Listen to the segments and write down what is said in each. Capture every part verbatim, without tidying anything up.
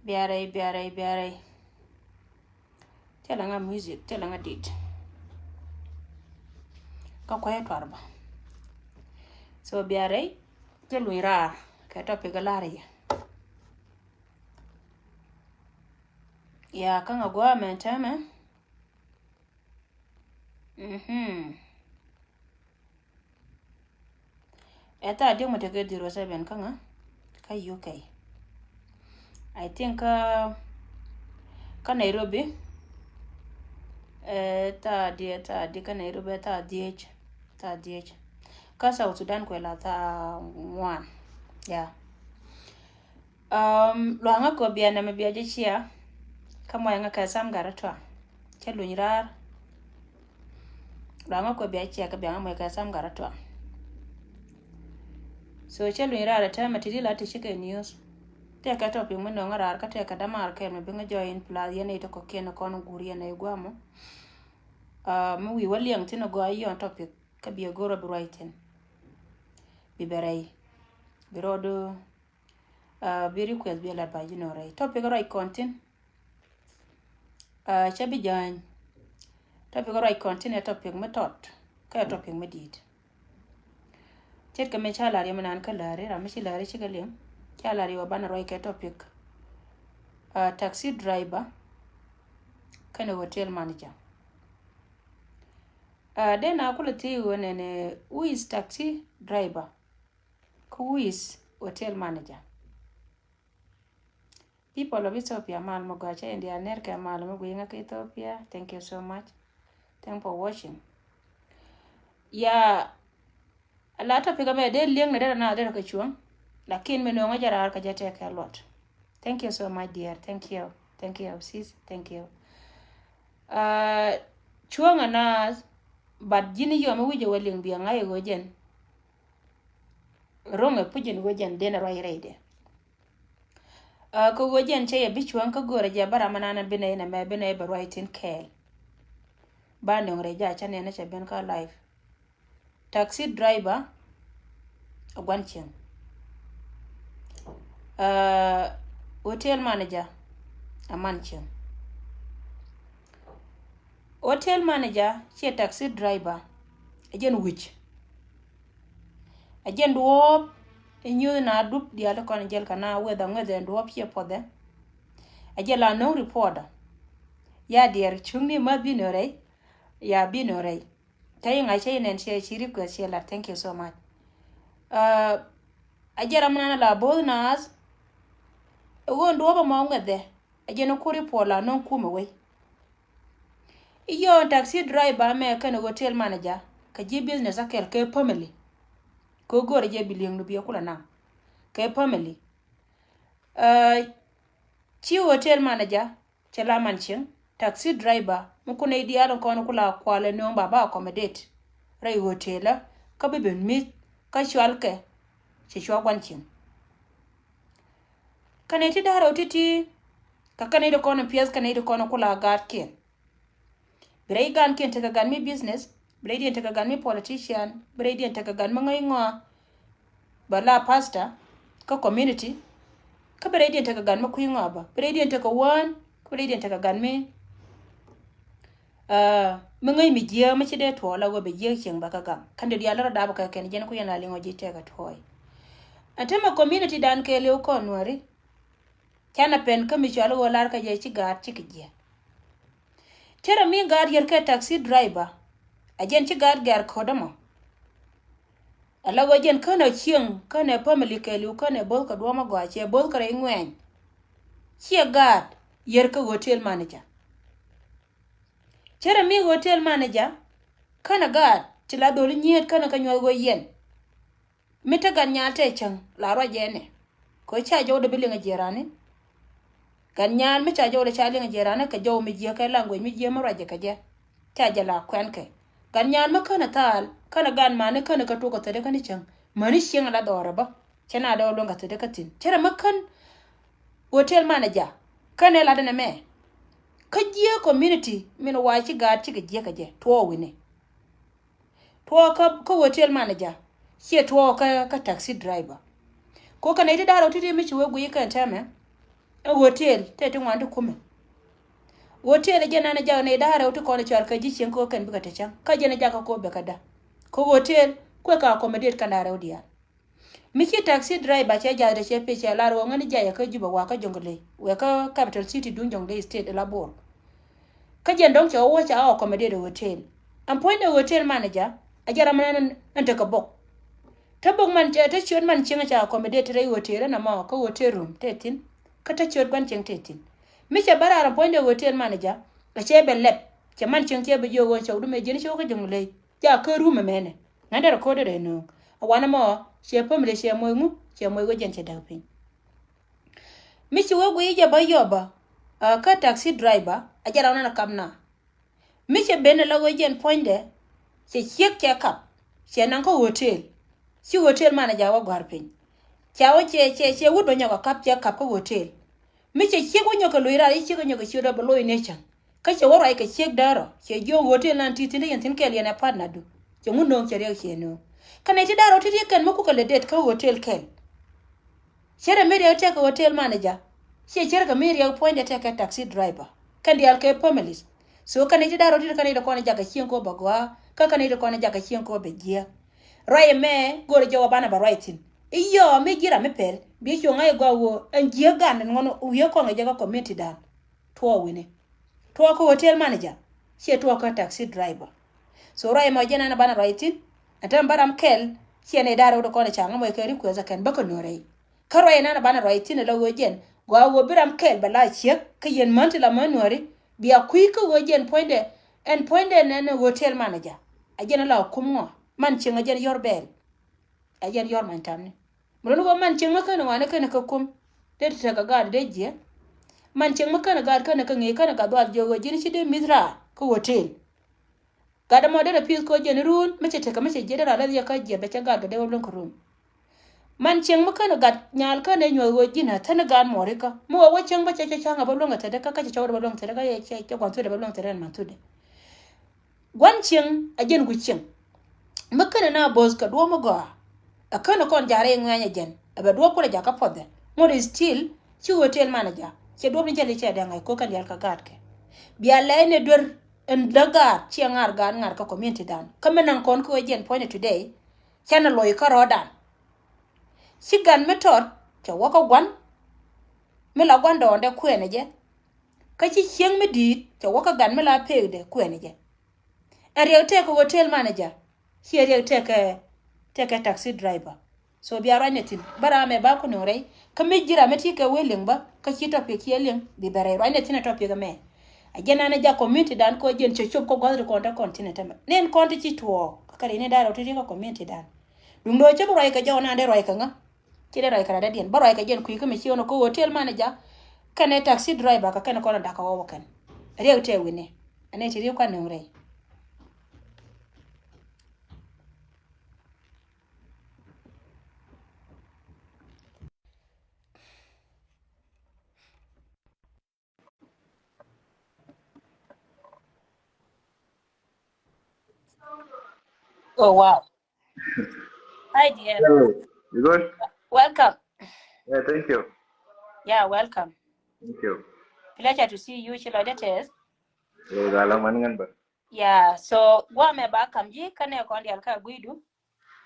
Biarɛ, biarɛ, biarɛ. Thilɛ ŋa music, thilɛ ŋa dit. Kä kuɛ tuar bä. So biarɛ, thil luny raar kɛ topic lar yɛ. Ya, kä ŋa gua mɛ tɛmɛ. Mhm. Ɛ thaa diɛk mɛ tekɛ zero seven kä ŋa, kä U K. I think kä, kä Nairobi, ɛ thaa diɛk, thaa diɛk kä Nairobi, ɛ thaa diɛk, thaa diɛk. Kä South Sudan kuɛ la thaa ŋuan. Ya. Um, luaŋä kɔ bia nɛmɛ bia jɛ cia. Kä mɔyɛ ŋä kɛ sam gat rɔ tɔa. Cɛ luny raar. Luaŋä kɔ bia cia kä bia ŋä mɔyɛ kɛ sam gat rɔ tɔa. So cɛ luny raar ɛ tɛmɛ ti di la ti cikɛ news. Tɛkɛ topic mi nɔŋä raar kä tɛkɛ damar kɛl mi bi ŋä jɔy in plus yɛn ɛ itɔ kɔ kiɛn ɛ kɔn gur yɛn ɛ iguamɔ. Uh, mi wi̱i̱ wä liɛŋ thin ɛ gɔaa yɔn topic kä bia go̱r ɔ bi ruac thin. Bi bɛ rɛy. Bi rɔɔdu. Uh, bi request bi lat ba ji̱ nɔ rɛy. Topic ruac kɔn thin. Uh, cɛ bi jany. Topic ruac kɔn thin ɛ topic mi tɔt. Kä ɛ topic mi dit. Ce̱tkɛ mi ca lar yɛ mi nan kä lari, ram mi ci lari cikɛ liŋ. Ca lar yɛ wä banɛ ruac kɛ topic. Uh, taxi driver. Kɛnɛ hotel manager. Uh, den a kulɛ thiec ɣöö nɛnɛ, who is taxi driver? Kä who is hotel manager? People of Ethiopia, mal mɔ gɔaa cɛ India, ner kɛ mal mɔ gɔaa ŋa kä Ethiopia. Thank you so much. Thank for watching. Ya, a la topic amɛ dee liɛŋ nɛ dee na dee kɛ cuɔ̱ŋ. Lakin mi nööŋä jɛ raar kɛ jɛ tɛkɛ luɔt. Thank you so much, dear. Thank you. Thank you, sis. Thank you. Uh, cuɔ̱ŋ a naath, but ji̱n yɔm i̱ wi̱cɛ wä liŋ biɛ ŋa̱c i̱ ɣöö jɛn. Ro̱ŋɛ puc in ɣöö jɛn den ruac rɛydɛ. Uh, kä ɣöö jɛn cɛ yɛ bi cuɔ̱ŋ kä go̱o̱rɛ jɛ bä ram anan bi nɛy nɛ mɛ bi nɛy bɛ ruac tin kɛɛl. Ba nöŋ rɛy jɛ a cä nɛn cɛ ben kä life. Taxi driver a guan cieŋ. Uh, hotel manager a man cieŋ. Hotel manager ciɛ taxi driver. A jɛn wi̱c. A jɛn duɔ̱ɔ̱p inyuth na dup diaal kɔn jɛl kana whether ŋuɛth ɛn duɔ̱ɔ̱p ciɛ puɔthɛ. A jɛn la no̱ŋ reporter. Ya diɛr cuŋni ma binɔ rɛy. Ya binɔ rɛy. Cä yi ŋa̱c cä yi nɛn ciɛ ci request ciɛ lat. Thank you so much. Uh, a jɛn ram nan la both naath. Ɛ ɣöö ɛn duɔ̱ɔ̱p ɛmɔ ŋuɛthɛ. A jɛn ɛ ku reporter la no̱ŋ kumɛ wei. I̱ yɔɔn taxi driver mɛ kɛnɛ hotel manager kɛ ji̱ business a kɛl kɛ family. Kɛ go̱o̱rɛ jɛ bi li̱eŋdu biɛ kulɛ naŋ kɛ family. Uh, ci hotel manager cɛ la man cieŋ, taxi driver mi kunɛ i̱ diaal in kɔn kula kualɛ nööŋ ba ba accommodate rɛy hotel kä bi ben mi̱th kä cualkɛ cɛ cua guan cieŋ. Kɛnɛ ti da̱rɛ wä ti̱ti̱. Kä kɛnɛ ti kɔn piɛth kɛnɛ ti kɔn kula gaatkiɛn. Bi rɛy gaatkiɛn tekɛ gat mi business, bi rɛydiɛn tekɛ gat mi politician, bi rɛydiɛn tekɛ gat mi ŋäc ŋɔa. Bɛ la pastor kä community. Kä bi rɛydiɛn tekɛ gat mi kui̱ ŋɔa bä, bi rɛydiɛn tekɛ wään, kä bi rɛydiɛn tekɛ gat mi. Uh, mi ŋäc mi jiääk mi ci dee tuɔɔk la ɣöö bɛ jiääk cieŋ bɛ kä gam. Kɛn dee diaal rɔ dap kɛ kɛn jɛn ku yɛn la liŋɔ ji̱ tekɛ tuɔɔk. Ɛn te mɛ community dan kɛɛliw kɔn nuääri. Canɛ pɛn kä mi cual ɣöö lar kä jɛ ci gaat cikɛ jiɛ. Cärɛ mi gaat yɛr kɛ taxi driver. A jɛn ci gaat gɛr ko̱dä mɔ. A la ɣöö jɛn känɛ cieŋ känɛ family kɛɛliw känɛ bo̱th kɛ duɔ̱ɔ̱mä gɔaa ciɛ bo̱th kɛ rɛy ŋuɛny. Ciɛ gaat yɛr kä hotel manager. Cärɛ mi hotel manager känɛ gaat ci la dholi nyiet känɛ kä nyuɔth ɣöö yɛn. Mi te gat nyaal te cäŋ la ruac jɛ nɛ. Kɛ ca jɔw de bi liŋ a jiɛ rani. Gat nyaal mi ca jɔw de ca liŋ a jiɛ rani kɛ jɔw mi jiɛ kɛ language mi jiɛ mi ruac jɛ kɛ jɛ. Ca jɛ la kuɛn kɛ. Gat nyaal mi känɛ thaal, känɛ gat mani känɛ kɛ tuɔk kɛ thädɛ känɛ cäŋ. Mani cieŋ la dhɔrɛ bä. Cɛ na dɔw luɔŋ kɛ thädɛ kä thi̱n. Cɛ rɛ mi kän hotel manager. Känɛ la denɛ mɛ. Kä jiɛ community min wa ci gaat cikɛ jiɛ kɛ jɛ. Tuɔɔ wi̱ni. Tuɔɔk kä, kä hotel manager. Ciɛ tuɔɔk kä, kä taxi driver. Ko kɛ nɛy ti da̱r ɔ ti̱ti̱ mi ci wee guiy kɛn tɛmɛ. Ɛ hotel tëë ti ŋuan ti kumɛ. Hotel ɛ jɛn ɛn ɛ jak nɛy da̱ŋ rɛw ti kɔn ɛ cɔal kɛ ji̱ cieŋ kɛ ɣöö kɛn bikɛ te cäŋ. Kä jɛn ɛ jak kä kɛ ɣöö bɛ kɛ da̱ŋ. Kɛ hotel kuɛ kɛ accommodate kɛn da̱ŋ rɛw diaal. Mi ci taxi driver cɛ jath dee cɛ pec cɛ lar ɣöö ŋäni jayɛ kä Juba wakä Jonglei wëë kä capital city duŋ Jonglei State ɛ la Bor. Kä jɛn dɔ̱ŋ cɛ wä ca accommodate ɛ hotel. Ɛn puɔ̱nydɛ hotel manager ɛ jɛn ram ɛn ɛn tekɛ bok. Te bok man cɛ te ciöt man cieŋ ca accommodate rɛy hotel ɛn ɛmɔ kä hotel room te thi̱n. Kä te ciöt gua̱n cieŋ te thi̱n. Mi cɛ bä raar ɛn puɔ̱nydɛ hotel manager ɛ cɛ bɛ lɛp cɛ man cieŋ cɛ bɛ jiök ɣöö cɛ wä dumɛ jiɛn cɛ wä kä Jonglei. Ja kä room ɛmɛnɛ ŋa̱n dee recorded ɛ nööŋ. A wanɛ mɔ cɛ family cɛ moc ŋu cɛ moc wä jɛn cɛ däk piny. Mi ci wä guiy jɛ bä yɔbä kä taxi driver a jɛ ram nan a kap na. Mi cɛ ben ɛ la wä jɛn puɔ̱nydɛ cɛ ciek cɛ kap cɛ naŋ kä hotel. Ci hotel manager wä gua̱r piny. Ca wä cɛ cɛ cɛ wut bä nyɔk a kap cɛ kap kä hotel. Mi cɛ ciek wä nyɔk kɛ loc raar i̱ ciek wä nyɔk kɛ ciek dɔ̱ bɛ loc nɛ cäŋ. Kä cɛ wä ruac kɛ ciek däärɔ cɛ jiök hotel nan ti thi̱n te yɛn thi̱n kɛɛl yɛn ɛ partner du. Cɛ ŋun nööŋ cɛ riɛk cɛ nööŋ. Kä nɛy ti da̱r rɔ ti riɛk kɛn mi kukɛ lɛ det kä hotel kɛl. Cɛ rɛ mi riɛk tɛk kɛ hotel manager. Ciɛ cɛ rɛ kɛ mi riɛk puɔ̱nydɛ tɛk kɛ taxi driver kɛn diaal kɛ families. So kä nɛy ti da̱r rɔ ti ri kä nɛy ti kɔn jakä cieŋ kɛ wä bɛ gɔaa kä kä nɛy ti kɔn jakä cieŋ kɛ wä bɛ jiääk. Ruac ɛmɛ go̱o̱rɛ jɔw a banɛ bɛ ruac thi̱n i̱ yɔɔ mi ji̱ ram mi pɛl bi cuɔ̱ŋ a i̱ gɔaa ɣöö ɛn jiääk gan ɛn ŋuɔ̱n wi̱i̱ kɔn kɛ jɛ kä community dan. Tuɔɔk wi̱ni tuɔɔk kä hotel manager. Ciɛ tuɔɔk kä taxi driver. So ruac ɛmɔ jɛn ɛn a banɛ ruac thi̱n. Ɛn täämɛ bä ram kɛl ciɛ nɛy da̱r rɛw ti kɔn ɛ ca̱ŋ ɛmɔ kɛ request ɛ kɛn bä kä nuɔ̱ɔ̱rɛ. Kä ruac ɛn an a banɛ ruac thi̱n ɛ la ɣöö jɛn gɔaa ɣöö bi ram kɛl bɛ la ciek kä yɛn män ti la män nuɔ̱ɔ̱ri. Bia kui̱ kä ɣöö jɛn puɔ̱nydɛ ɛn puɔ̱nydɛ ɛn ɛn hotel manager. A jɛn a la kum ŋɔ man cieŋ a jɛn yɔr bɛɛl. A jɛn yɔr many tamni. Mi luni wä man cieŋ mä känɛ ŋuani känɛ kä kum. Dee ti tekɛ gaat dee jiɛ. Man cieŋ mä känɛ gaat känɛ kä ŋi̱i̱c känɛ gat dhual jiɛ wä ji̱n ci dee mi̱th raar kä hotel. Gat ɛmɔ derɛ pi̱th kä jɛn run mi cɛ tekɛ mi cɛ jiɛ derɛ a lɛth yɛ kä jiɛ bɛ cɛ gaat kɛ dee wä luäŋ kä rum. Man cieŋ mi känɛ gat nyal känɛ nyuɔth wä ji̱n a thäni gaat muɔri kä mi wä wä cieŋ bä cɛ cɛ ca̱ŋ a bä luäŋ a thädɛ kä kä cɛ cɔwdɛ bä luäŋ thädɛ kä cɛ cɛ gua̱n thudɛ bä luäŋ thädɛ ɛn man thudɛ. Gua̱n cieŋ a jɛn gui̱c cieŋ. Mi känɛ na bo̱o̱th kɛ duɔ̱ɔ̱p mi gɔaa. Ɛ känɛ kɔn ja̱rɛ i̱ ŋuɛ̈ny ɛ jɛn ɛ bɛ duɔ̱ɔ̱p kulɛ jakä puɔthɛ. Ŋot i̱ still ci hotel manager cɛ duɔ̱ɔ̱p ni jɛl i̱ cɛ dɛŋ ɛ ko̱k kɛn diaal kä gaatkɛ. Bia lɛy ni duer ɛn däk gaat ciɛ ŋa̱r gaat ŋa̱r kä community dan kä mi naŋ kɔn kä wee jɛn puɔ̱nyɛ today. Canɛ loc kä rɔɔdan. Ci gan mi tɔt cɛ wä kä gua̱n. Mi la gua̱n dɔɔndɛ kuɛɛnɛ jɛ. Kä ci cieŋ mi di̱i̱t cɛ wä kä gan mi la pekdɛ kuɛɛnɛ jɛ. Ɛn riɛk tɛkɛ hotel manager ciɛ riɛk tɛkɛ tɛkɛ taxi driver. So bia ruacnɛ thi̱n bä ram ɛ ba ku nöŋ rɛy kä mi ji̱ ram mi ti kɛ wee liŋ bä kä ci topic ciɛ liŋ bi bɛ rɛy ruacnɛ thi̱n ɛ topic ɛmɛ. A jɛn an ɛ jak community dan kɔ jɛn cɛ cop kä gua̱th ri kɔn te kɔn thi̱n ɛ tämɛ nin kɔn ti ci tuɔɔk kä ri ni da̱r ɔ ti ri kä community dan. Duŋdɛ ɔ cä bi ruac kɛ jɔw nan dee ruac kɛ ŋä. Ci dee ruac kɛ radädiɛn bä ruac kɛ jɛn kui̱ kä mi ci ɣän ɔ kä hotel manager. Kɛnɛ taxi driver kɛ kɛnɛ kɔn ɔ da̱k kɛ ɣɔw ɔ kɛn. Riɛk tɛɛ wi̱ni ɛn ɛ ti ri̱w ka nöŋ rɛy. Oh, wow. Hi, dear. Hello. You good? Welcome. Yeah, thank you. Yeah, welcome. Thank you. Pleasure to see you. Ci lɔcdä tɛth. Eh, gaa la man ŋän bä. Yeah, so guamɛ ba kam ji̱ kä nɛ kɔn dial ka guidu.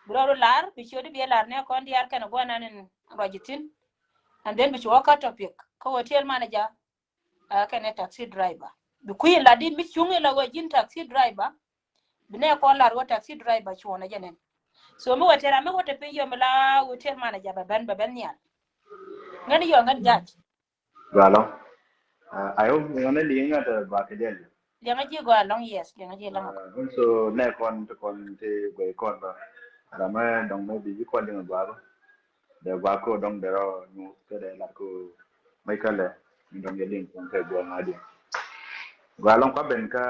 Bi rɔɔdu lar, bi ciötdu bi lar nɛ kɔn dial kɛn guanan in ruac ji̱ thi̱n. And then bi ci wä kä topic kä hotel manager. Aa, kɛnɛ taxi driver. Bi kui̱ in la dit mi cuŋ in la wä ji̱n taxi driver. Bi nɛ kɔn lar wä taxi driver cuɔ̱n a jɛ nɛn. So mi wä tɛr a mi wä tɛ piny yɔ mi la hotel manager bɛ ben, bɛ ben nhial. Ŋän yɔ ŋän judge. Gɔaa ɛlɔ̱ŋ. Aa, I hope ŋän liŋ ŋän tɛ gɔaa kɛ jɛ. Liŋ a ji̱ gɔaa ɛlɔ̱ŋ, yes, liŋ a ji̱ ɛlɔ̱ŋ. Aa, also nɛ kɔn ti kɔn ti guɛy kɔn bä. Ram mɛ dɔŋ mɛ bi ji̱ kɔn liŋ a gɔaa bä. Dee gɔaa ko dɔŋ dee rɔ nyuuth kä dee lat ko mec kä lɛ mi dɔŋ yɛ liŋ kɔn kɛ guɔ ŋa̱ diɛn. Gɔaa ɛlɔ̱ŋ kua ben kä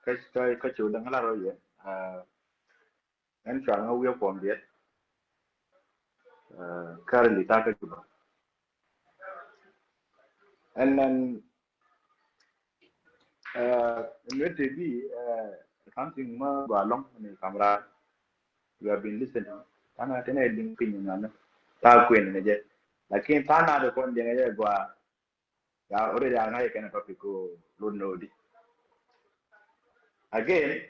kä kä kä ciw däŋ lar rɔ yɛ. Aa, ɛn cua ŋä wi̱i̱ kuɔm diɛt. Aa, currently ta̱a̱ kä Juba. And then, uh, maybe, uh, something ma gɔaa ɛlɔ̱ŋ ni kamra. You have been listening. Tha̱a̱ŋ a tɛn ɛ liŋ piny ŋa̱n. Tha̱a̱ kuën ni jɛ. Lakin tha̱a̱ŋ a tɛ kɔn liŋ jɛ gɔaa. Already a ŋa̱c kɛn a topic ko lun nodi. Again,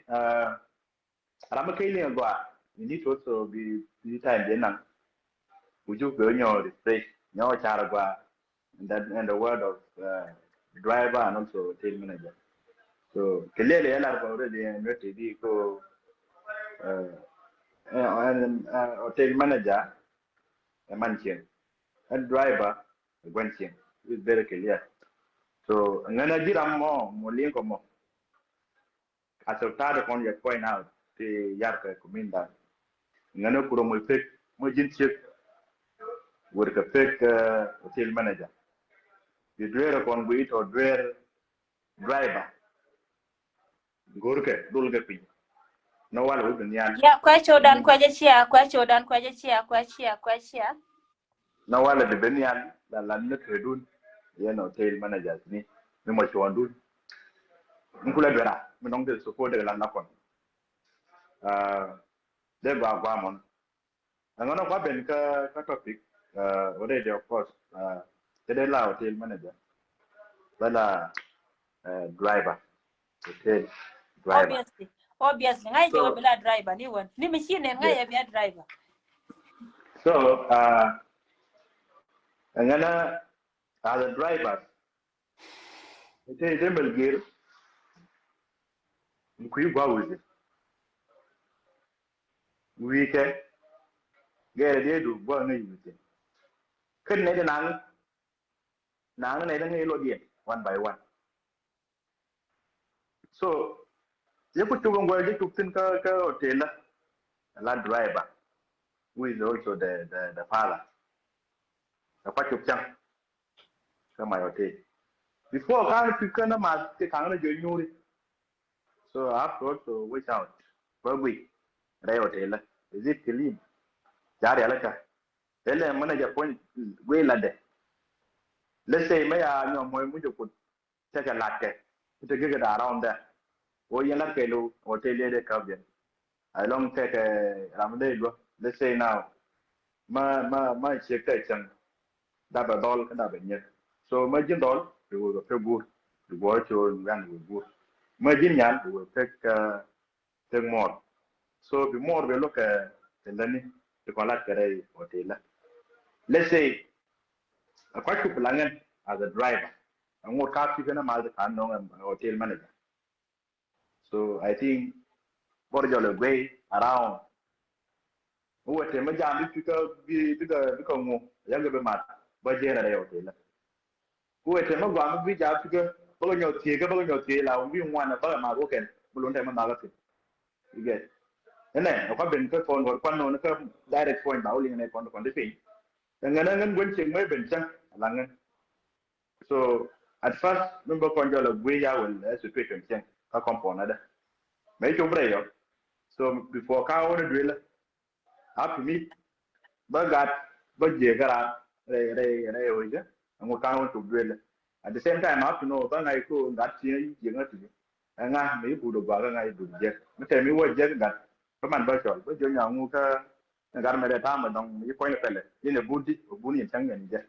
ram mi kɛ liŋ a gɔaa, you need to also be, be time de naŋ. Would you go nyɔ refresh, nyɔ car a gɔaa, and that, and the word of driver and also hotel manager. So clearly a lar kɔn already, and what they do ko, and hotel manager, a man cieŋ, a driver, a gua̱n cieŋ. It's very clear. So ŋän a ji̱ ram mɔ, mɔ liŋ kɔ mɔ. As of third upon your point out, ti yar kɛ kumin dan. Ŋän a kurɔ mɔ pek, mɔ ji̱n ciek. Wër kɛ pek hotel manager. Di duer kɔn gui tɔ duer driver. Go̱rkɛ dul kɛ piny. Nɔ walɛ wä bi nhial. Ya kuɛ cio̱dan kuɛ jɛ cia, kuɛ cio̱dan kuɛ jɛ cia, kuɛ cia, kuɛ cia. Nɔ walɛ di bi nhial la lan ni kɛ dun. Yɛn hotel managers ni, ni mɔ cuɔn dun. Ni kulɛ duera mi nɔŋ di support dɛ lan na kɔn. Dee gɔaa gɔaa mɔn. Ɛŋɔ nɔ kua ben kä, kä topic, already, of course, kɛ dee la hotel manager, bɛ la driver, hotel driver. Obviously, obviously ŋa̱c jɛ wä bi la driver ni wän ni machine ɛn ŋa̱c jɛ bi a driver. So ɛŋɔ nɔ, as a driver, ite ite mel gir, kui̱ gua wi̱i̱ wi̱i̱ kɛ gɛrɛ diɛ du gua ŋäc wi̱i̱ kɛ. Kɛ nɛ de naŋ naŋ nɛ de ŋäc lɔ diɛ one by one. So yɛ ku cuk ŋuɛl jɛ cuk thin kä, kä hotel la, la driver, who is also the, the, the father. Ɛ kua cuk cäŋ kä my hotel. Before ka̱n pi kän a math ti ka̱n a jɔ nyuri. So I have to also watch out. Bä gui rɛy hotel la, is it clean? Ca rial kä. Tɛlɛ manager puɔ̱ny gui latdɛ. Let's say mɛ ya nyɔm mɔy mucɛ kut, tekɛ latkɛ, tekɛ gikɛ da around there. Wä yɛn latkɛ lo hotel yɛ dee käp jɛ. Alɔŋ tekɛ ram dee luä. Let's say now, ma, ma, ma ciek tɛ cäŋ, dapɛ dhɔl kä dapɛ nyier. So ma ji̱n dhɔl, di wä pek guur, di wä col wian wä guur. Ma ji̱n nyan, di wä pek, pek muɔr. So bi muɔr bi look, kɛ lani ti kɔn lat kɛ rɛy hotel la. Let's say a kɔc ku plan ŋän as a driver, a ŋot ka pi kɛn a mal ti kan nɔŋ a hotel manager. So I think bor jɔl a guey around. Wete ma jam bi pi kä, bi, bi kä, bi kä ŋu, yag bi mat ba jɛn a rɛy hotel la. Ku wɛ tɛmɛ gɔaa mi bi jaak tikä bä kɛ nyɔk thiee kä bä kɛ nyɔk thiee la wi̱i̱ ŋuan bä kɛ math wä kɛn bi lun tɛmɛ math kä thiee. You get? Ɛnɛ ɛ kua ben kä kɔn wä kuan nɔn kä direct point ba wä liŋ nɛ kɔn kɔn di piny. Ɛ ŋän ɛ ŋän guän cieŋ mɛ ben cäŋ la ŋän. So at first mi bä kɔn jɔl a guiy ya wɛl ɛ situation cieŋ kä compound adɛ. Mɛ cop rɛy yɔ. So before ka wä ni duelä, a pi mi bä gat bä jiɛ kä raar rɛy rɛy rɛy wecä. Ɛŋu kan wä cop duelä. At the same time a pi nɔ bä ŋa̱c ko gat ci jiɛ ŋä tuji. Ɛŋa mi i̱ but ɔ gɔaa kä ŋa̱c i̱ but jiɛ mi tɛm i̱ wä jiɛ kä gat. Bä man bä cɔl bä jiɛ nyɔŋ ŋu kä gat mɛ rɛ ta̱a̱ mɛ dɔŋ i̱ puɔ̱ny pɛlɛ in ɛ but di ɛ but in cäŋ yɛn jiɛ.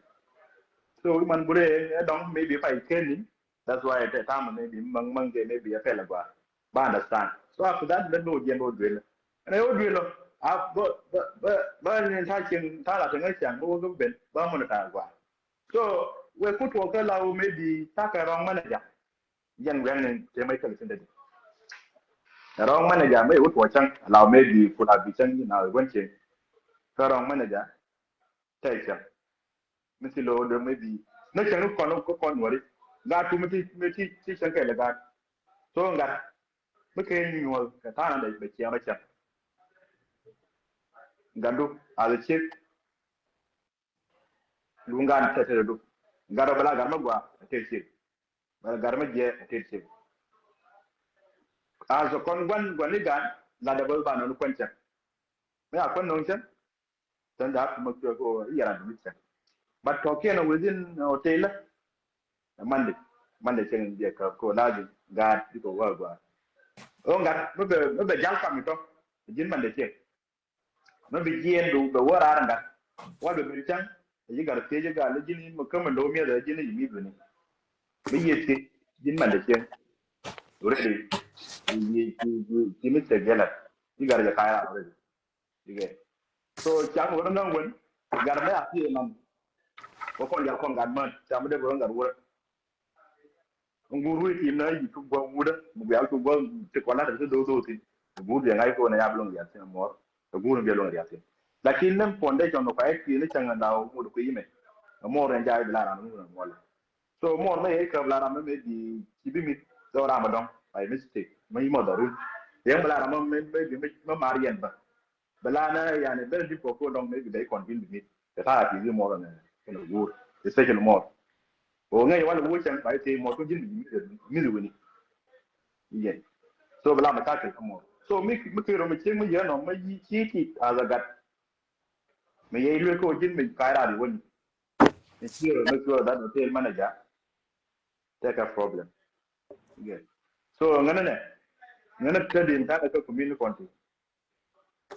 So i̱ man burɛ ɛ dɔŋ maybe pay keni. That's why ɛ ta̱a̱ mɛ maybe mäŋ mäŋ kɛ maybe ɛ pɛlɛ gɔaa. Ba understand. So after that lɛ bi wä jiɛn bä wä duelä. Ɛn ɛ wä duelä a bä bä bä bä ni ta̱a̱ cieŋ ta̱a̱ la te ŋä ciaŋ bä wä kä ben bä mɔni ta̱a̱ gɔaa. So wɛ kut wä kä la wä maybe ta̱a̱ kɛ wrong manager. Yɛn wiɛn ni te mɛ kɛl sin dadi. Wrong manager mɛ wut wä cäŋ la wä maybe kut a bi cäŋ na wä guɛn cieŋ. Kä wrong manager tɛ cäŋ. Mi ti lo de maybe ni cäŋ ni kɔn kɔn wari. Gat tu mi ti mi ti ti cäŋ kɛl gat. So gat mi kɛ ni nyuɔl kɛ ta̱a̱ na dɛ bɛ ciɛŋ rɔ cäŋ. Gatdu a lɛ ciek. Lu gat tɛ tɛ du. Gat rɔ bɛ la gat mɛ gua a tɛ ciek. Bɛ la gat mɛ jiɛ a tɛ ciek. A zɔ kɔn guan guan ni gat la dɛ bɛ ba nɔ ni kuɛn cäŋ. Mɛ a kuɛn nɔ cäŋ. Tɛn da ap mɛ kuɛ ko yɛra du ni cäŋ. But tɔ kiɛn a within hotel la. Mande mande cieŋ in biɛ kä ko lazim gaat bi ko wä gua. O gat mi bɛ mi bɛ jal kam itɔ. Ji̱n mande cieŋ mi bi jiɛn du bɛ wä raar gat. Wä bɛ ben cäŋ. Yi gat thiec gat li ji̱n in mɛ kämɛ lo̱w miɛth ji̱n yi mi bini. Mi yieth ti ji̱n mandɛ cieŋ. Already. Ci mi tëk yɛlɛ. Ci gat jɛ ka̱a̱c ran already. Ikɛ. So cam wä naŋ wen gat mɛ a thiee man. Wä kɔn jal kɔn gat män cam dee bä gat wä. Ŋuur wi̱i̱ tim na yi cuk guɔ wudä mi guial cuk guɔ ti kɔn lat ti dho̱o̱ dho̱o̱ thin. Guur jɛ ŋa̱c ko̱n a yap loŋ rial thin a muɔr. Guur mi jɛ loŋ rial thin. Lakin nem foundation mi kuay ti ni cäŋ a daw ŋut kui̱ mɛ. A muɔr rɛn jay bi la ran ŋut a muɔr. So muɔr mɛ yɛ käp la ram mɛ mɛ bi ci bi mi dɔw ram a dɔŋ by mistake mɛ yi mɔ dɔrun. Yɛn bi la ram mɛ mɛ bi mɛ mar yɛn ba. Bɛ la na yani bɛ di kɔ ko dɔŋ mɛ bi bɛ kɔn bin bi mi. Kɛ ta̱a̱ ti bi muɔr nɛ kɛn a guur especially muɔr. O ŋɛ wal wo cɛn ba ti muɔr ko jin mi mi wini. Yɛn. So bɛ la mɛ ta̱a̱ kɛ kɛ muɔr. So mi mi kɛ rɔ mi cieŋ mi yɛn nɔ mɛ yi ci ti as a gat. Mɛ yɛ ilwe ko jin mi ka̱a̱c ran wini. Make sure, make sure that hotel manager take a problem. Okay. So ŋänä nɛ ŋänä kä din ta̱a̱ kä community kɔn ti.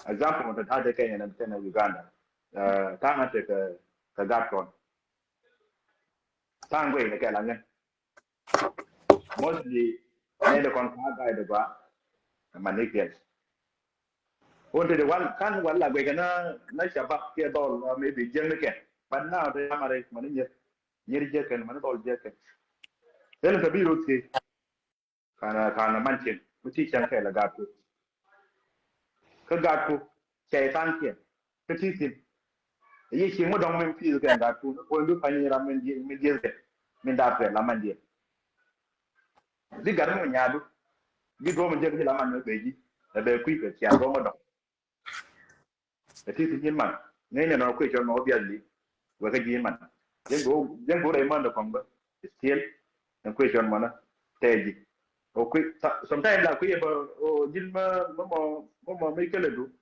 Example mɔ ta̱a̱ kä Kenya na Kenya Uganda. Ta̱a̱ ŋä tek kä gat kɔn. Ta̱a̱ ŋuɛy ni kɛ la ŋän. Mostly nɛ de kɔn kä gat de gua. Mani kɛl. Won te de wal kan wal la guɛy kɛ na na shabab kɛ dɔl maybe jiɛŋ ni kɛ. But now te amare mani nyɛ. Nyeri jɛ kɛn mani dɔl jɛ kɛn. Thil kɛ bi rot thiec. Kana kana man cieŋ mi ti cieŋ kɛ la gat ku. Kä gat ku cɛ thaŋ cieŋ kä ti thin. Yi cieŋ mi dɔŋ min pi̱i̱th kɛ gat ku ni kuɔn du pa̱ny ram min dieth kɛ min dap kɛ la man dieth. Di gat mi nyaadu di duɔm jɛ ki la man mi bɛ ji. Ɛ bɛ kui̱ kɛ cian duɔm mi dɔŋ. Ɛ ti ti nyin man ŋäcnɛ nɔ kui̱ cɔl mɔ wä biath li wɛ kä ji̱ man. Jɛn go̱o̱r jɛn go̱o̱r ɛ man dɔ kɔŋ bä. Still ɛn kui̱ cɔl mɔ na tɛɛ ji̱. O kui̱ sometimes la kui̱ ɛ bä o ji̱n mä mä mɔ mä mɔ mi kɛlɛ du.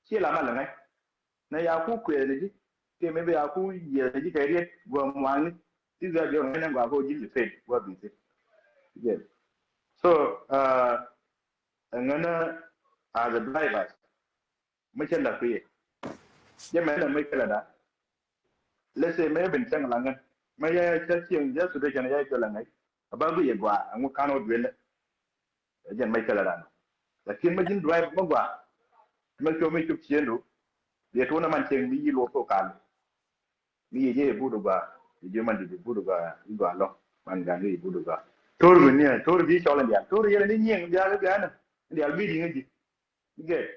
Ci la mal ŋäc nɛ ya ku kuiɛ ni ji̱. Ti mi bi ya ku yiɛ ni ji̱ kɛ riet guɔ muaŋni. Ti zɛ bi ŋäc nɛ gua ko ji̱n ji̱ pet gua bi ti. Yes. So uh, ŋänä as a drivers. Mä cä la kui̱ yɛ jɛ mɛ la mä cä la da. Let's say mɛ bin cäŋ la ŋän mä yɛ cä cieŋ jɛ su de cɛn yɛ cä la ŋäc. A ba bi yɛ gua a ŋu kan wä duel. Jɛn mä cä la da. Lakin mä ji̱n drive mä gua mä cɔ mä cop cien du. Yɛ tuun a man cieŋ mi yi luɔk thok kal. Mi yɛ jɛ yɛ but gua yɛ jɛ man di but gua yi gua lɔ man gan yɛ but gua. Tor bi ni tor bi cɔl in dial tor yɛ ni nyiŋ dial bi ana dial bi di ŋa ji. Gɛ.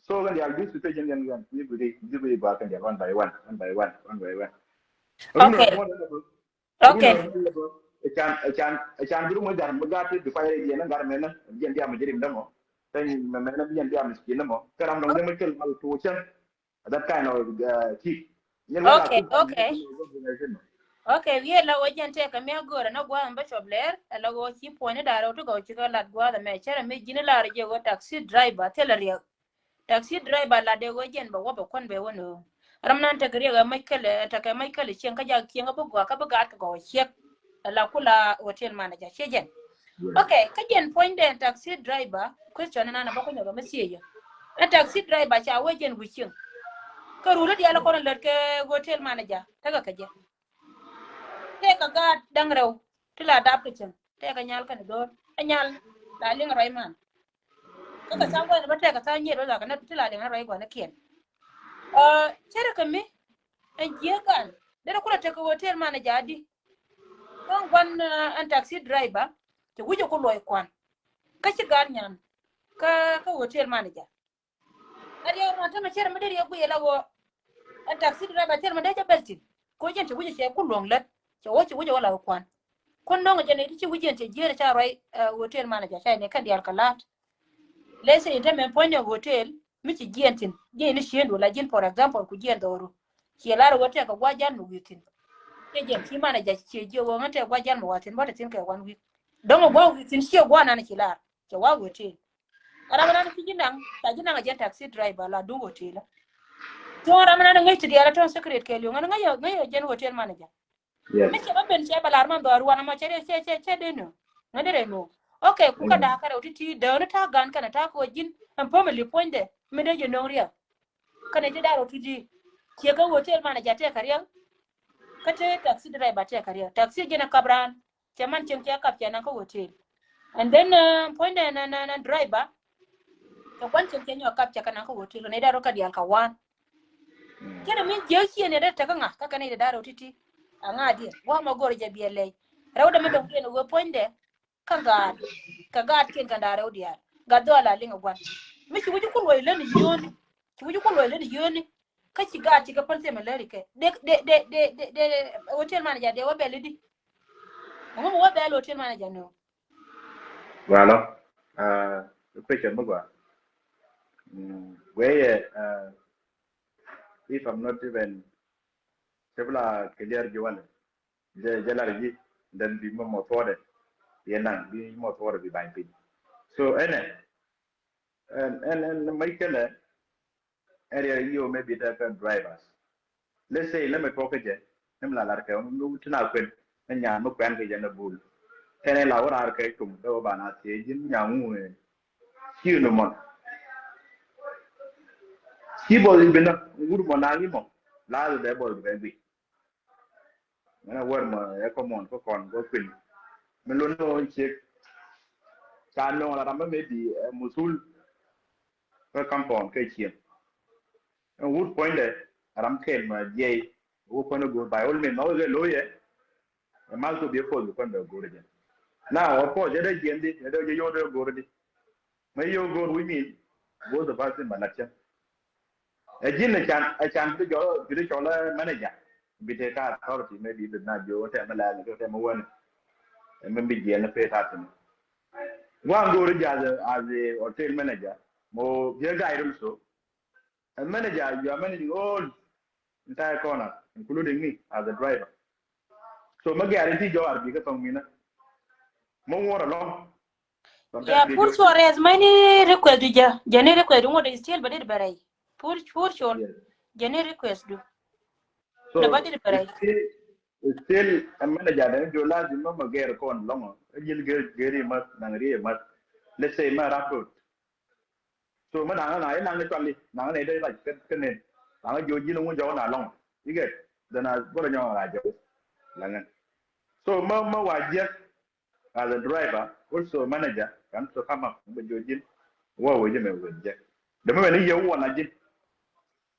So kɛn diaal bi situation yɛn yɛn ni bi di bi di ba kɛn diaal one by one, one by one, one by one. Okay. Okay. Can can can bi ru mo jar mo jar ti bi fa yɛ yɛn gar mɛ na yɛn diaal mo jirim damo. Tɛn mɛ mɛ na yɛn diaal mo jirim damo. Karam dong demo kel mal tu cɛn. That kind of uh, kid. Okay, okay. Okay, wi̱i̱ la wä jɛn tɛk kɛ mi a go̱o̱rɛ na gua̱a̱th mi bä cɔp lɛɛr ɛ la wä ci puɔ̱nyni da̱rɛ wä ti gɔw ci kɛ lat gua̱a̱th ɛmɛ cärɛ mi ji̱ni lar jɛ wä taxi driver thilɛ riɛk. Taxi driver la dee wä jɛn bɛ wä bɛ kuɔn bɛ wä ni ɣöö ram nan tekɛ riɛk ɛ mac kɛlɛ tekɛ mac kɛlɛ cieŋ kä jak cieŋ kä bi gɔaa kä bi gaat kɛ gɔw ciɛk. La kula hotel manager ciɛ jɛn. Okay, kä jɛn puɔ̱nydɛ taxi driver question nan bä kunyɛ kɛ mi thiec yɛ. Ɛ taxi driver ca wee jɛn wi̱c cieŋ. Kä ruli diaal kɔn lät kɛ hotel manager tekɛ kɛ jɛ. Tekɛ gaat da̱ŋ rɛw ti la dap kɛ cieŋ tekɛ nyal kɛn do̱r ɛ nyal la liŋ rɔy man. Kä kɛ tha̱a̱ŋ gua̱n bä tekɛ tha̱a̱ŋ nyiet bä la kɛ nä ti la liŋ rɔy gua̱n ɛ kiɛn. Cärɛ kɛ mi ɛn jiɛ gan derɛ kulɛ tekɛ hotel manager di. Kä gua̱n ɛn taxi driver cɛ wi̱cɛ ku luɔc kuan. Kä ci gan nyan kä kä hotel manager. Ɛ riɛk ruan tämɛ cär mi dee riɛk guiyɛ la ɣöö ɛ taxi driver cär mi dee cä bɛl thi̱n. Ko jɛn cɛ wi̱cɛ cɛ ku luɔ̱ŋ lät cɛ wä cɛ wi̱cɛ wä la ɣöö kuan. Kun nɔŋɛ jɛn ɛ ti ci wi̱cɛ jɛn cɛ jiɛɛr ca ruac hotel manager ca ni kɛn diaal kɛ la̱a̱t. Lese in tämɛ puɔ̱nyɛ hotel mi ci jiɛɛn thi̱n jiɛɛn ni ciëndu la ji̱n for example ku jiɛɛn dhɔru. Ciɛ lar ɣöö tɛkɛ gua̱c jal mi wi̱i̱ thi̱n. Cɛ jɛn ci manager ciɛ jiɛ ɣöö ŋän tɛkɛ gua̱c jal mi wa̱a̱ thi̱n bä te thi̱n kɛ one week. Dɔ̱ŋ ɛ gua̱c wi̱i̱ thi̱n ciɛ gua̱c nan ci lar cɛ wa̱a̱ hotel. Ram nan ci ji̱ naŋ ca ji̱ naŋ a jɛn taxi driver la duŋ hotel. Tuɔ̱ŋ ram nan ŋäc ti diaal a tɔ̱ŋ secret kɛɛliw ŋän ŋäc a jɛn hotel manager. Mi cɛ bä ben cɛ bä lar man dhɔr ruan amɔ cɛ dee cɛ cɛ cɛ dee nu ŋän dee rɛ nu. Okay, ku kä da̱a̱ kärɛ wä ti ti däär ni ta̱a̱ gan kɛnɛ ta̱a̱ kɛ wä ji̱n ɛn family puɔ̱nydɛ mi dee jɛ no̱o̱ŋ riɛk. Kɛnɛ ti da̱a̱r wä ti ti ciɛ kä hotel manager tɛk kɛ riɛk. Kä te taxi driver tɛk kɛ riɛk taxi jɛn ɛ kap raan. cɛ man cieŋ cɛ kap cɛ naŋ kä hotel. And then puɔ̱nydɛ na na na driver, cɛ kuan cieŋ cɛ nyɔk kap cɛ kɛ naŋ kä hotel kɛ nɛy da̱r rɔ kä diaal kɛ wan. Kɛnɛ mi jiäk ciɛ nɛy da̱r tekä ŋa kä kɛ nɛy da̱r rɔ ti̱ti̱. A ŋa diɛ wä mɔ go̱r jɛ biɛ lɛy rɛw dɛ mi dɔ̱ŋ diɛn wee puɔ̱nydɛ. Kä gaat, kä gaatkiɛn kɛn da̱ŋ rɛw diaal. Gat dhɔaal a liŋ a gua̱n. Mi ci wi̱c ku luɔc leni yio̱o̱ni. Ci wi̱c ku luɔc leni yio̱o̱ni. Kä ci gaat ci kɛ päl thimɛ läri kɛ. Dee, dee, dee, dee, dee, dee hotel manager dee wä bɛl i̱di. Ɛŋu mi wä bɛl hotel manager ni ɣöö? Well, uh, question mi gɔaa. Mm, wee, uh, if I'm not even, cɛ bi la clear ji̱ wanɛ. Jɛ, jɛ lar ji̱, then bi mɔ mɔ thuɔdɛ. Yɛ naŋ, bi mɔ thuɔdɛ bi bany piny. So, ɛnɛ, ɛn, ɛn, ɛn, mɛ kɛnɛ, area yiw maybe the, the drivers. Let's say, lɛ mɛ tuɔk kä jɛ, ni mi la lar kɛ, mi ti na kuɛn, ni nyan mi kuɛn kɛ jɛ ni bul. Kɛnɛ la wä rar kɛ tum, kɛ wä ba na thiee ji̱n nyan ŋu, eh, ci ni mɔn. Ci bɔl i̱ bi na, wur mɔ na ni mɔ, la dee bɔl bɛ bi. Ŋäna wär mɔ ɛ kɔ mɔn kä kɔn kɔ kui̱n. Mi lun ni ɣöö ciek ca nööŋ la ram bä maybe, eh, musul kä compound kä cieŋ. Ɛn wut puɔ̱nydɛ ram kɛl mɔ jiɛy wut puɔ̱nydɛ go̱o̱r by all means ma wek ɛ lo̱yɛ. Ɛ mal thok biɛ puɔ̱th bi kuɔn bɛ go̱o̱r jɛ. Now of course jɛ dee jiɛn di jɛ dee jɛ yio̱w dee go̱o̱r di. Mä yio̱w go̱o̱r wi̱i̱ min go̱o̱r the first thing ma lat cä. Ɛ ji̱n ɛ can, ɛ can bi jɔl, bi jɔl ɛ manager. Bi te ka authority, maybe bi na jiö tɛm ɛ lɛl, tɛm ɛ wänɛ. Ɛ mɛ bi jiɛn ɛ pay tax ni. Wan go̱o̱ri jɛ as a, as a hotel manager. Mɔ bi ɛ guide also. A manager, you are managing all entire corner, including me as a driver. So mɛ guarantee jɔw ar bi kä thɔŋ mi na. Mɛ wä rɔ lɔŋ. Yeah, pur sure, yes, many request du jɛ. Jɛ ni request du ŋot still bɛ dit bɛ rɛy. Pur, pur sure. Yes. Jɛ ni request du. So, nɛ bɛ dit bɛ rɛy. Still, still a manager dɛ jo lazim mɛ mɛ gɛr kɔn lɔŋɔ. Ɛ jil gɛr, gɛr i mat, naŋ ri i mat. Let's say mɛ rap road. So mɛ naŋ naŋ i naŋ i cuali, naŋ i dee like kä, kä nen. Naŋ i jo jil ŋun jɔw na lɔŋɔ. You get? Then a boro nyɔŋ a jɔw. Laŋɛ. So mɛ, mɛ wa jiɛk as a driver, also manager, kan so come up, mɛ jɔ ji̱n. Wä wee ji̱ mɛ wee jɛ. Dee mɛ mɛ ni yɛ wä na ji̱n.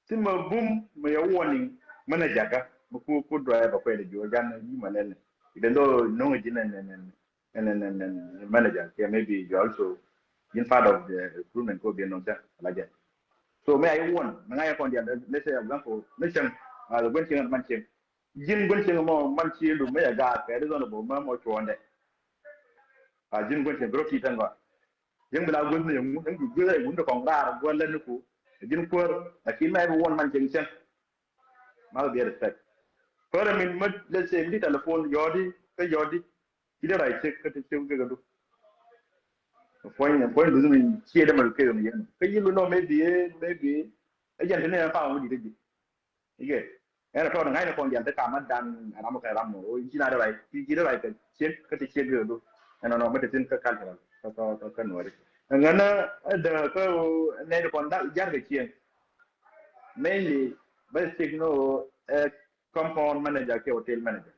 Ti mɛ bum mɛ yɛ warning manager ka. Mɛ ku, ku driver kuɛ di jɔ jan yi mɛ lɛlɛ. Even though no ji̱n nɛ, nɛ, nɛ, nɛ, nɛ, nɛ, nɛ manager kɛ maybe you also in part of the recruitment ko bi no ja la ja. So mɛ a yi warn, mɛ ŋa yɛ kɔn dial, let's say example, mɛ cɛŋ, a, gwen cɛŋ man cɛŋ. Ji̱n gua̱n cieŋ mɔ man ci lu mëë a gaak kɛ reasonable mɛ mɔ cuɔ̱ɔ̱ndɛ. A ji̱n gua̱n cieŋ bi rɔ ti̱i̱t ɛn gɔaa. Ji̱n bi la guäth ni yɛ ŋun ɛn gui̱ guäth ɛ wun ti kɔŋ raar gua̱n lät ni ku. Ji̱n kuäär lakin mɛ bi wuɔn man cieŋ cieŋ. Ma bi respect. Kuäär ɛ min mɛ let's say mi ti telephone yɔɔdi kä yɔɔdi. Ci dee ray ciek kä ti ciek kɛ kɛ du. Puɔ̱ny puɔ̱ny du mi cie dee ma kɛ mi yɛn kä yi lu nɔ maybe maybe. Ɛ jɛn ti ni ɛn paŋ mi di kä ji̱. Ike. Ɛn a tɔɔt ŋa̱cnɛ kɔn dial te kamat dan ram kɛ ram mɔ. O ji̱n a dee ray, ji̱n a dee ray kɛ ciek, kä te ciek gɛ do. Ɛn a nɔ mɛ te thin kä cultural, kä, kä, kä, kä nuɔri. Ŋän a dee kä nɛy kɔn dak jar kɛ cieŋ. Mainly, bɛ ciek ni o, ɛ, compound manager kɛ hotel manager.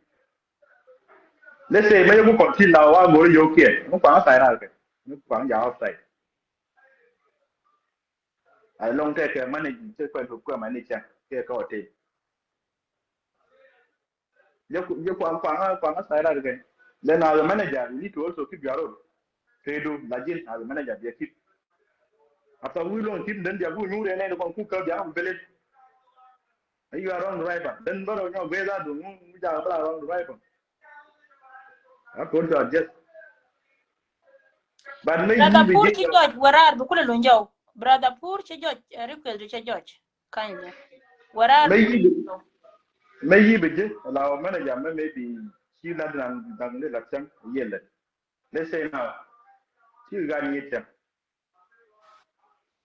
Let's say, mɛ yɛ ku kɔn ti la wa go̱r yio̱w kiɛ, mɛ kuaŋ a side rar kɛ, mɛ kuaŋ ja outside. A lɔŋ tɛ kɛ manage tɛ kuɛ kɛ kuɛ manage cɛ kɛ kɛ hotel. Jɛ ku jɛ kuaŋ kuaŋ kuaŋ a side rar kɛ. Then as a manager, you need to also keep your role. Tɛ du la ji̱n as a manager, bia keep. After wi lɔŋ keep, then bia ku nyuur ɛnɛ kɔn ku kɛ bia ku belet. You are wrong driver. Then bä rɔ nyɔ guɛ la du mu ja bä wrong driver. A kɔn to adjust. But mɛ brother Pur ci jɔc wä raar bi kulɛ luny jɔw. Brother Pur ci jɔc, eh, request du ci jɔc. Kanyɛ. Wä raar mɛ bi yi bi, mɛ yi bi jɛ la wä manager mɛ maybe ci la dinan dang ni la cɛŋ yɛlɛ. Let's say now ci gan yi cɛŋ.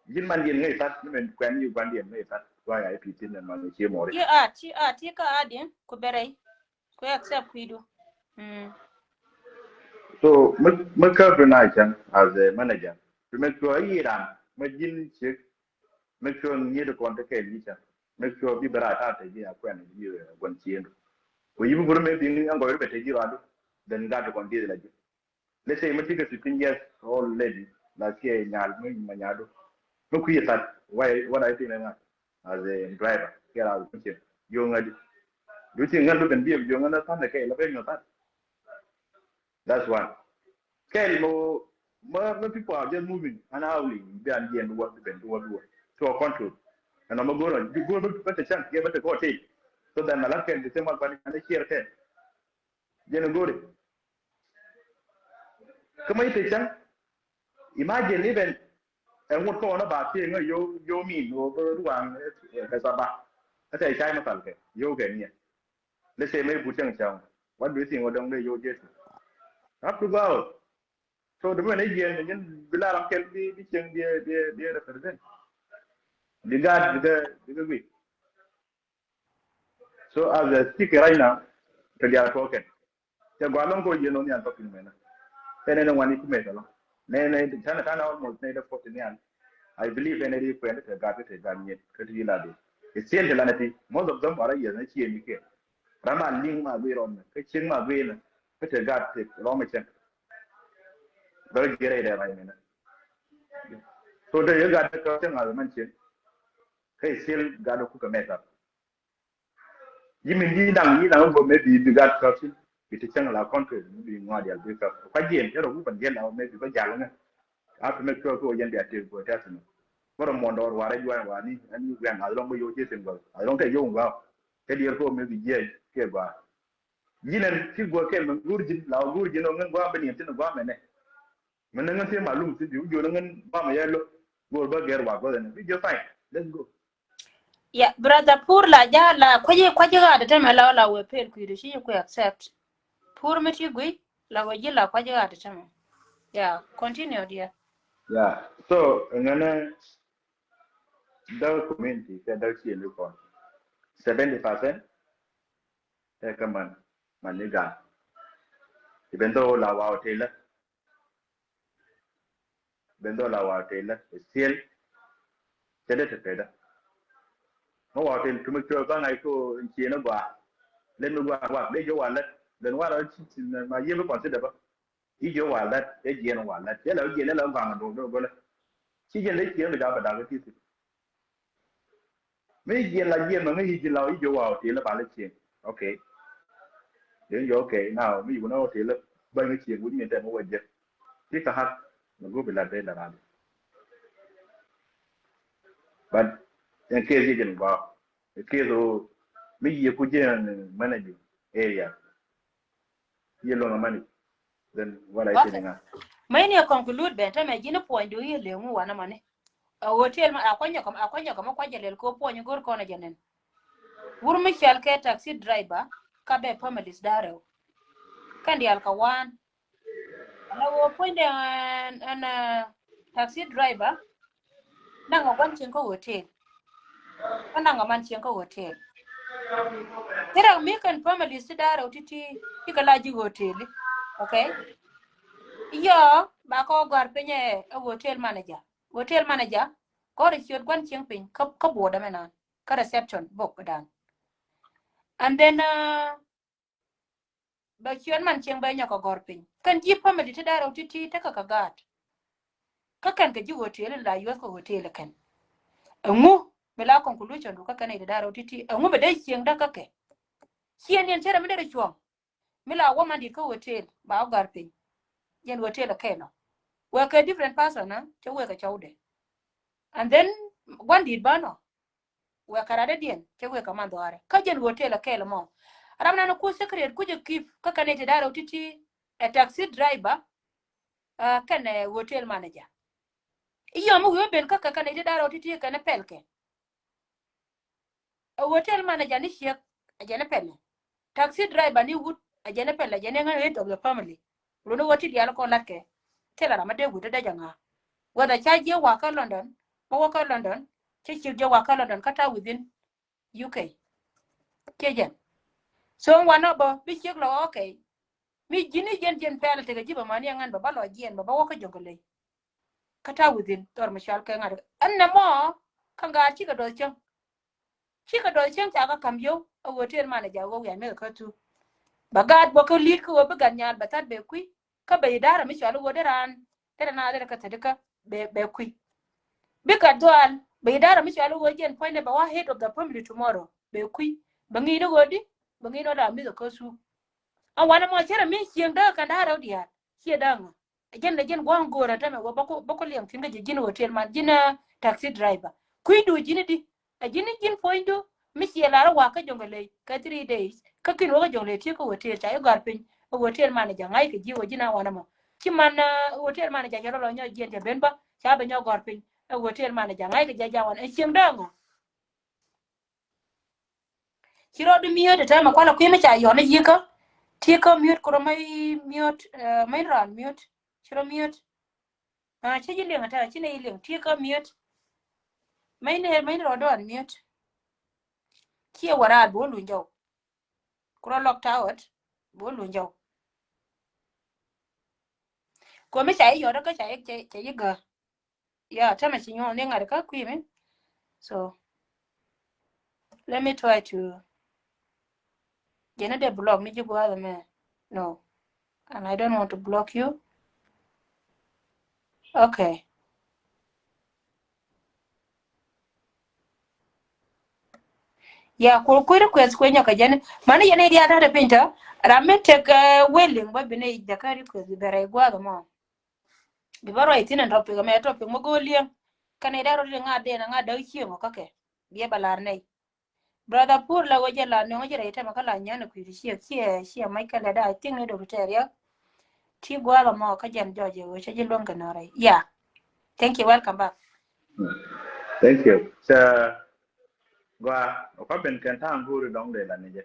Ji̱n man diɛn ŋäc tat ni mɛ kuɛn yi guan diɛn ŋäc tat. Guan ya ipi tin nɛ man cie mɔri. Ci a, ci a, ci ka a diɛn ku bɛ rɛy. Ku accept kuidu. Mm. So mɛ, mɛ kä bi na cɛŋ as a manager. Bi mɛ cuɔ yi ran mɛ ji̱n ciek. Mɛ cuɔ ŋi̱et kɔn te kɛɛl yi cɛŋ. Mɛ cuɔ bi bɛ ra ta te ji̱ a kuɛn yi guan ciendu. Ku yi bi bur mɛ bi ŋi̱ a ŋɔy ri bɛ te ji̱ radu. Then gat kɔn dieth la ji̱. Let's say mi ti kɛ fifteen years old lady la kiɛ nyal mi ma nyadu. Mi kui̱ that, why, what are you thinking? As a driver, kɛ la kui̱ yo ŋadi. Do you think ŋadi ben bi yo ŋadi than kɛ la ben yo than? That's one. Kɛl mo, mo, mo people are just moving and howling. They are here to work, to work, to work. To a control. And I'm going to go to the chance, give it a go take. So then I like the same one, but I share kɛl. Jɛn go̱ri. Kä ma i̱ te cäŋ. Imagine even ɛn ŋut kɔn a ba tieŋ a yo, yo min wä bä ruaŋ kɛ saba. Kä tɛ cay ma thal kɛ yo kɛ niɛ. Let's say mɛ but cäŋ cäŋ. What do you think wä dɔŋ dee yo Jesu? Have to go out. So the moment again, again, bi la ram kɛl bi, bi cieŋ bi, bi, bi represent. Bi gaat bi kɛ, bi kɛ gui. So as I speak right now, te dial ko ken. Te gua long ko yeno ni an tokin mena. Te ne ne wani ku meta lo. Ne ne tana tana almost ne de forty ni an. I believe ne di kwende te gat te gat ni te di la di. It's still the lanity. Most of them are here ne chi ni ke. Rama ling ma gui ron. Ke ching ma gui ne. Ke te gat te ro me chen. Very gere de right mena. So te ye gat te ko chen al man chen. Ke still gat ku ke meta. Yi min di daŋ, yi daŋ bä maybe bi gat kɔp sin. Bi ti cäŋ la control, bi ŋɔa dial bi kɔp. Kwa jiɛn, yɛrɛ wu ban jiɛn la maybe bä jal ŋä. A ti make sure ko yɛn bi a ti ko tɛs ni. Bä rɔ mɔndɔ warɛ juan wa ni, ani guɛn a lɔŋ bä yo ti sin gɔl. A lɔŋ kɛ yo ŋa. Kɛ diɛr ko maybe jiɛn kɛ gɔa. Yi nɛn ti gɔa kɛ mɛ gur jin, la gur jin o ŋän gɔa bä ni tin gɔa mɛ nɛ. Mɛ nɛ ŋän ti malum ti bi wu jol ŋän gɔa mɛ yɛ lo. Gor bä gɛr wa gɔdɛ ni. Bi jɛ fine. Let's go. Yeah, brother Pur la ja la kwaji kwaji ga de teme la la we pel kuidu shi ku accept. Pur mi ti gui la we ji la kwaji ga de teme. Yeah, continue dear. Yeah. So ngana da community ka da shi lu ko. Seventy percent e ka man man ni ga. Even though la wa hotel, ben dhɔ la wa hotel la still. Cɛ dee te peda. Ma wa hotel tumi cuɛ ba ŋa̱c ko in ciɛ ni gɔaa. Lɛn mi gɔaa wak dee jɛ wa lɛt. Lɛn wa la ci ci ma yie bi consider ba. Yi jɛ wa lɛt, jɛ jiɛn wa lɛt. Yɛ la jiɛn yɛ la gɔaa ŋa dɔɔ dɔɔ gɔlɛ. Ci jiɛn dee ciɛ mi daa ba daa ti ti. Mi jiɛn la jiɛn ma ŋäc yi ji̱ la yi ji̱ wa hotel la ba la cieŋ. Okay. Then you okay now mi yuk na hotel la ba ŋäc cieŋ wut mi tɛm wä jɛ. Ti ka hak na gobi la dee la ran. But in case yi jiɛn ba, in case o mi yi ku jiɛn managing area. Yɛ luɔŋ amani. Then what I saying? Mɛ ni a conclude ben tɛmɛ ji̱n puɔ̱ny du yɛ leŋu wan amani. A hotel ma a kuanyɛ kɔm a kuanyɛ kɔm a kuanyɛ lɛl ko puɔ̱ny gor kɔn a jɛ nɛn. Wur mi cɔal kɛ taxi driver ka bɛ families da̱rɛw. Kɛn dial ka wan. Ala wä puɔ̱ny dɛ ɛn ɛn taxi driver. Naŋ a gua̱n cieŋ kä hotel. Kä naŋ a man cieŋ kä hotel. Thil rak mi kɛn families ti da̱rɛw ti̱ti̱ ti kɛ la ji̱ hotel. Okay. Yɔ ba kɔ gɔ̱a̱r piny ɛ hotel manager. Hotel manager kɔr ciöt gua̱n cieŋ piny kä buɔdɛ mɛ nan kä reception bok dan. And then uh, bɛ ciöt man cieŋ bɛ nyɔk a gɔ̱r piny kɛn ji̱ family ti da̱rɛw ti̱ti̱ tekɛ kɛ gaat. Kä kɛn kɛ ji̱ hotel la yuɔth kɛ hotel kɛn. Ɛŋu mi la conclusion du kä kɛn iti da̱rɛw ti̱ti̱ ɛŋu mi dee cieŋ dä kä kɛ. Ciɛn yɛn cɛ rɛ mi dee rɛ cuɔ̱ŋ. Mi la wä man dit kä hotel ba wä gɔ̱r piny. Yɛn hotel kɛ nɔ wɛ kɛ different person na cɛ wɛ kɛ cɔwdɛ. And then gua̱n dit ba nɔ. Wek kɛ radä diɛn cɛ wek kɛ man dhɔaarɛ kä jɛn hotel a kɛɛl mɔ. Ram nan ku secret ku jɛ kip kä kɛn iti da̱rɛ ti̱ti̱ ɛ taxi driver. Kɛn ɛ hotel manager. Iyɔm mi wi̱i̱ ben kä kɛ kɛn iti da̱rɛ ti̱ti̱ kɛn ɛ pɛl kɛ. Ɛ hotel manager ni ciek ɛ jɛn ɛ pɛl. Taxi driver ni wut a jɛn ɛ pɛl a jɛn ɛ ŋa̱n head of the family. Luni wä ti dial kɔn latkɛ. Thilɛ ram a dee wut a dee jɛ ŋa̱. Whether ca jiɛ wakä London, ma wakä London, ca ciek jiɛ wakä London kä ta within U K. Ciɛ jɛn. So wan nɔ bä bi ciek lɔ okay. Mi ji̱n i̱ jɛn jɛn pɛl tekɛ ji̱ bä mani a ŋa̱n bä ba lɔ jiɛn bä ba wakä jɔŋ kɛ ley. Kä ta within thɔr mi cual kɛ ŋa̱t ɛn nɛ mɔ. Kä ŋa̱t cikɛ dɔth cäŋ. Cikɛ dɔth cäŋ ca kä ka̱m yio̱w ɛ hotel manager ɣöö wiaa mekɛ kä thuk. Bɛ gaat bä kä li̱i̱t kä ɣöö bi gat nyal bɛ that bɛ kui̱. Kä bɛ idara mi cɔal i̱ ɣöö dee raan, dee raan a dee rɛ kä thädikä bɛ, bɛ kui̱. Bi gat dhuaal, bɛ idara mi cɔal i̱ ɣöö jiɛn puɔ̱nydɛ bɛ wä head of the family tomorrow bɛ kui̱. Bɛ ŋi̱i̱n i̱ ɣöö di, bɛ ŋi̱i̱n i̱ ɣöö daa mi̱th ɛ kä thuk. A wanɛ mɔ cɛ rɛ mi cieŋ dee kɛn da̱a̱ rɛw diaal ciɛ dääŋä. Ɛ jɛn, ɛ jɛn gua̱a̱ŋ go̱o̱rä tämɛ wä bä ku, bä ku liɛŋ thi̱n kä ji̱ ji̱n hotel man ji̱n, ah, taxi driver. Kui̱du ji̱n di. Ɛ ji̱n, ji̱n puɔ̱nydu mi ciɛ lar wä kä Jɔŋlei kä three days. Kä kin wä kä Jɔŋlei tiek kä hotel ca i̱ gɔ̱r piny. Ɛ hotel manager ŋa̱c kɛ ji̱ wä ji̱n a wanɛ mɔ. Ci man, ah, hotel manager cɛ rɔ lɔ nyɔ jiɛn cɛ ben bä ca bɛ nyɔ gɔ̱r piny. Ɛ hotel manager ŋa̱c kɛ ji̱ a wanɛ. Ɛ cieŋ dee ŋɔ. Ci rɔ di miöt ɛ tɛmɛ kualɛ kui̱ mi ca yɔn i̱ yikä. Tikä miöt kurɔ mä i̱ miöt, eh, mä in raan miöt. Ci rɔ miöt. Ah, ci ji̱ liŋ ɛ tɛmɛ, ci nɛ i̱ liŋ. Tikä miöt. Mä in, mä in rɔ dɔan miöt. Ci ɛ wä raar bi wä luny jɔw. Kurɔ lɔk tawet bi wä luny jɔw. Kuɔ mi ca i̱ yɔt kä ca i̱, ca, ca i̱ gä. Yeah, tämɛ ci nyuɔn ni ŋa̱t kä kui̱ mi. So let me try to, jɛn a dee block ni ji̱ gua̱a̱th ɛmɛ. No. And I don't want to block you. Okay. Yeah, ku, ku request kuɛ nyɔk kɛ jɛn. Mani yɛn i̱ diaal ta̱a̱ te piny tɔ. Ram mi tek, eh, willing bä bi ni jakä request bɛ rɛy gua̱a̱th ɛmɔ. Bi bä ruac thi̱n ɛn topic ɛmɛ, topic mi go̱o̱r liɛŋ. Kɛn i̱ dee rɔ ti ŋa̱t dee na ŋa̱t däk cieŋ ɔ kä kɛ. Biɛ bä lar nɛy. Brother Pur la wä jɛ la nöŋ jɛ rɛy tɛmɛ kä la nyän ɛ kui̱ ti ciɛ, ciɛ, ciɛ mac kɛ lɛ da, I think ni dɔk ti tɛɛr yɛ. Ti gua̱a̱th ɛmɔ kä jɛn jɔɔc ɛ wä cä ji̱ luäŋ kɛ nöŋ rɛy. Yeah. Thank you. Welcome back. Thank you. Cä gɔaa ɔ kä ben kɛn ta̱a̱ŋ go̱o̱ri dɔ̱ŋ dee la ni jɛ.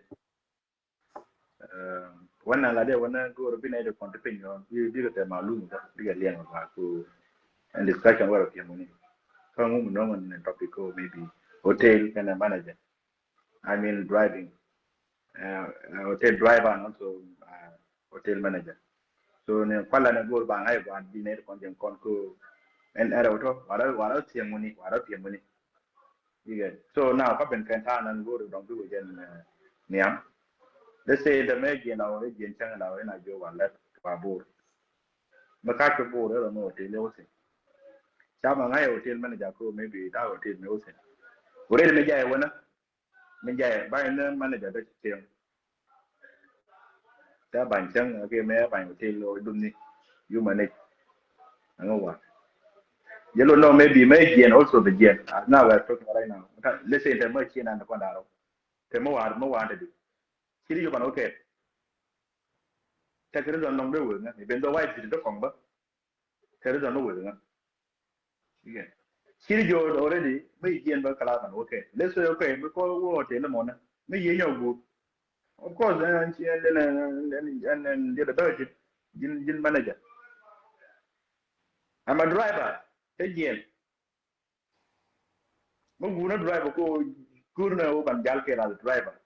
Wänä la dee wänä go̱o̱r bi nɛy dee kɔn ti piny ɔ bi, bi kɛ tɛ malum kä bi kɛ liɛŋ ɔ ku ɛn discussion wärä piɛŋ wuni. Kä ŋu mi nɔŋ ni topic ko maybe hotel kɛnɛ manager. I mean driving. Uh, hotel driver and also, uh, hotel manager. So ni kuala ni go̱o̱r ba ŋa̱c gua̱a̱n bi nɛy dee kɔn jɛn kɔn ko ɛn ɛrɛ wä tɔ wala, wala piɛŋ wuni, wala piɛŋ wuni. You get? So now kä ben kɛn ta̱a̱ nan go̱o̱r dɔ̱ŋ bi wä jɛn, eh, niam. Let's say the mɛ jiɛn la wä jiɛn cäŋ la wä na jiɔ wä lɛt wa Bor. Mɛ ka kɛ Bor ɛlɔ mɛ hotel wä sin. Ca ma ŋa̱c hotel manager ko maybe ta hotel mɛ wä sin. Hotel mɛ jay wä na. Mɛ jay ba in manager dɛ cɛŋ. Ta bany cäŋ, okay, mɛ bany hotel ɔ dum ni. You manage. Aŋa wa. Yellow no, maybe mɛ jiɛn also the jiɛn. Uh, now we're talking right now. Let's say the mɛ jiɛn and the kɔn daro. Te mɛ war, mɛ war te di. Ciri yoban, okay. Te kiri dɔn nɔŋ de wee ŋa. Even though white did the kɔŋ ba. Te kiri dɔn wee ŋa. Ciri jɔ already, mɛ jiɛn ba kala man, okay. Let's say, okay, mɛ kɔ wä hotel mɔ na. Mɛ yɛ nyɔ gu. Of course, ɛn, ɛn, ɛn, jiɛn manager. I'm a driver. Te jiɛn. Mɛ gu na driver ko, gur na wä ban jal kɛ la driver.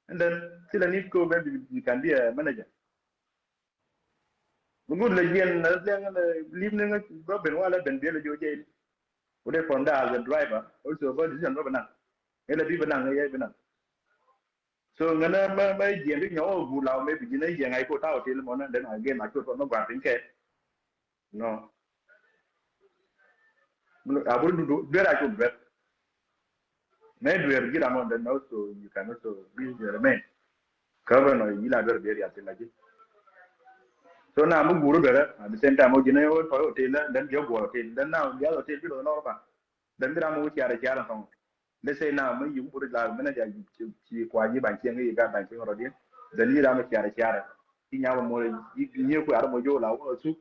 And then, till I need ko, maybe you can be a manager. Mɛ gu la jiɛn, na jiɛn, na lim ni ŋa, ba ben wala ben biɛ la jiɔ jɛ. Wä dee from there as a driver, also ba decision ba benang. Ila bi benang, ya benang. So ŋa na mɛ, mɛ jiɛn di nyɔ gu la, maybe jiɛn jiɛn ŋa ko ta hotel mɔ na, then again, I could not go and think. No. A buri dudu, duer a cu duer. Mɛ duer ji̱ ram ɔ den also, you can also be the remain. Kä bɛ nɔ, ji̱ la duer duer ya tin la ji̱. So na mi guru duer, at the same time, ɔ ji̱ na yɔ tɔy hotel, then ji̱ guɔ hotel, then now the other hotel ji̱ lɔ lɔ ba. Then bi ram ɔ ciarɛ ciarɛ sɔŋ. Let's say now, mi yuk buri la manager ci, ci kua yi ban cieŋ yi gan ban cieŋ rɔ di. Then yi ram ciarɛ ciarɛ. Ki nyaba mo yi, yi ku ar mo jo la wo su.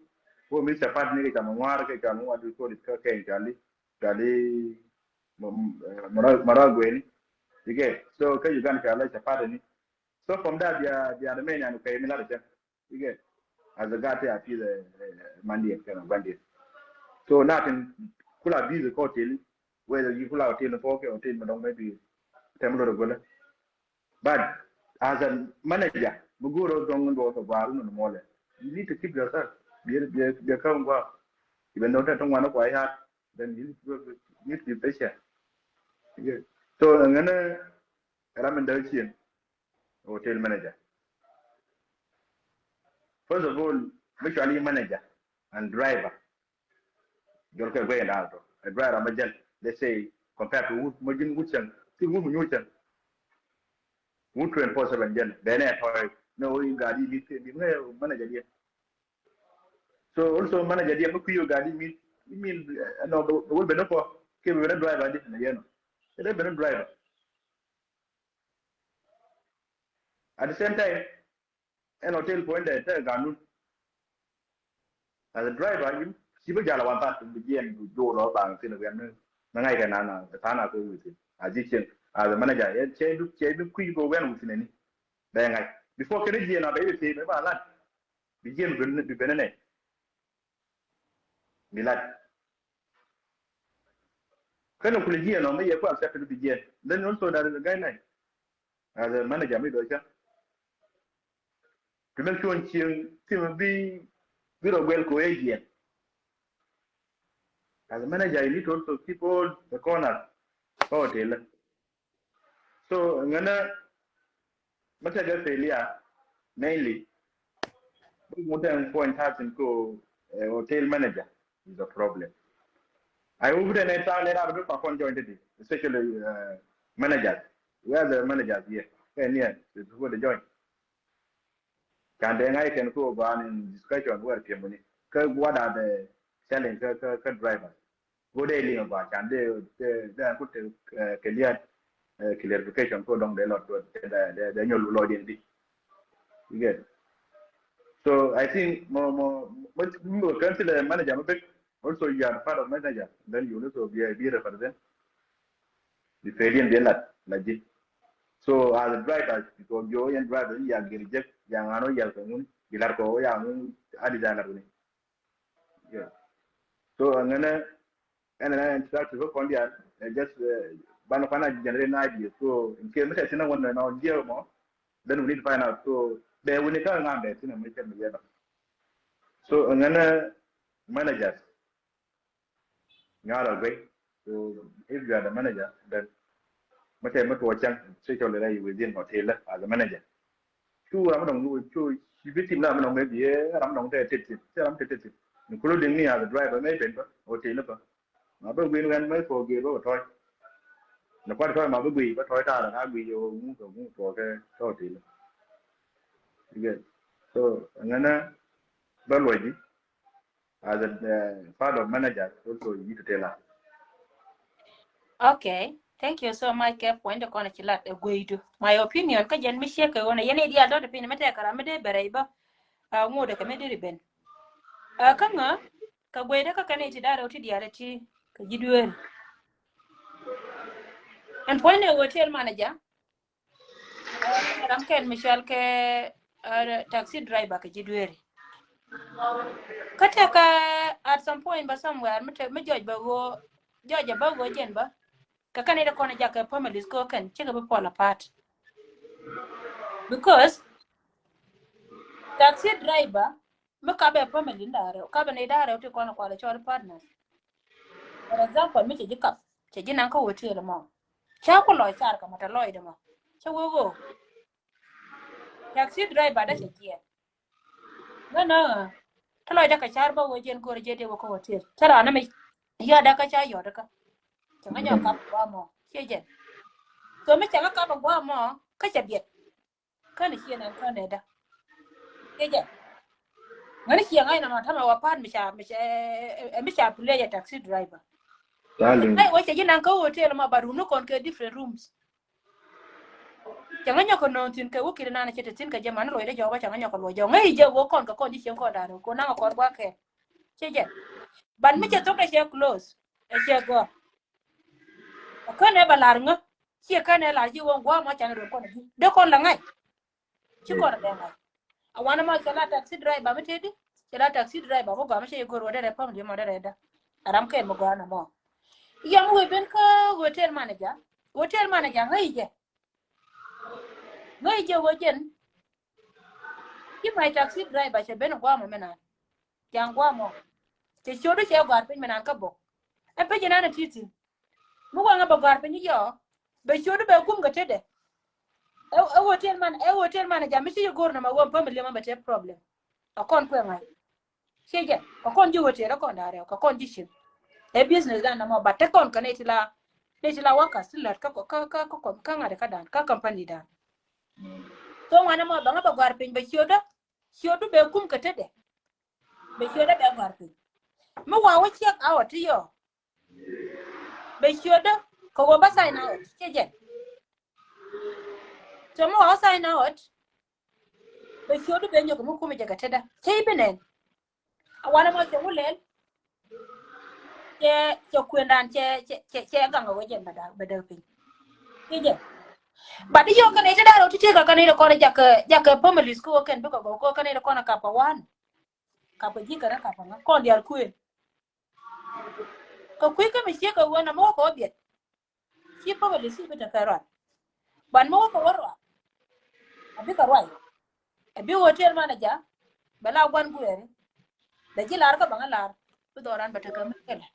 Wo mi sapat ni ke chama ŋwar ke chama ŋwar di ko di ke ke jali. Jali mara, mara gweni. Ike. So ke Uganda ka la sapat ni. So from that, they are, they are the main and okay, mi la de. You get? As a guy, I feel, uh, uh, Monday and Kenya, Monday. So nothing, kula busy hotel, whether you kula hotel, four K hotel, madam, maybe, ten dollar gola. But as a manager, muguro dong ndo to baru no mole. You need to keep yourself. Be, be, be come go. Even though that don't wanna go hard, then you need to, you need to be patient. You get? So, I'm gonna, I'm in the hotel manager. First of all, mi cɔal i̱ manager and driver. Jɔl kɛ guɛy da̱a̱n tɔ. A driver ma jɛn, let's say, compared to wut, ma ji̱n wut cɛn, ti wut mi nyuur cɛn. Wut twenty-four seven jɛn, bɛ nɛ tɔy, nɛ wä i̱ gaat i̱ mi̱th kɛ mi̱th, ŋɛ manager diɛ. So also manager diɛ, mi kui̱ i̱ gaat i̱ mi̱th, i̱ mi̱th, eh, nɔ, bɛ wä ben nɔ kɔ, kɛ bɛ ben nɔ driver diɛ, nɛ yɛn nɔ. Kɛ bɛ ben nɔ driver. At the same time, ɛn hotel puɔ̱nydɛ te ganun. As a driver, you, ci bi jal a wan tha̱a̱ŋ bi jiɛn bi jo̱o̱l ɔ baŋ thi̱n wiɛn ni, ni ŋa̱c kɛ nana, tha̱a̱ŋ a kɛ wi̱i̱ thi̱n. A ji̱ cieŋ, as a manager, yɛ cɛ bi, cɛ bi kui̱ kɛ wiɛn wi̱i̱ thi̱n ni. Bɛ ŋa̱c. Before kɛn jiɛn a bɛ bi thi̱n, bɛ ba lat. Bi jiɛn bi, bi ben nɛ. Bi lat. Kɛn kulɛ jiɛn ɔ, mi yɛ ku accept bi jiɛn. Then also that is a guideline. As a manager mi dɔ̱ cä. Ti mɛ cuɔ̱n cieŋ ti mɛ bi, bi rɔ guɛl kɛ wee jiɛn. As a manager, you need to also keep all the corners. Kɔ hotel. So ŋänä, mɛ tekɛ failure mainly. Bi ŋut ɛn point thirteen ko, eh, hotel manager is a problem. I hope that next time let out the kɔn join today, especially, uh, managers. Where are the managers here? Kɛ ni ɛ, it's good to join. Can they ŋa̱c kɛn ko gɔaa in discussion where piɛmuni? Kä what are the challenge kä, kä, kä driver? Go dee liŋ gɔaa can dee, dee, dee kut, eh, kɛ liat, eh, clarification ko dɔŋ dee lɔt, dee, dee, dee nyol lɔt in di. You get? So I think mo, mo, mo, mo kɛn ti lɛ manager mo bek. Also you are part of manager. Then you also be, be represent. Bi pediɛn bi lat la ji̱. So as a driver, because yo yɛn driver ya gir jek, ya ŋano ya kɛ ŋun, bi lat ko ya ŋun a di da lat ni. Yeah. So ŋänä, ɛn ɛn ɛn try to hook on there, eh, just, eh, ban kɔn a generate an idea. So in case mi tɛ tin a wan na ɔn jiɛ mɔ, then we need to find out. So bɛ wuni kä ŋa̱n bɛ tin a mi cɛ mi yɛ ba. So ŋänä managers. Nyɔal a guey. So if you are the manager, then mɛ tɛ mɛ tuɔ cɛŋ, especially like within hotel as a manager. Cu ram dɔŋ cu ci bi team na mi dɔŋ maybe, eh, ram dɔŋ tɛ tet tet, tɛ ram tɛ tet tet. Including me as a driver, mɛ ben ba hotel ba. Ma bɛ guey ni wɛn mɛ tuɔ guey ba tɔy. Ni kuat tɔy ma bɛ guey ba tɔy ta̱a̱ la guey yo mu ko mu tuɔ kɛ hotel. You get? So ŋänä ba luɔci. As a, uh, part of manager, also you need to tell us. Okay, thank you so much. Kɛ point kɔn ci lat ɛ gueydu. My opinion, kä jɛn mi ciek kɛ ɣöö nɛ yɛn idial dɔt piny mi tɛk kɛ ram mi dee bɛrɛ iba. Uh, ŋot kɛ mi dee ri ben. Uh, kä ŋä, kɛ gueydu kä kɛn iti da̱rɛ ti dial ti kɛ ji̱ dueeri. And point ɛ hotel manager. Ram kɛn mi cɔal kɛ, uh, taxi driver kɛ ji̱ dueeri. Kä tɛkä at some point ba somewhere mi te, mi judge ba ɣöö, judge ba ɣöö jɛn ba. Kɛ kɛn ite kɔn jak kɛ families kɛ kɛn cikɛ bi fall apart. Because taxi driver mi kap ɛ family ni da̱ŋ rɛw, kap ɛ ni da̱ŋ rɛw ti kɔn kual ɛ cɔl partners. For example, mi cɛ ji̱ kap, cɛ ji̱ naŋ kä hotel mɔ. Ca ku lɔc car kɛ mɔ, tɛ lɔcdɛ mɔ. Cɛ wee ɣöö taxi driver dee cɛ jiɛɛn. Ŋänä, tɛ lɔcdɛ kɛ car bä wee jiɛn go̱o̱rɛ jiɛn dee wee kä hotel. Cɛ raan mi yɔ̱ɔ̱dɛ kä ca yɔ̱ɔ̱dɛ kä. Cɛ ŋä nyɔk kap gua̱a̱ mɔ, ciɛ jɛn. So mi cɛ ŋä kap gua̱a̱ mɔ, kä cɛ biɛt. Känɛ ciɛ nan känɛ da. Kɛ jɛ. Ŋäni ciɛ ŋa̱c na ma tamɛ wa part mi ca, mi ca, eh, eh, mi ca play a taxi driver. Darling. Ai, wa cɛ ji̱ nan kä hotel ma, but room ni kɔn kɛ different rooms. Cɛ ŋä nyɔk kɛ nööŋ thi̱n kɛ wä ki̱n nan cɛ te thi̱n kɛ jɛ man luɔcdɛ jɔk ba cɛ ŋä nyɔk kɛ luɔc jɔk. Ŋäc jɛ wä kɔn kɛ kɔn ji̱ cieŋ kɔn da̱a̱n rɛw kɔ naŋ kɛ kɔn gua̱a̱ kɛ. Cɛ jɛ. But mi cɛ thok dɛ cɛ close. Ɛ cɛ gɔ̱r. Kä nɛ ba lar ŋä. Ciɛ kä nɛ lar ji̱ wä gua̱a̱ mɔ can ruɔ̱n kɔn ji̱. Dee kɔn la ŋa̱c. Ci kɔn bɛ ŋa̱c. A wanɛ mɔ cɛ la taxi driver mi teti. Cɛ la taxi driver mi gɔaa mi cɛ i̱ go̱r wä derɛ pam diɛ mɔ derɛ da. A ram kɛn mi gɔaa na mɔ. Yam wee ben kä hotel manager. Hotel manager ŋäc jɛ. Ŋäc jɛ wä jɛn. Ci my taxi driver cɛ ben gua̱a̱ mɔ mi naan. Ca̱ŋ gua̱a̱ mɔ. Cɛ ciötdu cɛ gɔ̱a̱r piny mi naan kä bok. Ɛ piny inan ɛ ti̱ti̱. Mi waŋɛ bɛ gɔ̱a̱r piny yɔ. Bɛ ciötdu bɛ gum kɛ tetdɛ. Ɛ, ɛ hotel man, ɛ hotel man ɛ jam mi ci yɛ go̱r nɔmɔ wä family mɔ bɛ te problem. Kä kɔn kuɛ ŋa̱c. Ciɛ jɛ, kä kɔn ji̱ hotel, kä kɔn da̱ŋ rɛw, kä kɔn ji̱ cim. Ɛ business dan nɔmɔ, but te kɔn kä nɛy ti la, nɛy ti la workers ti lät kä, kä, kä, kä, kä ŋa̱t kä dan, kä company dan. So ŋuan nɔmɔ bɛ ŋa̱ bɛ gɔ̱a̱r piny, bɛ ciötdä, ciötdu bɛ kum kä tetdɛ. Bɛ ciötdä bɛ gɔ̱a̱r piny. Mi wa wä check out ti yɔ. Bɛ ciötdä, kä wä bä sign out, ciɛ jɛ. So mi wa wä sign out, bɛ ciötdu bɛ nyɔk mi kum jɛ kä tetdä. Cɛ i̱ bi nɛn. A wanɛ mɔ cɛ wulɛl. Cɛ, cɛ kuendan cɛ, cɛ, cɛ, cɛ gaŋ a wä jɛn bɛ däk, bɛ däk piny. Cɛ jɛ. But i̱ yɔ kɛn i̱ ti da̱r ɔ ti ti kɛ kɛn i̱ ti kɔn jakä, jakä families kä wä kɛn bikɛ gɔw kä kɛn i̱ ti kɔn a kapɛ wan. Kapɛ ji̱ kɛn a kapɛ ŋa kɔn diaal kuen. Kɛ kui̱ kä mi ciek kɛ wä na mɔ kɛ wä biɛt. Ci family ci bi tekɛ ruac. Ban mi wä kɛ wä ruac. A bikɛ ruac. A bi hotel manager. Bɛ la guan guɛɛri. Bɛ ji̱ lar kä baŋä lar. Bi dhɔran bɛ tekɛ mi kɛlɛ.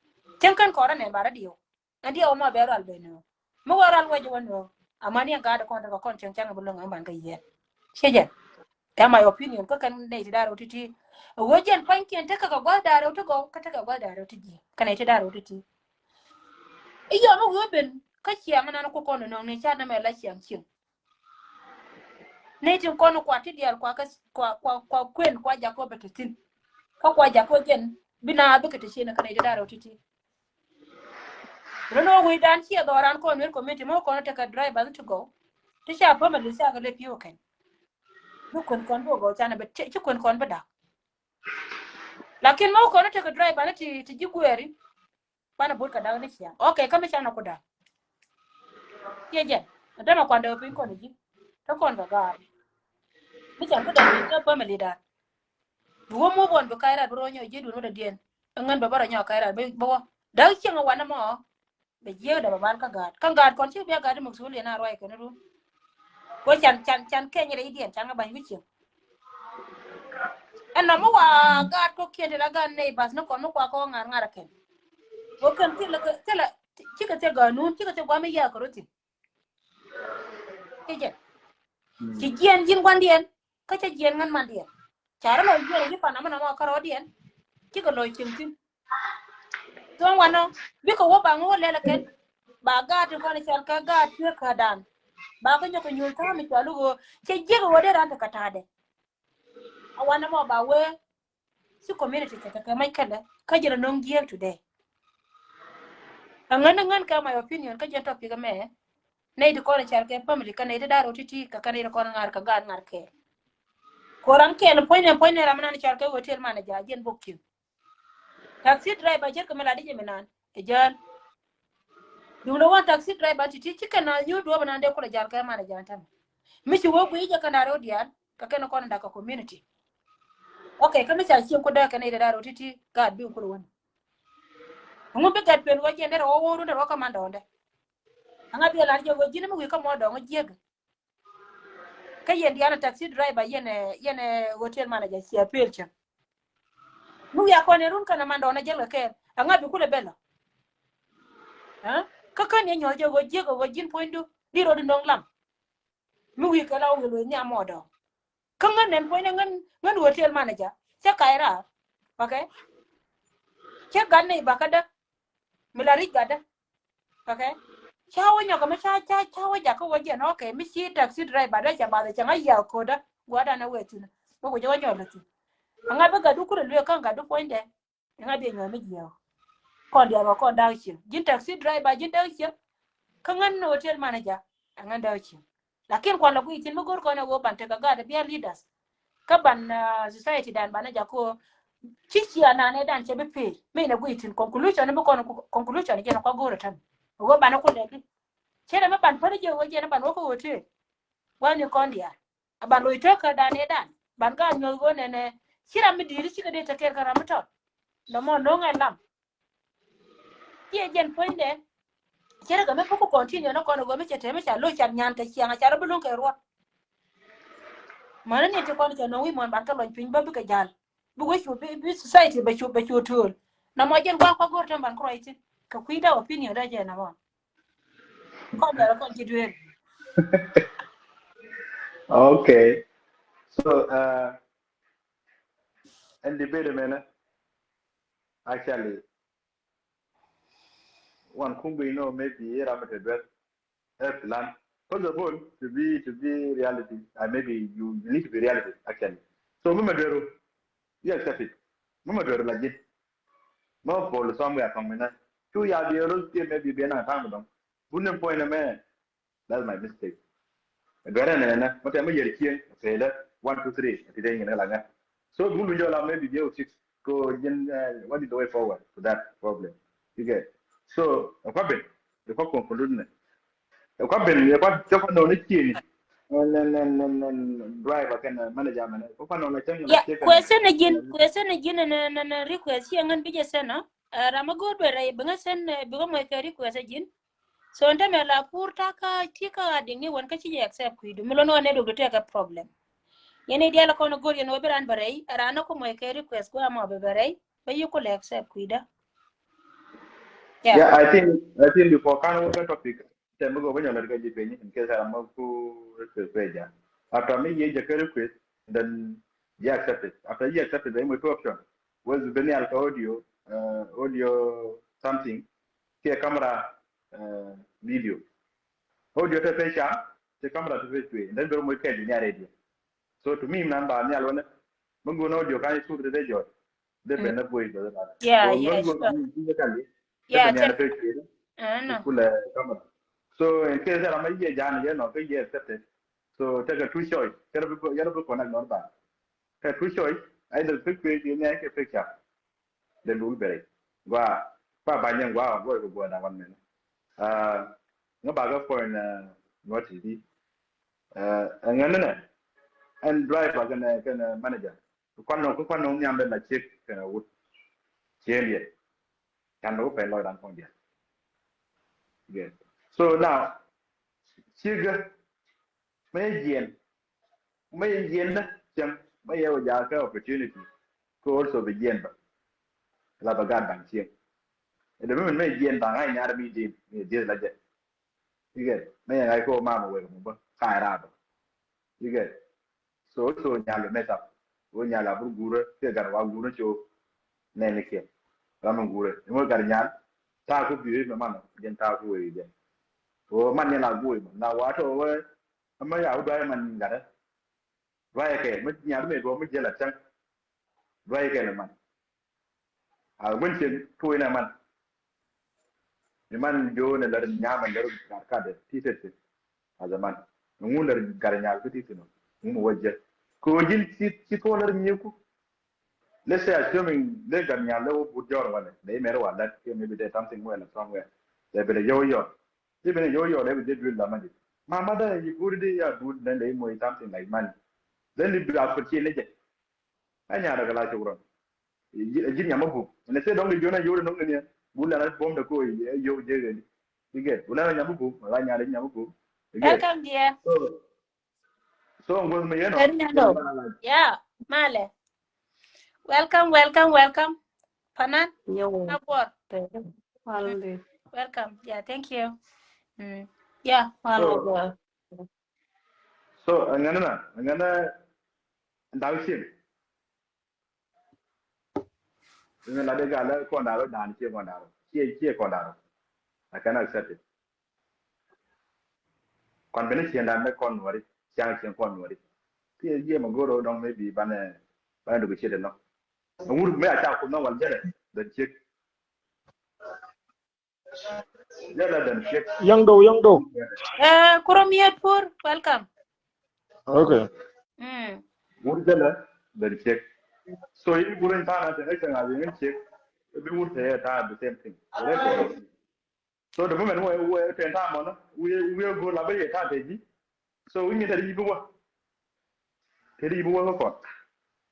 Cäŋ kɛn kɔrä nɛn ba rɔ diɛw. Ɛn diɛw ma bɛ rual bɛ nööŋ. Mi wä rual wä ji̱ wä nööŋ. Amäni ɛn gaat kɔn tekɛ kɔn cäŋ cäŋ bi lo̱ŋ ɛn ban kä yiɛn. Ciɛ jɛn. Ɛ my opinion kä kɛn nɛy ti da̱r rɛw ti̱ti̱. Ɛ ɣöö jɛn pua̱nykiɛn tekɛ kɛ gua̱th da̱r rɛw ti gɔw kä tekɛ gua̱th da̱r rɛw ti ji̱. Kɛn nɛy ti da̱r rɛw ti̱ti̱. I̱ yɔm i̱ wi̱i̱ ben kä ciaŋ inan ku kɔn inɔŋ ni ca nɛmɛ la ciaŋ cieŋ. Nɛy tin kɔn kua ti diaal kua kä kua, kua, kua kuen kua jakä bɛ te thi̱n. Kä kua jakä jɛn bi na bikɛ te cien kä nɛy ti da̱r rɛw ti̱ti̱. Run ɔ wi̱i̱ dan ciɛ dhɔran kɔn wer community mɔ kɔn tekɛ driver ti gɔw. Ti ca family ca kɛ lep pi̱w kɛn. Bi kuen kɔn bi gɔw canɛ bɛ ci kuen kɔn bi dak. Lakin mɔ kɔn tekɛ driver ni ti, ti ji̱ guɛɛri. Banɛ but kɛ dak ni ciaŋ. Okay, kä mi canɛ ku dak. Ciɛ jɛn. Dämɛ kuan dee piny kɔn ji̱. Te kɔn kɛ gaar. Mi can ku dak ni kä family dan. Bi wä move on bi ka̱y rat bi rɔ nyɔ ji̱ dun wä dee diɛn. Ɛŋän bɛ bä rɔ nyɔ ka̱y rat bi wä. Dak cieŋ ɛ wanɛ mɔ. Bɛ jiɛk dɛ bɛ bal kä gaat. Kä gaat kɔn ci bia gaat di muksuliɛn a ruac kɛn run. Ko can, can, can kɛny rɛy diɛn can kä bany wi̱ciɛn. Ɛn nɔ mi wa gaat kɔ kiɛn ti la gaat neighbors ni kɔn mi kua kɔ ŋa̱r ŋa̱r kɛn. Ko kɛn thilɛ, thilɛ, cikɛ thil gaat nun, cikɛ thil guam mi yɛ kɛ rɔ thin. Ci jɛn. Ci jiɛn ji̱n guandiɛn, kä cä jiɛn ŋän mandiɛn. Ca rɔ lɔ jiɛn ji̱ pan amä nɔmɔ kärɔɔdiɛn. Cikɛ lɔ cieŋ thi̱n. Thuɔ̱ŋ wanɔ bikɛ wä ba ŋä wä lɛl kɛn. Ba gaat ti kɔn i̱ cɔl kɛ gaat cuɛ kädan. Ba kä nyɔk kɛ nyuul ta̱a̱ mi cɔl i̱ ɣöö cɛ jiäk i̱ ɣöö dee ran ti kɛ ta̱a̱dɛ. A wanɔ mɔ ba wee ci community cɛ kɛ kɛ mac kɛlɛ kä jɛ rɔ no̱ŋ jiäk today. Ɛ ŋän ɛ ŋän kɛ my opinion kä jɛ topic ɛmɛ. Nɛy ti kɔn i̱ cɔl kɛ family kä nɛy ti da̱r rɔ ti̱ti̱ kɛ kä nɛy ti kɔn i̱ ŋa̱r kɛ gaat ŋa̱r kɛɛl. Ko ran kɛɛl puɔ̱nydɛ puɔ̱nydɛ ram mi nan i̱ cɔl kɛ hotel manager jiɛn bok cieŋ. Taxi driver cir kɛ mi la di jɛ mi nan ɛ jään. Duŋdɛ wan taxi driver ti̱ti̱ ci kɛn na nyuur duɔ̱ɔ̱p nan dee kulɛ jal kɛ man ɛ jaan tɛmɛ. Mi ci wee guiy jɛ kɛn da̱r rɛw diaal kɛ kɛn kɔn da̱k kɛ community. Okay, kä mi ca cieŋ ku dee kɛn i̱ dee da̱r rɛw ti̱ti̱ gaat bi kulɛ wän. Ŋun bi gat pen wä jiɛn dee rɛ wä wä run dee rɛ wä kä man dɔɔndɛ. Aŋa bi ɛ lar jɛ wä ji̱n mi wi̱i̱ kä mɔ dɔɔŋ jiäk. Kä yɛn diaal ɛ taxi driver yɛn ɛ, yɛn ɛ hotel manager cia pel cä. Mi wi̱i̱ a kɔn ɛ run kɛn ɛ man dɔɔn ɛ jäl kɛ kɛɛl. Ɛŋa bi kulɛ ben lɔ? Kä kän yɛ nyɔl jɛ ɣöö jiäk ɛ ɣöö ji̱n puɔ̱nydu di rɔɔdu nöŋ lam. Mi wi̱i̱ kɛ la wä wi̱i̱ lueth nhiam mɔ dɔɔŋ. Kä ŋän nɛn puɔ̱ny ni ŋän, ŋän hotel manager cä ka̱y raar. Okay. Cä gat ni bakädä. Mi la ri̱c gatdä. Okay. Ca wä nyɔk mi ca, ca, ca wä jakä wä jiɛn. Okay, mi ci taxi driver dä ca bath cɛ ŋa yiath ko̱dä gua̱dan a wee thi̱n. Bä ku jɛ wä nyɔk lä thi̱n. Aŋa bi gatdu kurɛ luee kä gatdu puɔ̱nydɛ. Aŋa bi nyɔk mi jiɛw. Kɔn diaal wä kɔn da̱k cieŋ ji̱n taxi driver ji̱n da̱k cieŋ. Kä ŋän hotel manager aŋa da̱k cieŋ. Lakin kuan la guiy thi̱n mi go̱r kɔn ɛ wä ban tekɛ gat bia leaders. Kä ban society dan banɛ jakä ci cia nanɛ dan cɛ bi pee mi nɛ guiy thi̱n conclusion bi kɔn, conclusion jɛn kua go̱o̱rɛ tɛm. Wä banɛ ku lɛk di cɛ dɛ mi ban päni jɛ wä jɛn ban wä kä hotel. Wä ni kɔn diaal a ban loc tek kä danɛ dan ban gaa nyuɔth wä nɛnɛ ci ram mi di̱i̱ri cikɛ dee tek kɛɛr kä ram mi tɔt. Nɔmɔ no̱o̱ŋ ɛ lam. Ciɛ jɛn puɔ̱nydɛ. Cɛ rɛ kɛ mi bä ku continue ni kɔn ɛ ɣöö mi cɛ te mi ca lo̱c ca nyan kɛ ciaŋ a ca rɔ bi luŋ kɛ ruɔt. Mäni ni ti kɔn cɛ nɔŋ wi̱i̱ muɔ̱n ban kɛ lɔny piny bä bikɛ ja̱l. Bi wec cu bi, bi society bɛ cu, bɛ cu tööl. Nɔmɔ jɛn gua̱a̱k kua go̱r tɛm ban kɛ ruac thi̱n kɛ kui̱da opinion dee jɛ nɔmɔ. Kɔn jɛ rɔ kɔn ci dueer. Okay. So, uh, ɛn debate mɛnɛ. Actually, one kum bi nɔ, maybe ɛ ram mi te duel ɛ plan. First of all, to be, to be reality, uh, maybe you, you need to be reality, actually. So mi mɛ dueru, you accept it. Mi mɛ dueru la ji̱n. Mi mɛ puɔl somewhere kɔŋ mi na. Cu ya bi ro kiɛ maybe bi na ta̱a̱ŋ dɔŋ. Bun ni point mɛ. That's my mistake. Duerɛ nɛ nɛ, mɛ tɛ mɛ yɛr kiɛ, fɛlɛ, one, two, three, ti dee nyin la ŋɛ. So bun lu jɔ la maybe bi o fix. Ko ji̱n, uh, what is the way forward to that problem? You get? So ɛ kua ben, ɛ kua conclude nɛ. Ɛ kua ben, ɛ kua cɛ kua nɔ ni kiɛ ni. Nɛ nɛ nɛ nɛ nɛ driver kɛn, uh, manager mɛnɛ. Ɛ kua nɔ na cɛ ŋɛ. Yeah, question ni ji̱n, question ni ji̱n nɛ nɛ nɛ request kiɛ ŋän bi jɛ send nɔ. Uh, ram a go̱o̱r bɛ rɛy bi ŋä send, uh, bi ŋä mɔc kɛ request a ji̱n. So ɛn tämɛ la pur takä ti kä a diŋ ni wän kä ci jɛ accept kui̱du mi lon wä ne duk di tekɛ problem. Yɛn i̱ diaal kɔn go̱r yɛn wä bi ran bɛ rɛy ran ni ku mɔc kɛ request ku amɔ bɛ bɛ rɛy bɛ yi ku lɛ accept kui̱dä. Yeah. Yeah, I think, I think before kan wä kɛ topic tɛ mi go̱ bä nyɔlɛ kɛ ji̱ piny in case ram ma ku request kɛ ja. After mi yɛ jɛ kɛ request, then you accept it. After you accept it, then we two option. Whether bi nial kɛ audio, uh, audio something, kiɛ camera, uh, video. Audio te pecam, kiɛ camera te pecam. Then bɛ ro moc kɛɛl ni a radio. So to me, nan ba nial wänɛ, mi gun audio kan sur te jɔt. Dee ben na guey bɛ. Yeah, yeah, sure. Yeah, nial pecam. Kulɛ camera. So in case ram a yɛ jan yɛ nɔ kɛ yɛ accepted. So take a two choice. Yɛ bi connect nɔ ba. Take two choice. Either picture ni kɛ pecam. Dee lul bɛ rɛy. Gua, kua ba nyɛ gua, gua, gua, gua na one minute. Uh, ŋa ba ga point, uh, ŋa ti di. Uh, ŋa nɛ nɛ. Ɛn driver kɛnɛ, kɛnɛ manager. Kuan nɔ, kuan nɔ nyam bɛ la check kɛnɛ wut. Check yɛ. Kan nɔ pɛ lɔ dan kɔn yɛ. Yes. So now, check mɛ jiɛn. Mɛ jiɛn na cɛm mɛ yɛ wä jakä opportunity. Kɛ also bi jiɛn ba la ba gaat baŋ cieŋ. Ɛ dee mi min mɛ jiɛn baŋ a nyar mi dim mi dieth la jɛ. You get? Mɛ yɛ ŋa̱c kɛ wä mamɛ wek mɛ bä ka̱a̱c raabä. You get? So, so nyal bi mess up. Wä nyal a bur gurä kiɛ gat wa gurä co. Nɛni kiɛ ram mi gurä iŋö gat nyal. Ta̱a̱ ku bi mɛ man jɛn ta̱a̱ ku wee jɛn. Wä man nyɛ la guy mɛ la wa tɔ wä. Ama ya wä duay man gatɛ. Duay kɛ mi nyal mi duɔ mi jɛ la tɛŋ. Duay kɛ ni man. A win cin tuuy nɛ man. Ni man jo̱o̱ ni lär nyamɛ lär gat kadɛ ti tet ti. A zaman ni ŋun lär gat nyal ki ti ti nɔ ŋun wä jɛ. Kɛ wä ji̱n ci, ci tuɔ lär nyiku. Let's say assuming lɛ gat nyal lɛ wä but jɔr wanɛ lɛ imɛr wa lät kiɛ maybe there's something well somewhere. Lɛ bi lɛ yɔw yɔr. I̱ ben i̱ yɔw yɔw lɛ bi jɛ duel la mani. Ma ma dɛ yi guri di ya duel lɛ lɛ imɔ i something like money. Then i̱ bi a fot ci ni jɛ. A nyarɛ kɛ la cok rɔn. Ji̱n nyam a buk. Ni sɛ dɔŋ di jiɔn a yori nɔŋ ni ni. Bul la na buɔm dɛ ko yio̱w jɛ gɛ ni. I̱ gɛ bul la na nyam a buk. Ma la nyarɛ nyam a buk. I̱ gɛ. Welcome, dear. So, so ŋuɔth mi yɛn ɔ. Kɛn nyandɔ. Yeah, malɛ. Welcome, welcome, welcome. Panan. Yo. Abuɔr. Welcome. Yeah, thank you. Mm. Yeah. So, so, ŋɛn na, ŋɛn na, ndaw cieŋ. Ŋɛn la de gal kɔn daro dan cie kɔn daro. Cie, cie kɔn daro. I cannot accept it. Kɔn bini cieŋ dan mɛ kɔn nuɔri, ciaŋ cieŋ kɔn nuɔri. Cie, cie mɛ goro dɔŋ maybe banɛ, banɛ dugu cie de nɔ. Ŋur mɛ a ca kum nɔ wal jɛlɛ, dan cie. Jɛlɛ dan cie. Young Doe, Young Doe. Eh, Kurom Yet Pur, welcome. Okay. Mm. Ŋur jɛlɛ dan cie. So i̱ ŋur in ta̱a̱ na tɛn ɛ cɛ ŋa̱ bi ŋun cie. I̱ bi ŋur tɛ yɛ ta̱a̱ the same thing. So the moment where, where ten time on, we, we go la bɛ yɛ ta̱a̱ tɛ ji̱. So we need a ribu wa. Te ribu wa kɔn.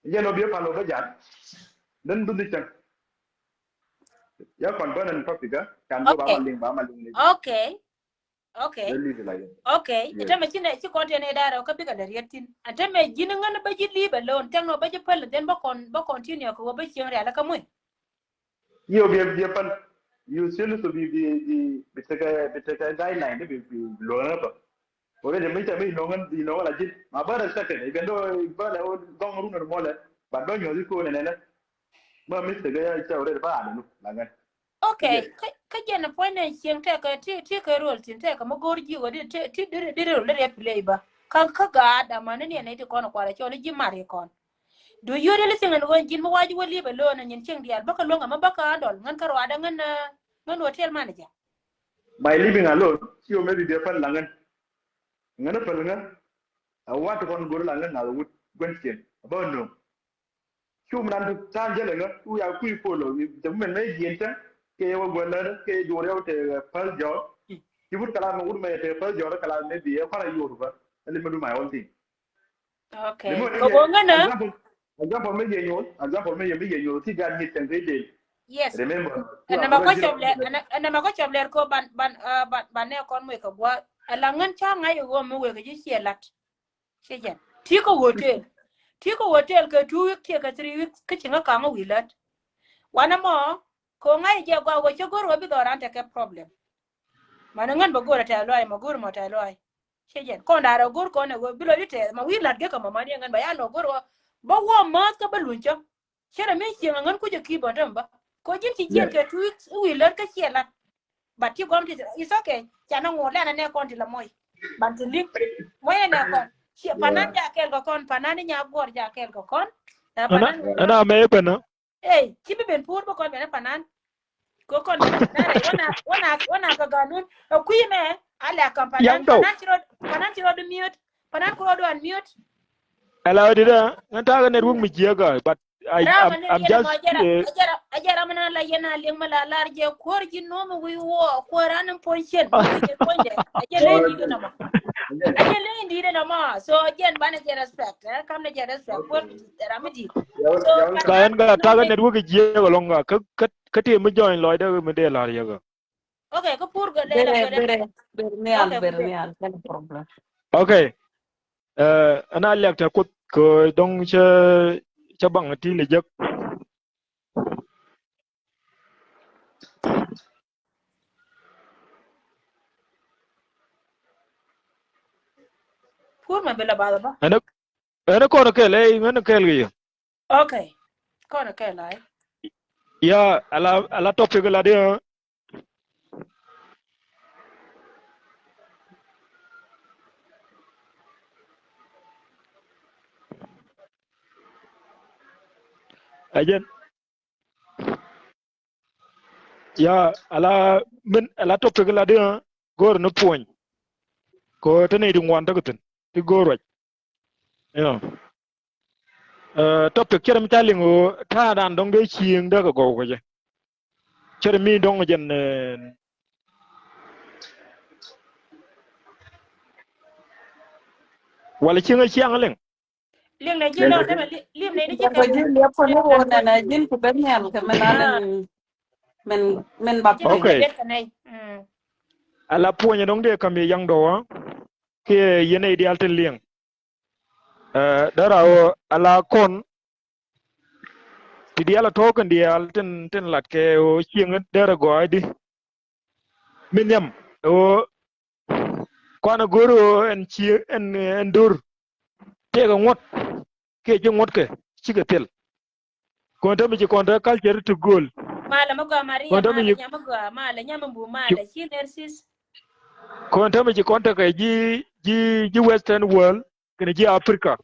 Yɛ lɔ bi palo bɛ jat. Den du di cɛŋ. Ya kɔn bä nen topic a kan du ba ma liŋ, ba ma liŋ ni. Okay. Okay. Lɛ liŋ la yɛ. Okay. Ite mɛ ci nɛ ci kɔn te ne dara ka bika lɛ riet tin. Ate mɛ ji̱n ŋän bä ji̱ li̱i̱ bɛ lon tɛŋ nɔ bä ji̱ päl den bä kɔn, bä continue kɛ wä bä cieŋ rial ka muc. Yo bi, bi pal. You still to be, be, be, be take a, be take a guideline, be, be loŋ na to. Oke de mi ta mi loŋ, bi loŋ la jin. Ma bara second, even though bara o gong run mo le. But bä nyuɔth i̱ ko̱n ɛnɛnɛ. Bä mistake ya cɛ wä rɛd bä adɛ nu laŋɛ. Okay. Kä kä jɛn puɔ̱ny nɛ cieŋ tɛkɛ ti ti kɛ rol tin tɛkɛ mɛ go̱r ji̱ wä di ti ti di di rol di rɛ play bä. Kä kä gaat amani ni ɛnɛ ti kɔn kuarɛ cɔl i̱ ji̱ mari kɔn. Do you really think ɛn ɣöö ji̱n mi wac wä li̱ep alone ɛn nyin cieŋ diaal bäkɛ luäŋ ɛmɛ bäkɛ adɔl ŋän kä ruadɛ ŋän ŋän hotel manager? My living alone ci wä maybe biɛ päl laŋän. Ŋän päl ŋän. A wat kɔn go̱r laŋän na wut gua̱n cieŋ a bä nööŋ. Cu mi nan ti tha̱a̱ŋ jälɛ ŋä cu ya kui̱ polo. Te mi mɛn mɛ jiɛn cäŋ kɛ yɛ wä guäl lär kɛ yɛ duɔr yɛ wä te päl jɔɔk. Ci wut kɛ la mɛ wut mɛ te päl jɔɔk kɛ la mɛ bi yɛ kɔn a yor bä. Ɛn li mɛ du my own thing. Okay. Kɛ go̱o̱ŋ ŋänä. Example, example mɛ yɛ nyuɔth, example mɛ yɛ mɛ yɛ nyuɔth ti gat nyit cäŋ kɛ jɛl. Yes. Remember. Ɛn nɛmɛ kɔ cɔp lɛr, ɛn nɛmɛ kɔ cɔp lɛr kɔ ban ban ban nɛ kɔn muec kɛ gua̱a̱th. Ɛla ŋän ca ŋa̱c ɛ ɣöö mi wek kɛ ji̱ ciɛ la̱t. Ciɛ jɛn. Ti kɛ hotel. Ti kɛ hotel kɛ two week tiɛ kɛ three week kä ci ŋä ka̱ŋ ɛ wi̱i̱ lät. Wanɛ mɔ kɛ ɣöö ŋa̱c jɛ gɔaa wä cä go̱r wä bi dhɔran tekɛ problem. Manɛ ŋän bɛ go̱r ɛ tɛ̈th luay mɔ go̱r mɔ tɛ̈th luay. Ciɛ jɛn kɔn da̱rɛ go̱r kɔn ɛ wä bi lɔ di tɛ̈th ma wi̱i̱ la̱t gek kɛ mɔ man yɛ ŋän bɛ ya lɔ go̱r wä bä wä mäth kä bä luny cä. Cɛ rɛ mi cieŋ ɛ ŋän kucä ki̱i̱p ɔn täämɛ bä kɛ ɣöö ji̱n ci jiɛn kɛ two weeks i̱ wi̱i̱ lät kä ciɛ la̱t. But ci gɔm ti it's okay. Canɛ ŋo̱o̱r lɛn anɛ kɔn ti la moc. Ban ti li̱ŋ. Moc anɛ kɔn. Ci panan ja kɛɛl kɛ kɔn, panan i̱ nya guɔ̱r ja kɛɛl kɛ kɔn. Ɛ panan. Ɛn a mɛ i̱ ben ɔ. Ey, ci bi ben puur bi kɔn ben i̱ panan. Kɛ kɔn ben i̱ panan rɛy wä na wä na wä na kɛ ganun. Ɛ kui̱ mɛ a lɛ kɔn panan. Panan ci rɔ panan ci rɔ di miöt. Panan ku rɔ di wan miöt. Ɛla ɣä di dɛ ŋän ta̱a̱ kɛ network mi jiɛk ɔ but I, I'm, I'm just, uh, a jɛ ram na la yɛn a liŋ ma la lar jɛ kuɔr ji̱ no̱o̱m wi̱i̱ wɔ kuɔr an in puɔ̱ny cien. A jɛ ley di̱i̱t ɛn ɛmɔ. A jɛ ley di̱i̱t ɛn ɛmɔ. So jɛn banɛ jɛ respect, eh, kam nɛ jɛ respect kuɔr ram mi di̱i̱t. So ba ɛn ka ta̱a̱ kɛ network jiɛk ɛlɔ̱ŋ ka kä kä kä ti mi join lɔcdä mi dee lar yɛ kä. Okay, kä pur gɛ lɛ la bere bere bere nial bere nial kɛn problem. Okay. Ɛn a liak tɛ kuoth kɛ dɔŋ cɛ cɛ baŋ ti lɛ jek. Pur mɛ bi la ba ba. Ɛn ɛn kɔn kɛl ɛ ŋän kɛl kɛ yɛ. Okay. Kɔn kɛl ay. Ya ala ala topic la de. Agent. Ya ala min ala topic la de go̱r ni puɔ̱ny. Ko te ni di ŋuan te kin ti go̱r wec. Ya. Topic cɛ rɛ mi ca liŋ ɣöö ta̱a̱ dan dɔ̱ŋ dee cieŋ dee kɛ gɔw kɛ jɛ. Cɛ rɛ mi dɔ̱ŋ jɛn walɛ cieŋ a ciaŋ liŋ. Liŋ nɛ ji̱ lɔr dee mɛ liŋ nɛ ni ji̱ kɛ ji̱ liɛp kɔn ni won nɛ nɛ ji̱n ku ben nhial kɛ mɛn a liŋ mɛn mɛn bap. Okay. Ala puɔ̱nyɛ dɔ̱ŋ dee kam yɛ yaŋ dɔ̱wä kiɛ yɛn ɛ idial tin liŋ. Dara ɣöö ala kɔn ti diaal a tɔ̱ kɛn diaal tin tin lat kɛ ɣöö cieŋ derɛ gɔaa di. Mi nhiam ɣöö kuan a go̱r ɣöö ɛn cie ɛn ɛn do̱r tëëkɛ ŋuɔ̱t kiɛ ji̱ ŋuɔ̱tkɛ cikɛ thil. Kɔn te mi ci kɔn te culture ti gööl. Malɛ mi gɔaa Maria, malɛ nyam mi gɔaa, malɛ nyam mi bu, malɛ ci nurses. Kɔn te mi ci kɔn te kɛ ji̱ ji̱ ji̱ Western world kɛnɛ ji̱ Africa.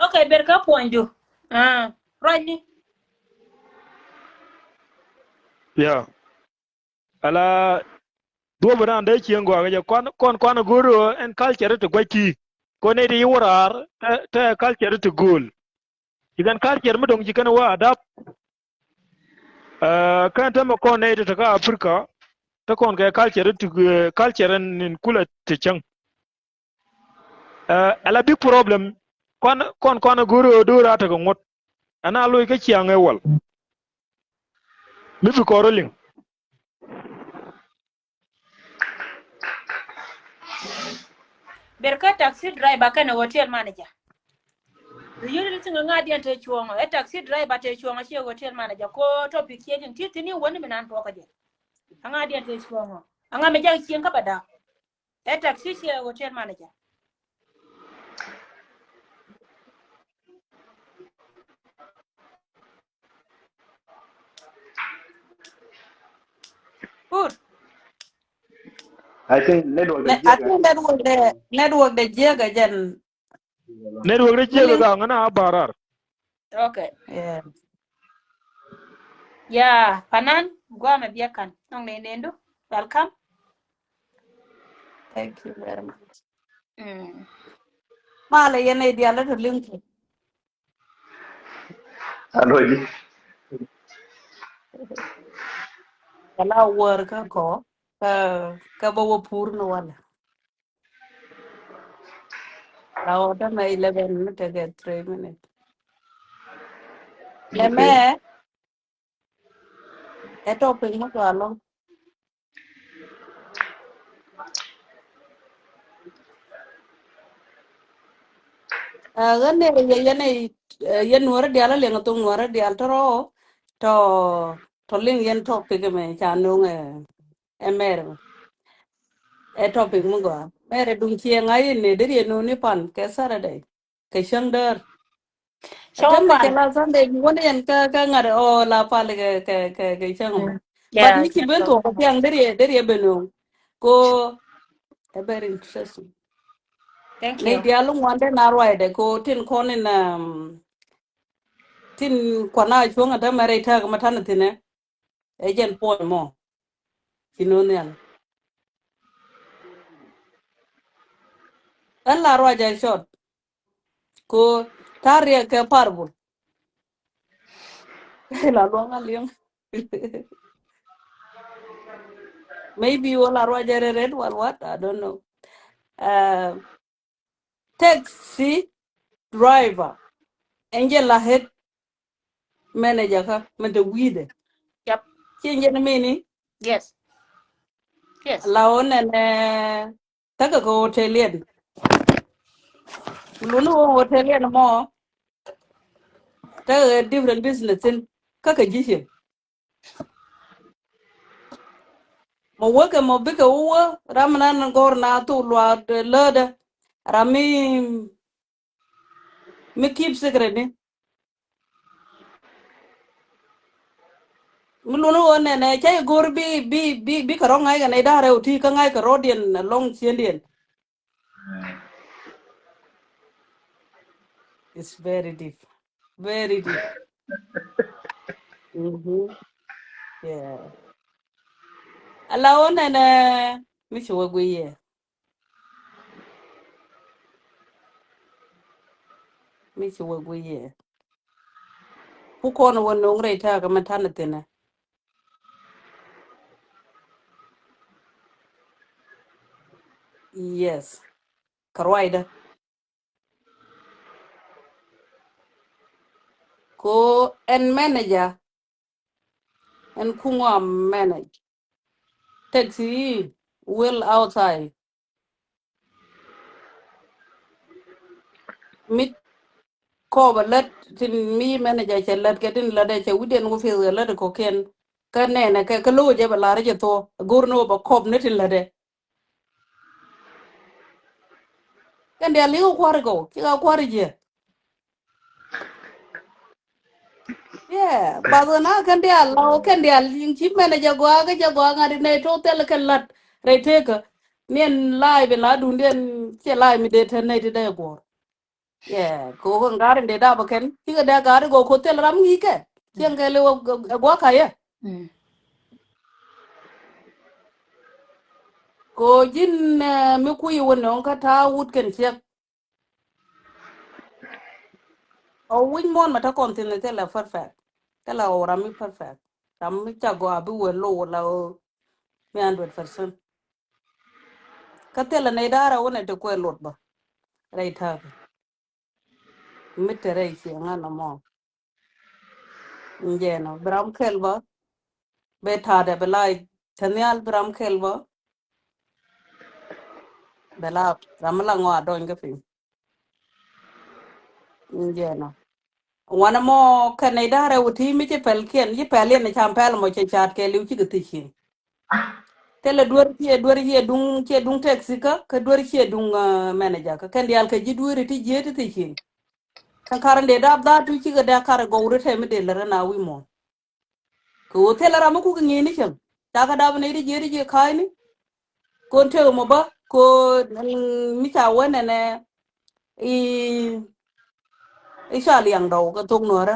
Okay, ber kä puɔ̱nydu. Ah, ruacni. Yeah. Ala duɔ̱p ran dee cieŋ gɔaa kɛ jɛ kɔn kɔn kɔn go̱r ɛn culture ti gua̱c ti. Kɔn nɛy ti yi wä raar te te culture ti gööl. Ci kɛn culture mi do̱ŋ ci kɛn wä adapt. Kɛn tämɛ kɔn nɛy ti te kä Africa te kɔn kɛ culture ti culture ɛn in kulɛ ti cäŋ. Ala big problem kɔn kɔn kɔn go̱r ɣöö do̱r a tekɛ ŋuɔ̱t. Ɛn a loc kä ciaŋ ɛ wal mi bi kɔr rɔ liŋ. Ber kä taxi driver kɛnɛ hotel manager. Ri yöt ni thiŋ ŋa̱diɛn te cuɔ̱ŋ ɛ taxi driver te cuɔ̱ŋ a ciɛ hotel manager ko topic ciɛ liŋ ti thi̱n i̱ wäni mi nan tuɔkä jɛ. Aŋa diɛn tëë cuɔ̱ŋɔ. Aŋa mi jak cieŋ kä ba da̱k. Ɛ taxi ciɛ hotel manager. Good. I think network de Ne- I jiɛk. Think network de network de jiɛk a jɛn. Network de jiɛk a ŋa na a barar. Okay. Yeah. Yeah, panan guamɛ biɛkan nɔŋ ni nendu. Welcome. Thank you very much. Mm. Malɛ yɛn idialɛ to link. Aloji. Kala wor kä kɔ kä kä bä wä pur ni wala. La wä tämɛ eleven ni tekɛ three minutes. Lɛ mɛ ɛ topic mi gɔaa lɔ. Ɛ ɣän ni yɛ yɛn ɛ yɛn nuɔrä diaal a liɛŋ a thok nuɔrä diaal tɔrɔ tɔ tɔ liŋ yɛn topic mɛ ca noŋ ɛ ɛ mɛr mɛ. Ɛ topic mi gɔaa mɛr ɛ duŋ ciɛ ŋa̱c in ni deri ɛ no̱o̱ŋ ni pan kɛ Saturday. Kɛ cäŋ däär. Cäŋ pan. Tɛm kɛ la Sunday mi wä ni yɛn kä kä ŋa̱t ɔ la pal kɛ kɛ kɛ kɛ cäŋ mɔ. But mi ci ben thuɔk kɛ thiaŋ deri deri ben nuɔŋ. Ko ɛ very interesting. Thank you. Ni diaal ŋuan den a ruacdɛ ko tin kɔn in um, tin kuan a cuɔ̱ŋ a tämɛ rɛy tääk ma ta̱n a thi̱nɛ. Ɛ jɛn puɔ̱ny mɔ. Ci no̱o̱ŋ nhial. Ɛn la ruac ɛ short. Ko ta̱a̱ riɛk kɛ parable. La luɔ̱ŋ a liɛŋ. Maybe wä la ruac ɛ rɛ red wal what? I don't know. Uh, taxi driver. Ɛn jɛ la head manager kä mɛ te wi̱i̱dɛ. Yep. Ci jɛn mini. Yes. Yes. La wä nɛnɛ täkä kɛ hotelian. Luni wä hotelian mɔ. Täkä different business in kä kɛ ji̱ cin. Mɔ wäkɛ mɔ bikɛ wä ram nan gɔr na thuk luaak lädä ram mi mi keep secret ni. Mi luni wä nɛnɛ cä i̱ go̱r bi bi bi bi kɛ rɔ ŋa̱c kɛ nɛy da̱rɛ wä ti kä ŋa̱c kɛ rɔ̱diɛn alɔŋ ciëndiɛn. It's very deep. Very deep. Mm-hmm. Yeah. Ala wä nɛnɛ mi ci wä gui yɛ. Mi ci wä gui yɛ. Ku kɔn wä no̱o̱ŋ rɛy tääkä mɛ ta̱n thi̱nɛ. Yes. Kɛ ruacdä. Ko ɛn manager ɛn kuŋ a manage. Taxi well outside. Mi kɔɔpɛ lät tin mi manager cɛ lät kɛ tin lät ɛ cɛ wi̱diɛn wä fieth kɛ lät kɔkiɛn. Kä nɛnɛ kɛ kä lo̱wä jɛ bɛ lar jɛ thok go̱r ni wä bɛ kɔp ni tin lät ɛ. Kɛn diaal liŋ kua̱r kɔ ci ka kua̱r jiɛ. Yeah, path na kɛn diaal la kɛn diaal liŋ ci mɛn jɛ gɔaa kɛ jɛ gɔaa ŋa̱t inɛ to thɛl kɛn lat rɛy tekä. Niɛn la̱a̱c bi la duŋdiɛn ciɛ la̱a̱c mi dee tɛn nɛy ti dee guɔ̱ɔ̱r. Yeah, ko kɛ ŋa̱r in dee dap kɛn cikɛ dee ga̱r i̱ gɔw ko thil ram ŋi̱i̱kɛ cieŋ kɛ liw ɛ gua̱a̱k ka̱yɛ. Ko ji̱n mi kui̱ wä nɔŋ kä ta̱a̱ wut kɛn ciek. Ɔ wi̱c muɔ̱ɔ̱n mɛ te kɔn thi̱n thilɛ perfect. Thilɛ ɣöö ram mi perfect. Ram mi ca gɔaa bi wëë low la ɣöö mi hundred percent. Kä thilɛ nɛy da̱rä wä nɛ ti kuɛ luɔt bä rɛy ta̱a̱ kɛ. Mi te rɛy cieŋ ɣän ɛmɔ. Jɛn ɔ bi ram kɛl bä. Bɛ ta̱a̱dɛ bi la te nhial bi ram kɛl bä. Bɛ la ram mi la ŋɔaa dɔny kä piny. Jɛn ɔ wanɛ mɔ kɛn nɛy da̱rɛ wä ti mi ci pɛl kiɛn ci pɛl yɛn cam pɛl mɔ cɛ ca̱a̱t kɛɛliw cikɛ thiec cieŋ. Thilɛ duer ciɛ duer ciɛ duŋ ciɛ duŋ taxi kä kä duer ciɛ duŋ manager kä kɛn diaal kɛ ji̱ dueeri ti jiee ti thi cieŋ. Kä kar in dee dap dhaatu cikɛ dee kar in gɔw ri tɛm mi dee lät rɛ na wi̱i̱ muɔ̱ɔ̱n. Kɛ ɣöö thilɛ ram mi kuk iŋi̱i̱ni cäŋ ca kɛ dap in nɛy ti jiee ti jiɛ ka̱a̱cni. Ko̱n tëë mɔ bä ko̱ mi ca wä nɛnɛ i̱ i̱ ca liaŋ dɔw kɛ thok nuäärä.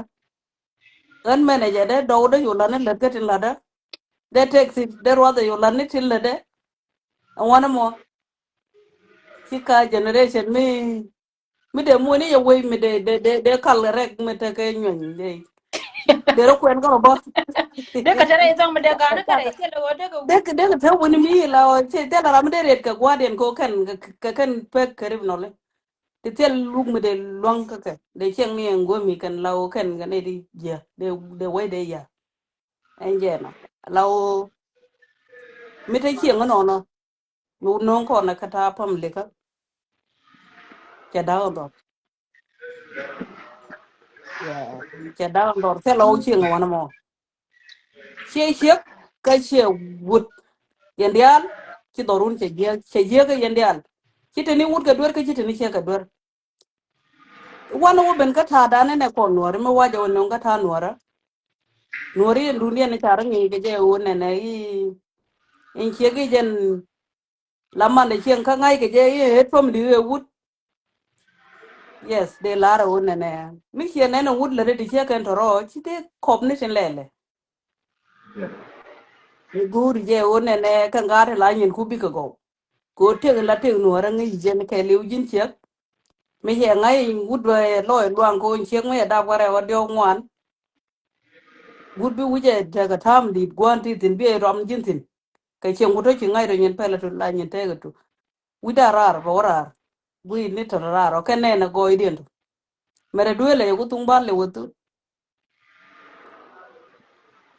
Ɣän manager dee dɔw dee cu la̱t ni lät kä tin la̱tdä. Dee taxi dee ruath dee cu la̱t ni tin lätdä. Ɛŋuan ɛmɔ ci ka generation mi mi dee muɔ̱ni yɛ wei mi dee dee dee dee kal rɛk mi tekɛ nyuɛny dee dee rɔ kuɛn kärɔ bä. Dee kɛ tɛrɛ itɔŋ mi dee ga̱a̱n kärɛ ithilɛ ɣöö dee kɛ dee kɛ dee kɛ tɛ wuni mi la ɔ cɛ thilɛ ram mi dee riet kɛ gua̱diɛn kɛ kɛn kɛ kɛn pek kɛ rip nɔli. Ti thil luk mi dee luaŋ kä kɛ dee cieŋ ni ɛn guämi kɛn la ɔ kɛn kɛ ni di jiɛ dee dee wei dee ya. Ɛn jɛ nɔ la ɔ mi te cieŋ nɔnɔ. Mi wut no̱o̱ŋ kɔn ɛ kä ta̱a̱ pam likä. Cɛ da̱a̱k ɛ dhɔr. Cɛ da̱a̱k ɛ dhɔr thilɛ wä cieŋ ɛ wanɛ mɔ. Ciɛ ciek kä ciɛ wut. Yɛn diaal ci dhɔrun cɛ jiäk cɛ jiäk kä yɛn diaal. Ci teni wut kɛ duer kä ci teni ciek kɛ duer. Wanɛ wä ben kä ta̱a̱ danɛ nɛ kɔn nuɔri mi wacɛ wä no̱o̱ŋ kä ta̱a̱ nuɔrä. Nuɔri yɛn dun yɛn ca rä ŋi̱i̱ kɛ jɛ wä nɛnɛ i̱ in ciek i̱ jɛn. La man de cieŋ kä ŋa̱ckɛ jɛ i̱ ɣet family ɣee wut. Yes dee lar ɛ wut nɛnɛ mi ciɛ nɛn ɛ wut lät ɛ ti ciɛ kɛn tɔrɔ ci tëë kɔp ni tin lɛlɛ. Mi go̱o̱ri jɛ wut nɛnɛ kɛ ŋa̱a̱t ɛ la nyin ku bikɛ gɔw. Kɛ wut tëk la tëk nuɔ̱ɔ̱rä ŋäc jɛn kɛ liw ji̱n ciɛk. Mi cɛ ŋa̱c wut bɛ lɔc luaŋ kɛ wun ciɛk mi cɛ dap kɛ rɛw ɛ diɔ̱k ŋuan. Wut bi wi̱cɛ tekɛ ta̱a̱m di̱t gua̱n ti thi̱n bi ɛ rɔm ji̱n thi̱n. Kɛ cieŋ ku tɔ ci ŋa̱c rɔ nyin pɛlɛ tu la nyin tekɛ tu. Wi̱cda raar bɛ wä raar. Gui̱i̱t ni tɔt raar ɔ kɛn nɛn ɛ gɔɔydiɛn tu. Mɛrɛ duëëlɛ yɛ ku thuŋ bal lɛ wä thut.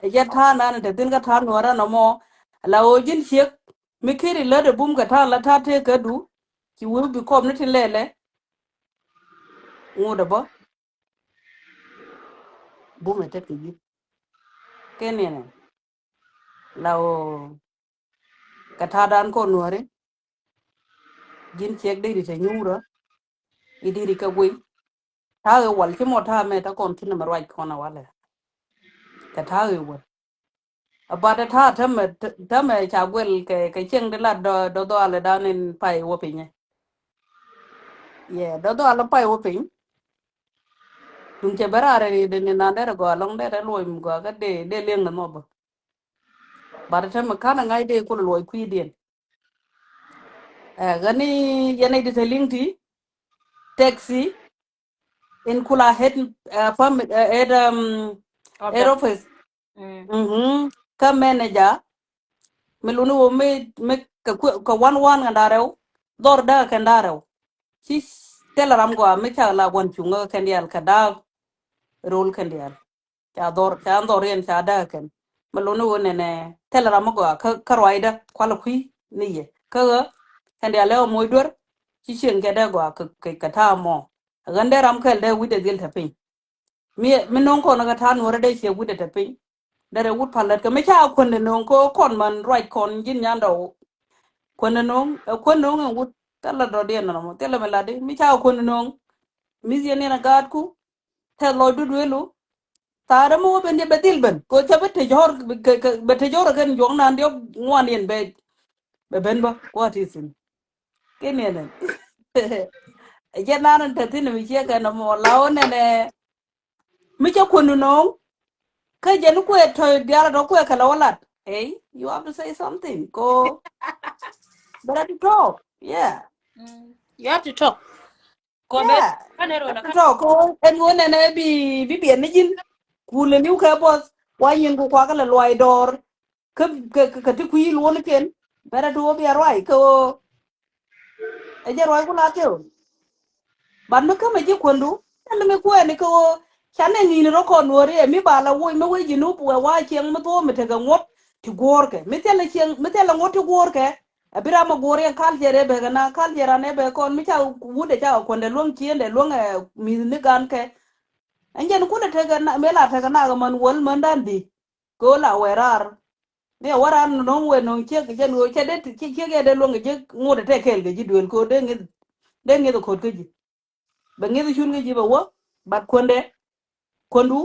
Ɛ jɛ ta̱a̱ nan te thin kä ta̱a̱ nuɔ̱ɔ̱rä nɔmɔ. La ɣöö ji̱n ciek mi kiri lät ɛ bum kɛ ta̱a̱ la ta̱a̱ tëë kädu. Ci wee bi kɔp ni tin lɛlɛ. Ŋut ɛ bä. Bum ɛ tet kɛ ji̱. Kɛn yɛn ɛ la ɣöö kɛ ta̱a̱ dan kɔn nuɔ̱ɔ̱ri. Ji̱n ciɛk deri te nyuurä i̱ deri kɛ guiy. Ta̱a̱ ɣöö wal ci mɔ ta̱a̱ mɛ ta kɔn thi̱n mɛ ruac kɔn a walɛ. Kɛ ta̱a̱ ɣöö wal a bat a ta̱a̱ tämɛ tämɛ ca guɛl kɛ kɛ cieŋ di lat dɔ dɔ dhɔalɛ dan in pay wä pinyɛ. Yɛ dɔ dhɔalɛ pay wä piny. Duŋ cɛ bɛ raar ri deni nan derɛ gɔaa lɔŋ derɛ luɔy mi gɔaa kä dee dee liŋ ni mɔ bä. Bat a tämɛ ka̱n a ŋa̱c dee kulɛ luɔy kui̱diɛn. Ɛ ɣän i̱ yɛn i̱ di te liŋ ti taxi in kula head ɛ pam ɛ head um head office. Kä manager mi luni wä mi mi kɛ kuɛ kɛ wan wan kɛ da̱rɛw dhɔr däk kɛ da̱rɛw. Ci thilɛ ram gɔaa mi cak la gua̱n cuŋä kɛn diaal kɛ da̱k rol kɛn diaal. Ca dhɔr ca dhɔr yɛn ca däk kɛn mi luni wä nɛnɛ thilɛ ram mi gɔaa kä ruacdä kualɛ kui̱ ni yɛ kä ɣä kɛn diaal lɛ wä moc duer. Ci cieŋ kɛ dee gɔaa kɛ kɛ ta̱a̱ mɔ. Ɣän dee ram kɛl dee wi̱cdɛ dhil te piny. Mi mi no̱o̱ŋ kɔn kä ta̱a̱ nuɔ̱rä dee ciɛ wi̱cdɛ te piny. Derɛ wut pal lät kɛ mi ca kuändɛ no̱o̱ŋ kɛ kɔn man ruac kɔn ji̱n nyandɔ. Kuändɛ no̱o̱ŋ ɛ kuändɛ no̱o̱ŋ ɛn wut thilɛ dɔ̱diɛn nɔmɔ thilɛ mi latdi mi ca kuändɛ no̱o̱ŋ. Mi̱th yɛn yɛn a gaatku. Tɛth lɔcdu duelu. Thaarä mi wä ben diɛ bɛ dhil ben kɛ cä bɛ tëc ɣɔr bɛ tëc ɣɔr kɛn juɔk nan diɔk ŋuan yɛn bɛ bɛ ben bä kua̱t ti thi̱n. Kin yɛn ɛn jɛ nan ɛn te thi̱n mi ciɛ kɛn ɛmɔ la wä nɛnɛ. Mi cä kuänu no̱o̱ŋ kä jɛn kuɛ tɔ̱ diaal tɔ̱ kuɛ kɛ la wä lat. Hey, you have to say something ko. Bɛ rat to talk. Yeah. You have to talk. Ko bɛ kanɛ rol kä tɔ ko ɛn ɣöö nɛnɛ bi bi biɛn ni ji̱n. Kulɛ niw kɛ buɔth wa nyin ku kuakä lɛ luay dɔɔr. Kä kä ti kui̱ luɔ̱n ikiɛn bɛrɛ ti ɣöö bia ruay kä ɣöö ɛ jɛ ruay ku la thiw. Ban mi kämɛ ji̱ kuändu ɛn mi kuɛɛni kä ɣöö canɛ ŋi̱i̱ni rɔ kɔn nuɔ̱ɔ̱ri ɛ mi ba la woc mi wec ji̱ nup wɛ wa cieŋ mi thuɔ̱ɔ̱m mi tekɛ ŋuɔ̱t ti guɔ̱ɔ̱rkɛ mi thilɛ cieŋ mi thilɛ ŋuɔ̱t ti guɔ̱ɔ̱rkɛ. Ɛ bi ram ɛ guɔ̱ɔ̱r yɛn culture ɛ bɛ kɛ na culture an ɛ bɛ kɔn mi ca wut ɛ ca kɛ kuändɛ luäŋ ciëndɛ luäŋ ɛ mi̱th ni gan kɛ. Ɛn jɛn kulɛ tekɛ na mëë la tekɛ nak ɛ män wäl män dan di. Kɛ ɣöö la wɛ raar. Ni a wä ran no̱o̱ŋ wëë no̱o̱ŋ ciek kɛ jɛn ɣöö cɛ dee ti ciek yɛ dee luäŋ kɛ ji̱ ŋot ɛ tɛk kɛɛl kɛ ji̱ duëël kɛ ɣöö dee ŋi̱th, dee ŋi̱th ɛ ko̱t kä ji̱. Bɛ ŋi̱th cun kä ji̱ bɛ wä, but kuändɛ, kuändu,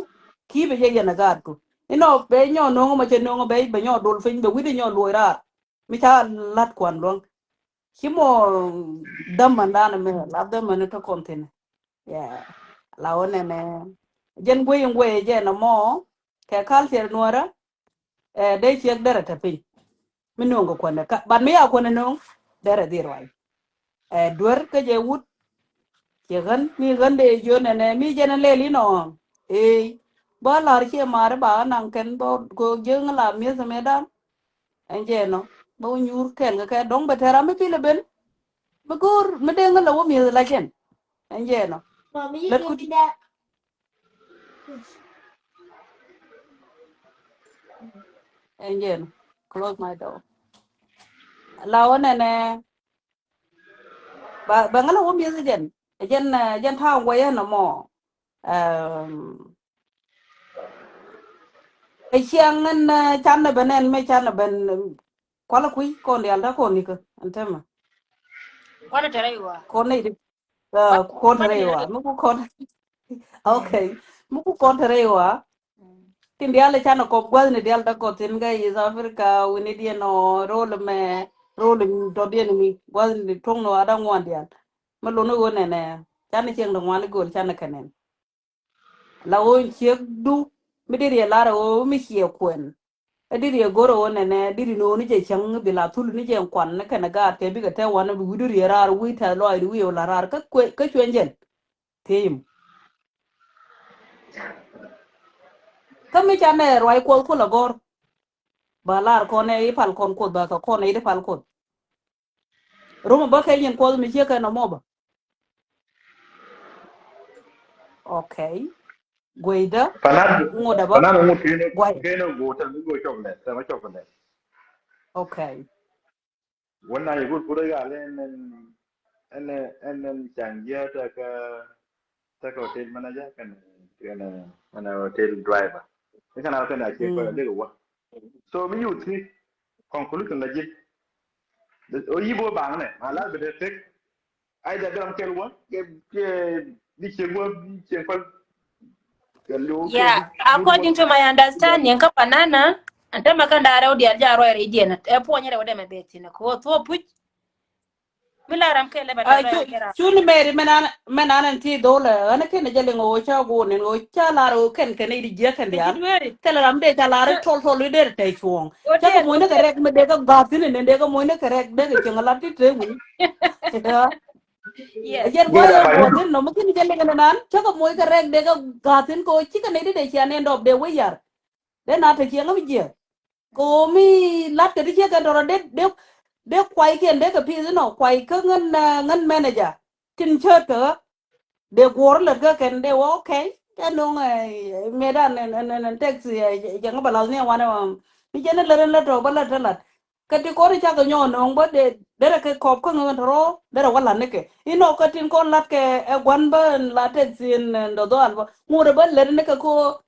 ki̱i̱ bɛ jɛ yɛn ɛ gaatku. Inɔ bɛ nyɔ no̱o̱ŋ mɔ cɛ no̱o̱ŋ bɛ, bɛ nyɔ dol piny, bɛ wi̱cdɛ nyɔ luɔc raar. Mi ca la̱t kuan luäŋ. Ci mɔ dämän dan mɛ, la dämän tɔ kɔn thin. Yeah. La wä nɛnɛ. Jɛn guey in guey jɛ nɔ mɔ. Kɛ culture nuɔrä. Ɛ dee ciek derɛ tɛ piny. Mi no̱o̱ŋ kɛ kuändɛ ka, but mi ya kuändɛ no̱o̱ŋ derɛ dhi ruac. Ɛ duer kä jɛ wut. Ciɛ ɣän mi ɣän dee jiö nɛnɛ mi jɛn lɛl inɔ. Ee. Bä la̱r ciɛ ma̱a̱ri ba naŋ kɛn bä ko jiö ŋä la mi̱eth mɛ dan. Ɛn jɛ nɔ bä wä nyuur kɛl kɛ kɛ dɔ̱ŋ bɛ tɛr ram mi pil ɛ ben. Mi go̱o̱r mi dee ŋä la wä mi̱eth la jɛn. Ɛn jɛ nɔ. Lät kut. Ɛn jɛ nɔ. Close my door. La wä nɛnɛ. Ba, ba ŋä la wä mi̱eth jɛn. Jɛn, eh, jɛn ta̱a̱ wä yɛn nɔ mɔ. Ɛm, ɛ ciaŋ ɛn, eh, canɛ ben ɛn mɛ canɛ ben, eh, kualɛ kui̱ kɔn diaal ta kɔn nikä ɛn tɛmɛ. Kualɛ tɛrɛ iwa. Kɔn ni di. Eh, kɔn tɛrɛ iwa. Mi ku kɔn. Okay. Mi ku kɔn tɛrɛ iwa. Tin diaal canɛ kɔp gua̱thni diaal ta kɔp tin kä East Africa, wini diɛn ɔ, rol mɛ, rol tɔ diɛn mi gua̱thni tuɔŋni wa da̱ŋ ŋuan diaal. Mi luni wä nɛnɛ. Canɛ cieŋ dɛ ŋuan igo̱l canɛ kɛ nɛn. La ɣöö ciek du mi diri ɛ lar ɛ ɣöö mi ciɛ kuɛn. Ɛ diri ɛ go̱r ɛ ɣöö nɛnɛ diri no̱o̱ni jɛ cäŋ bi la thul ni jɛ kuan ni kɛn ɛ gaat kɛ bikɛ tɛ wan bi wi̱du ri ɛ raar wi̱i̱ tɛth lɔaacdi wi̱i̱ ɛ wä la raar kä kuɛ, kä cuɛn jɛn. Thiim. Kä mi canɛ ruac kuɔth kulɛ gɔ̱r. Ba lar kɔn ɛ ipal kɔn kuoth ba kɛ kɔn ɛ ipal kuoth. Rum bä kɛ nyin kuɔth mi ciek kɛ nɔmɔ bä. Okay. Gueydä. Panan, ŋut ɛ bä. Panan ŋut kene, guay. Kene go tɛ mi go cɔk lɛ, tɛ mi cɔk lɛ. Okay. Wä na yi gut kure ya lɛ nɛn, ɛn, ɛn, ɛn can yɛ tɛ kɛ, tɛ kɛ hotel manager kɛn, kɛn, kɛn hotel driver. Ni kɛn a kɛn a ciek kɛ dek wä. So mi yuth ki conclusion la ji̱. O yi bo bang nɛ ma la bi de tek. Ai da gram kel wa ke, ke di che wa di che fal. Yeah, according to my understanding, ka panana, ante ma kan dare odi alja roi re diena. E po nyere wade me beti na ko to puch. Mi la ram kɛl ɛ bɛ tɔrɔ cu, yɛn kɛ ram. Cuni Mary mɛ nan, mɛ nan ɛn ti dho̱lɛ ɣän kɛn jɛ liŋ ɣöö ca go̱o̱n ɛn ɣöö ca lar ɣöö kɛn kɛn i̱ di jiäk kɛn diaal. Thilɛ ram dee ca lar i̱ tɔl tɔl i̱ der tɛy cuɔ̱ɔ̱ŋ. Cakɛ moc ni kɛ rɛk mi dee kɛ ga̱a̱th thi̱n ɛn dee kɛ moc ni kɛ rɛk dee kɛ cieŋ lat ti te wi̱i̱. Yes. Jɛn gua̱a̱th ɛn gua̱a̱th thi̱n nɔ mi kin jɛ liŋ ɛn nan cakɛ moc kɛ rɛk dee kɛ ga̱a̱th thi̱n kɛ ɣöö cikɛ nɛy ti dee cia nɛn dɔp dee wä yar. Dee na te cieŋ mi jiɛ. Kɛ ɣöö mi lat kɛ ti ciek kɛn tɔrɔ dee, dee, dee kuay kiɛn dee kɛ pi̱i̱th inɔ kuay kä ŋän, eh, ŋän manager. Tin cööt kɛ ɣä. Dee guɔ̱ɔ̱r lät kä kɛn dee wä okay. Kɛ no̱o̱ŋ, eh, mëëdan ɛn, ɛn, ɛn, ɛn taxi, eh, jɛ ŋä bɛ lath ni ɛ wanɛ, um, mi jɛn ɛ lät ɛn lät tɔ bä lät ɛ lat. Kä ti kɔn i̱ cakɛ nyɔk ɛ no̱o̱ŋ bä dee, derɛ kɛ kɔp kä ŋän tɔrɔ, derɛ wä lat nikɛ. Inɔ kä tin kɔn lat kɛ ɛ gua̱n bä ɛn la taxi ɛn, ɛn dɔ̱dhɔal bä. Ŋut ɛ bä lät nikɛ ko.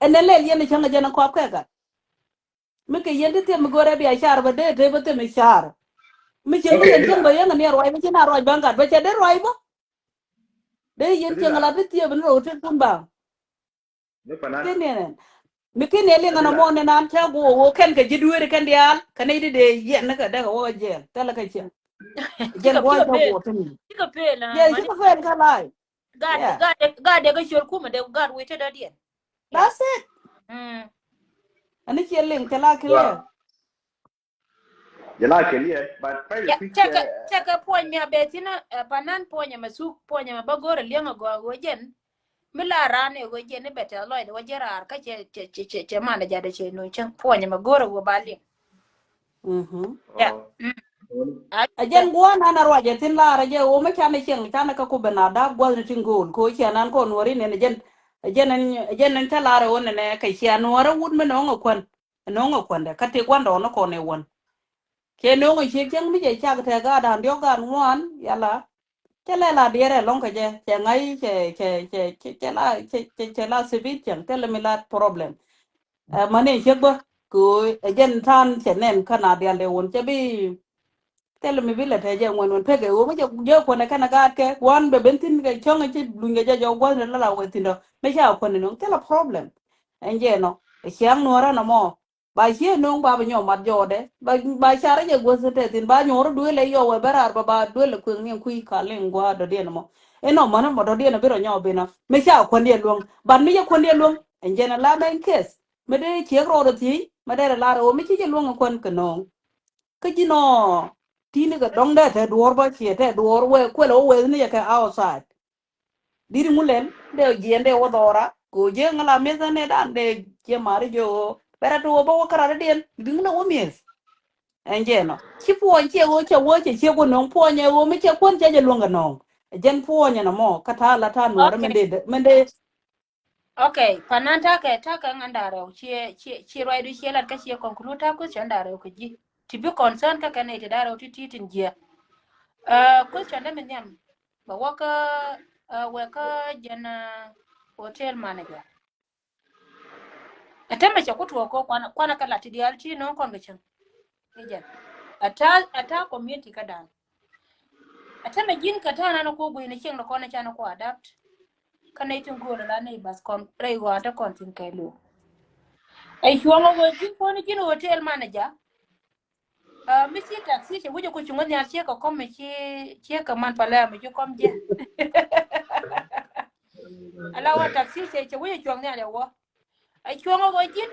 Ɛn ɛ lɛl yɛn ɛ cäŋ ɛ jɛn ɛ kɔap kɛ gat. Mi kɛ yɛn ti thiɛm mi go̱rɛ bia car bä dee te bä thiɛm i̱ car. Mi cieŋ mi yɛn cieŋ bä yɛn ɛ niɛ ruac bä ci na ruac bä gat bä cɛ dee ruac bä. Dee yɛn cieŋ ɛ la ti thiɛm ni rɔ ti kun ba. Kɛ ni ɛn mi kin yɛ liŋ ɛn ɛ mɔ ni nan cä guɔ wä kɛn kɛ ji̱ dueeri kɛn diaal kɛ ni ti dee yɛn ni kɛ dee kɛ wä kɛ jɛɛl thilɛ kɛ cieŋ. Jɛn guɔ cä guɔ ti ni. Yɛ cikɛ pɛl kɛ lai. Gaat, gaat, gaat dee kä ciöl kumɛ dee gaat wee te dɔ̱diɛn. That's it. Mm. Ani ciɛ liŋ cɛ la clear. Cɛ la clear, but cɛ kɛ, cɛ kɛ puɔ̱ny mi a bɛ thin, eh, panan puɔ̱ny ɛmɛ suk puɔ̱ny ɛmɛ bä go̱rɛ liɛŋ a gɔaa ɣöö jɛn. Mi la raan ɛ ɣöö jɛn i̱ bɛ tɛth lɔcdɛ wä jɛ raar kä cɛ, cɛ, cɛ, cɛ, cɛ man a jadɛ cɛ nuŋ cäŋ puɔ̱ny ɛmɛ go̱rɛ ɣöö ba liŋ. Mhm. Yeah. Mm. A jɛn guɔ nan a ruacɛ thin laarä jɛ wä mi canɛ cieŋ canɛ kä ku ben a da̱a̱p gua̱thni tin go̱o̱l ko ciɛ nan kɔn wä ri nɛn a jɛn, a jɛn ɛn, a jɛn ɛn cä laarä wä nɛnɛ kɛ ciɛ nuɔrä wut mi nɔŋ a kuän, nɔŋ a kuändɛ kä ti gua̱ndɔɔŋ ni kɔn ɛ wän. Cɛ nööŋ a ciek cäŋ mi cɛ cak tɛ gaat da̱a̱n diɔ̱k gaat ŋuan yala. Cɛ lɛ la diɛɛr ɛlɔ̱ŋ kɛ jɛ cɛ ŋa̱c cɛ, cɛ, cɛ, cɛ, cɛ la, cɛ, cɛ, cɛ la sipit cäŋ thilɛ mi la problem. Ɛ mäni ciek bä Kɛ ɣöö ɛ jɛn ta̱a̱n cɛ nɛn kä na diaal dee wun cɛ bi thilɛ mi bi lɛ tɛ jɛ ŋuɛn wun pekɛ ɣöö mi jɛ jɛ kuɔnɛ kɛnɛ gaat kɛ kuan bɛ ben thi̱n kɛ cäŋ ci luny kɛ jɛ jɔk gua̱th ni la la wee thi̱n dɔ mi ca kuɔnɛ nuŋ thilɛ problem. Ɛn jɛ nɔ ɛ ciaŋ nuɔrä nɔmɔ. Ba cie no̱o̱ŋ ba bi nyɔk mat jɔɔdɛ ba ba carä jɛ guäth tɛ thi̱n ba nyuɔr duël ɛ yɔw ɛ bɛ raar ba ba duël ɛ kuëŋ niɛŋ kui̱ ka liŋ gua̱a̱r dɔ̱diɛn ɛmɔ. Inɔ mänä mɔ dɔ̱diɛn ɛ bi rɔ nyɔk binä mi ca kuändɛ luäŋ ban mi jɛ kuändɛ luäŋ. Ɛn jɛn ɛ la mɛny keth mi dee ciek rɔɔdɛ thiec mi dee rɛ lar ɛ ɣöö mi ci jɛ luäŋ ɛ kuän kɛ no̱o̱ŋ. Kä ji̱n ɔ ti̱i̱ni kɛ dɔ̱ŋ dee tɛ duɔ̱ɔ̱r bä ciɛ tɛ duɔ̱ɔ̱r wee kuɛl ɛ wee ni jɛ kɛ outside. Di̱t ŋu lɛl dee jiɛn dee wä dhɔra kɛ wä jiɛn ŋä la mi̱eth ni dan dee jiɛ mari jiɛ wä bɛrɛ ti wä bä wä kärat diɛn di̱t ŋu lɛ wä mi̱eth. Ɛn jɛ nɔ ci puɔny ciɛ wä cɛ wä cɛ ciɛ wä nɔŋ puɔny ɛ wä mi cɛ kuɔn cɛ jɛ luäŋ kɛ nɔŋ. Ɛ jɛn puɔny ɛn ɛmɔ kä ta̱a̱ la ta̱a̱ nuɔrɛ min dee min dee. Okay, panan takɛ takɛ ŋan da̱rɛw ciɛ ciɛ ciɛ ruay du ciɛ lat kä ciɛ conclude ta question da̱rɛw kɛ ji̱. Ti bi concern kä kɛn iti da̱rɛw ti ti tin jiɛ. Uh, question dɛ mi nhiam bɛ wä kä uh, wɛ kä jɛn uh, hotel manager. Ɛtɛmɛ cɛ ku tuɔɔk kɔ kuana kuana kä lat ti diaal ti no̱o̱ŋ kɔn kɛ cäŋ. Ijɛn ata ata community kä dan. Ata mɛ ji̱n kä ta̱a̱ nan ku gui̱n cieŋ ni kɔn can ku adapt. Kä nɛy tin go̱o̱l la nɛy bath kɔn rɛy ɣɔaa te kɔn tin kɛɛliw. Ɛ cuɔ̱ŋ ɛ ɣöö ji̱n kɔn ji̱n hotel manager. Mi ci taxi cɛ wi̱c ɛ ku cuŋä nhial ciek kɛ kɔm mi ci ciek kɛ man palɛ mi ci kɔm jiɛ. Ala wä taxi cɛ cɛ wi̱c ɛ cuɔ̱ŋ nhial ɛ wä. Ɛ cuɔ̱ŋ ɛ ɣöö ji̱n.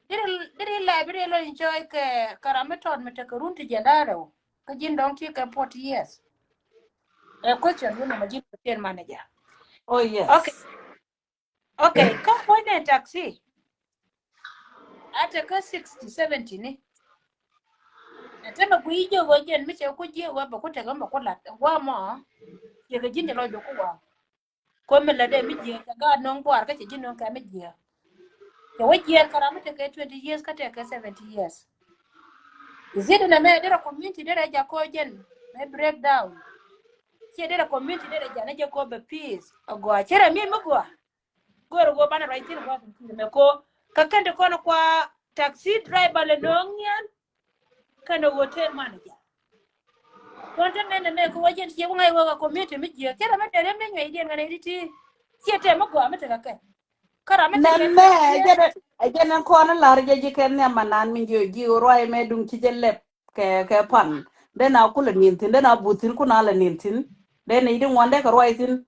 Diri diri lɛ bi ri lɔ enjoy kɛ kɛ ram mi tɔt mi tekɛ run ti jɛn da̱rɛ wä kä ji̱n dɔ̱ŋ ti kɛ forty years. Ɛ question wun nɔmɔ ji̱n hotel manager. Oh yes. Okay. Okay, kä point ɛ taxi. Ate kä sixty seventy ni. Ɛ te mɛ guiy jiɛ wä jɛn mi cɛ ku jiɛ wä bɛ ku tekɛ mɛ ku lat wä mɔ. Yɛ kɛ ji̱n jɛ lɔc bɛ ku wä. Kuɛ mi lɛ dee mi jiɛ cɛ gaat nɔŋ buar kä cɛ ji̱ nɔŋ kɛ mi jiɛ. Cɛ wä jiɛ kɛ ram mi tekɛ twenty years kä tekɛ seventy years. Is it in a mɛ derɛ community derɛ ja kɔ jɛn mɛ break down. Ciɛ derɛ community derɛ ja ni jɛ kɔ bɛ peace a gɔa cɛ rɛ mi mi gɔa. Gɔr gɔ banɛ ruac thin gɔa thin thin mɛ ko. Kä kɛn ti kɔn kua taxi driver lɛ nɔŋ nian. Kɛnɛ hotel manager. Kɔn te mɛn nɛ mɛ kɛ wä jɛn ciɛ wä ŋa̱c wä kɛ community mi jiɛ kɛ rɛ mɛ derɛ mɛ nyuɛc diɛn ŋa̱n ɛ ti ti. Ciɛ tɛ mɛ gɔa mɛ tekɛ kɛ. Kä ram mɛ tekɛ mɛ jɛn ɛ jɛn ɛ kɔn lar jɛ ji̱ kɛn nhiam manan mi jiɛ ji̱ ruac mɛ duŋ ci jɛ lɛp kɛ kɛ pan. Den a kulɛ nin thin den a buth thin kun a lɛ nin thin. Den i̱ di ŋuan dee kɛ ruac thin.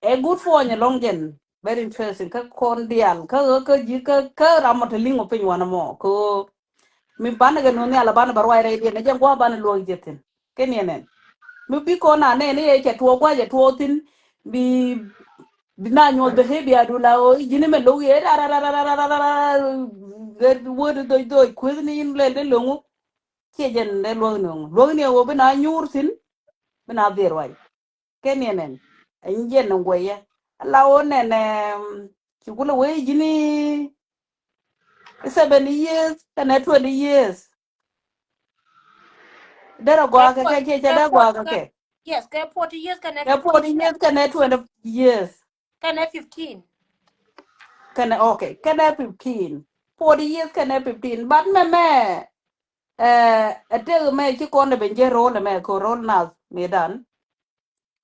Ɛ good for nyɛ lɔŋ jɛn. Very interesting kä kɔn dial kä kä ji̱ kä kä ram mɔ te liŋ ɔ piny wanɛ mɔ kä. Mi banɛ kɛ nuŋ nhial a banɛ bɛ ruac rɛy diɛn ɛ jɛn gua̱a̱ banɛ luɔk jɛ thin. Kɛ niɛ nɛn mi bi kɔn a nɛn iɛ cɛ tuɔɔk gua̱a̱ cɛ tuɔɔk thin. Bi bi na nyuɔth behavior du la ɣöö i̱ ji̱n imɛ lo̱k yɛ rarararararara. Ɣet word dhoc dhoc kueth ni in lɛl de lo̱ŋu. Ciɛ jɛn dee luɔ̱k ni ɣöö luɔ̱k ni ɣöö bi na nyuur thin. Bi na dhier ruac. Kɛ niɛ nɛn ɛn jiɛn ni guɛyɛ ala wä nɛn. Ci kulɛ wee ji̱ni seventy years kɛnɛ twenty years. Derɛ gɔaa kɛ kɛ kiɛ cɛ dee gɔaa kɛ kɛ. Yes, kɛ forty years kɛnɛ Kɛ forty years kɛnɛ twenty years. Kɛnɛ fifteen. Kɛnɛ okay kɛnɛ fifteen. Forty years kɛnɛ fifteen but mɛ mɛ. Ɛ tek mɛ ci kɔn ben jɛ rol mɛ ko rol nath mi dan.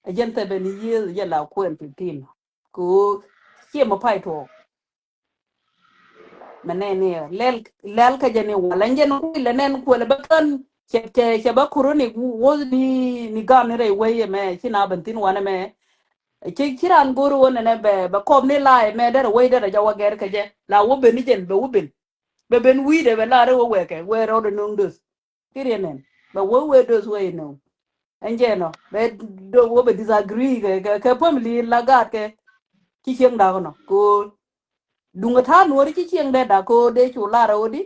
Ɛ jɛn seventy years jɛ la kuɛn fifteen. Ko ciɛ mɛ pay tuɔk. Mɛ nɛn ni lɛl lɛl kä jɛ ni wal ɛn jɛn kuil ɛ nɛn kuɛl bä kän. Cɛ cɛ cɛ bä kuruni wuth ni ni gam ni rɛy wei mɛ ci na ben thin wanɛ mɛ. Ci ci ran gor wä nɛnɛ bɛ bɛ kɔp ni laɛ mɛ derɛ wei derɛ jɛ wä gɛr kɛ jɛ la wä ben ni jɛn bɛ wä ben. Bɛ ben wi̱i̱dɛ bɛ lar iwä wɛkɛ wɛ rɔɔdɛ no̱o̱ŋ döth. Ti riɛn nɛn bɛ wä wee döth wee no̱o̱ŋ. Ɛn jɛ nɔ bɛ döth wä bɛ disagree kɛ kɛ family la gaat kɛ. Ci cieŋ dak nɔ ko̱o̱l. Duŋ ɛ ta̱a̱ nuɔ̱ɔ̱ri ci cieŋ dee dak ko̱o̱l dee cu lar ɛ wä di.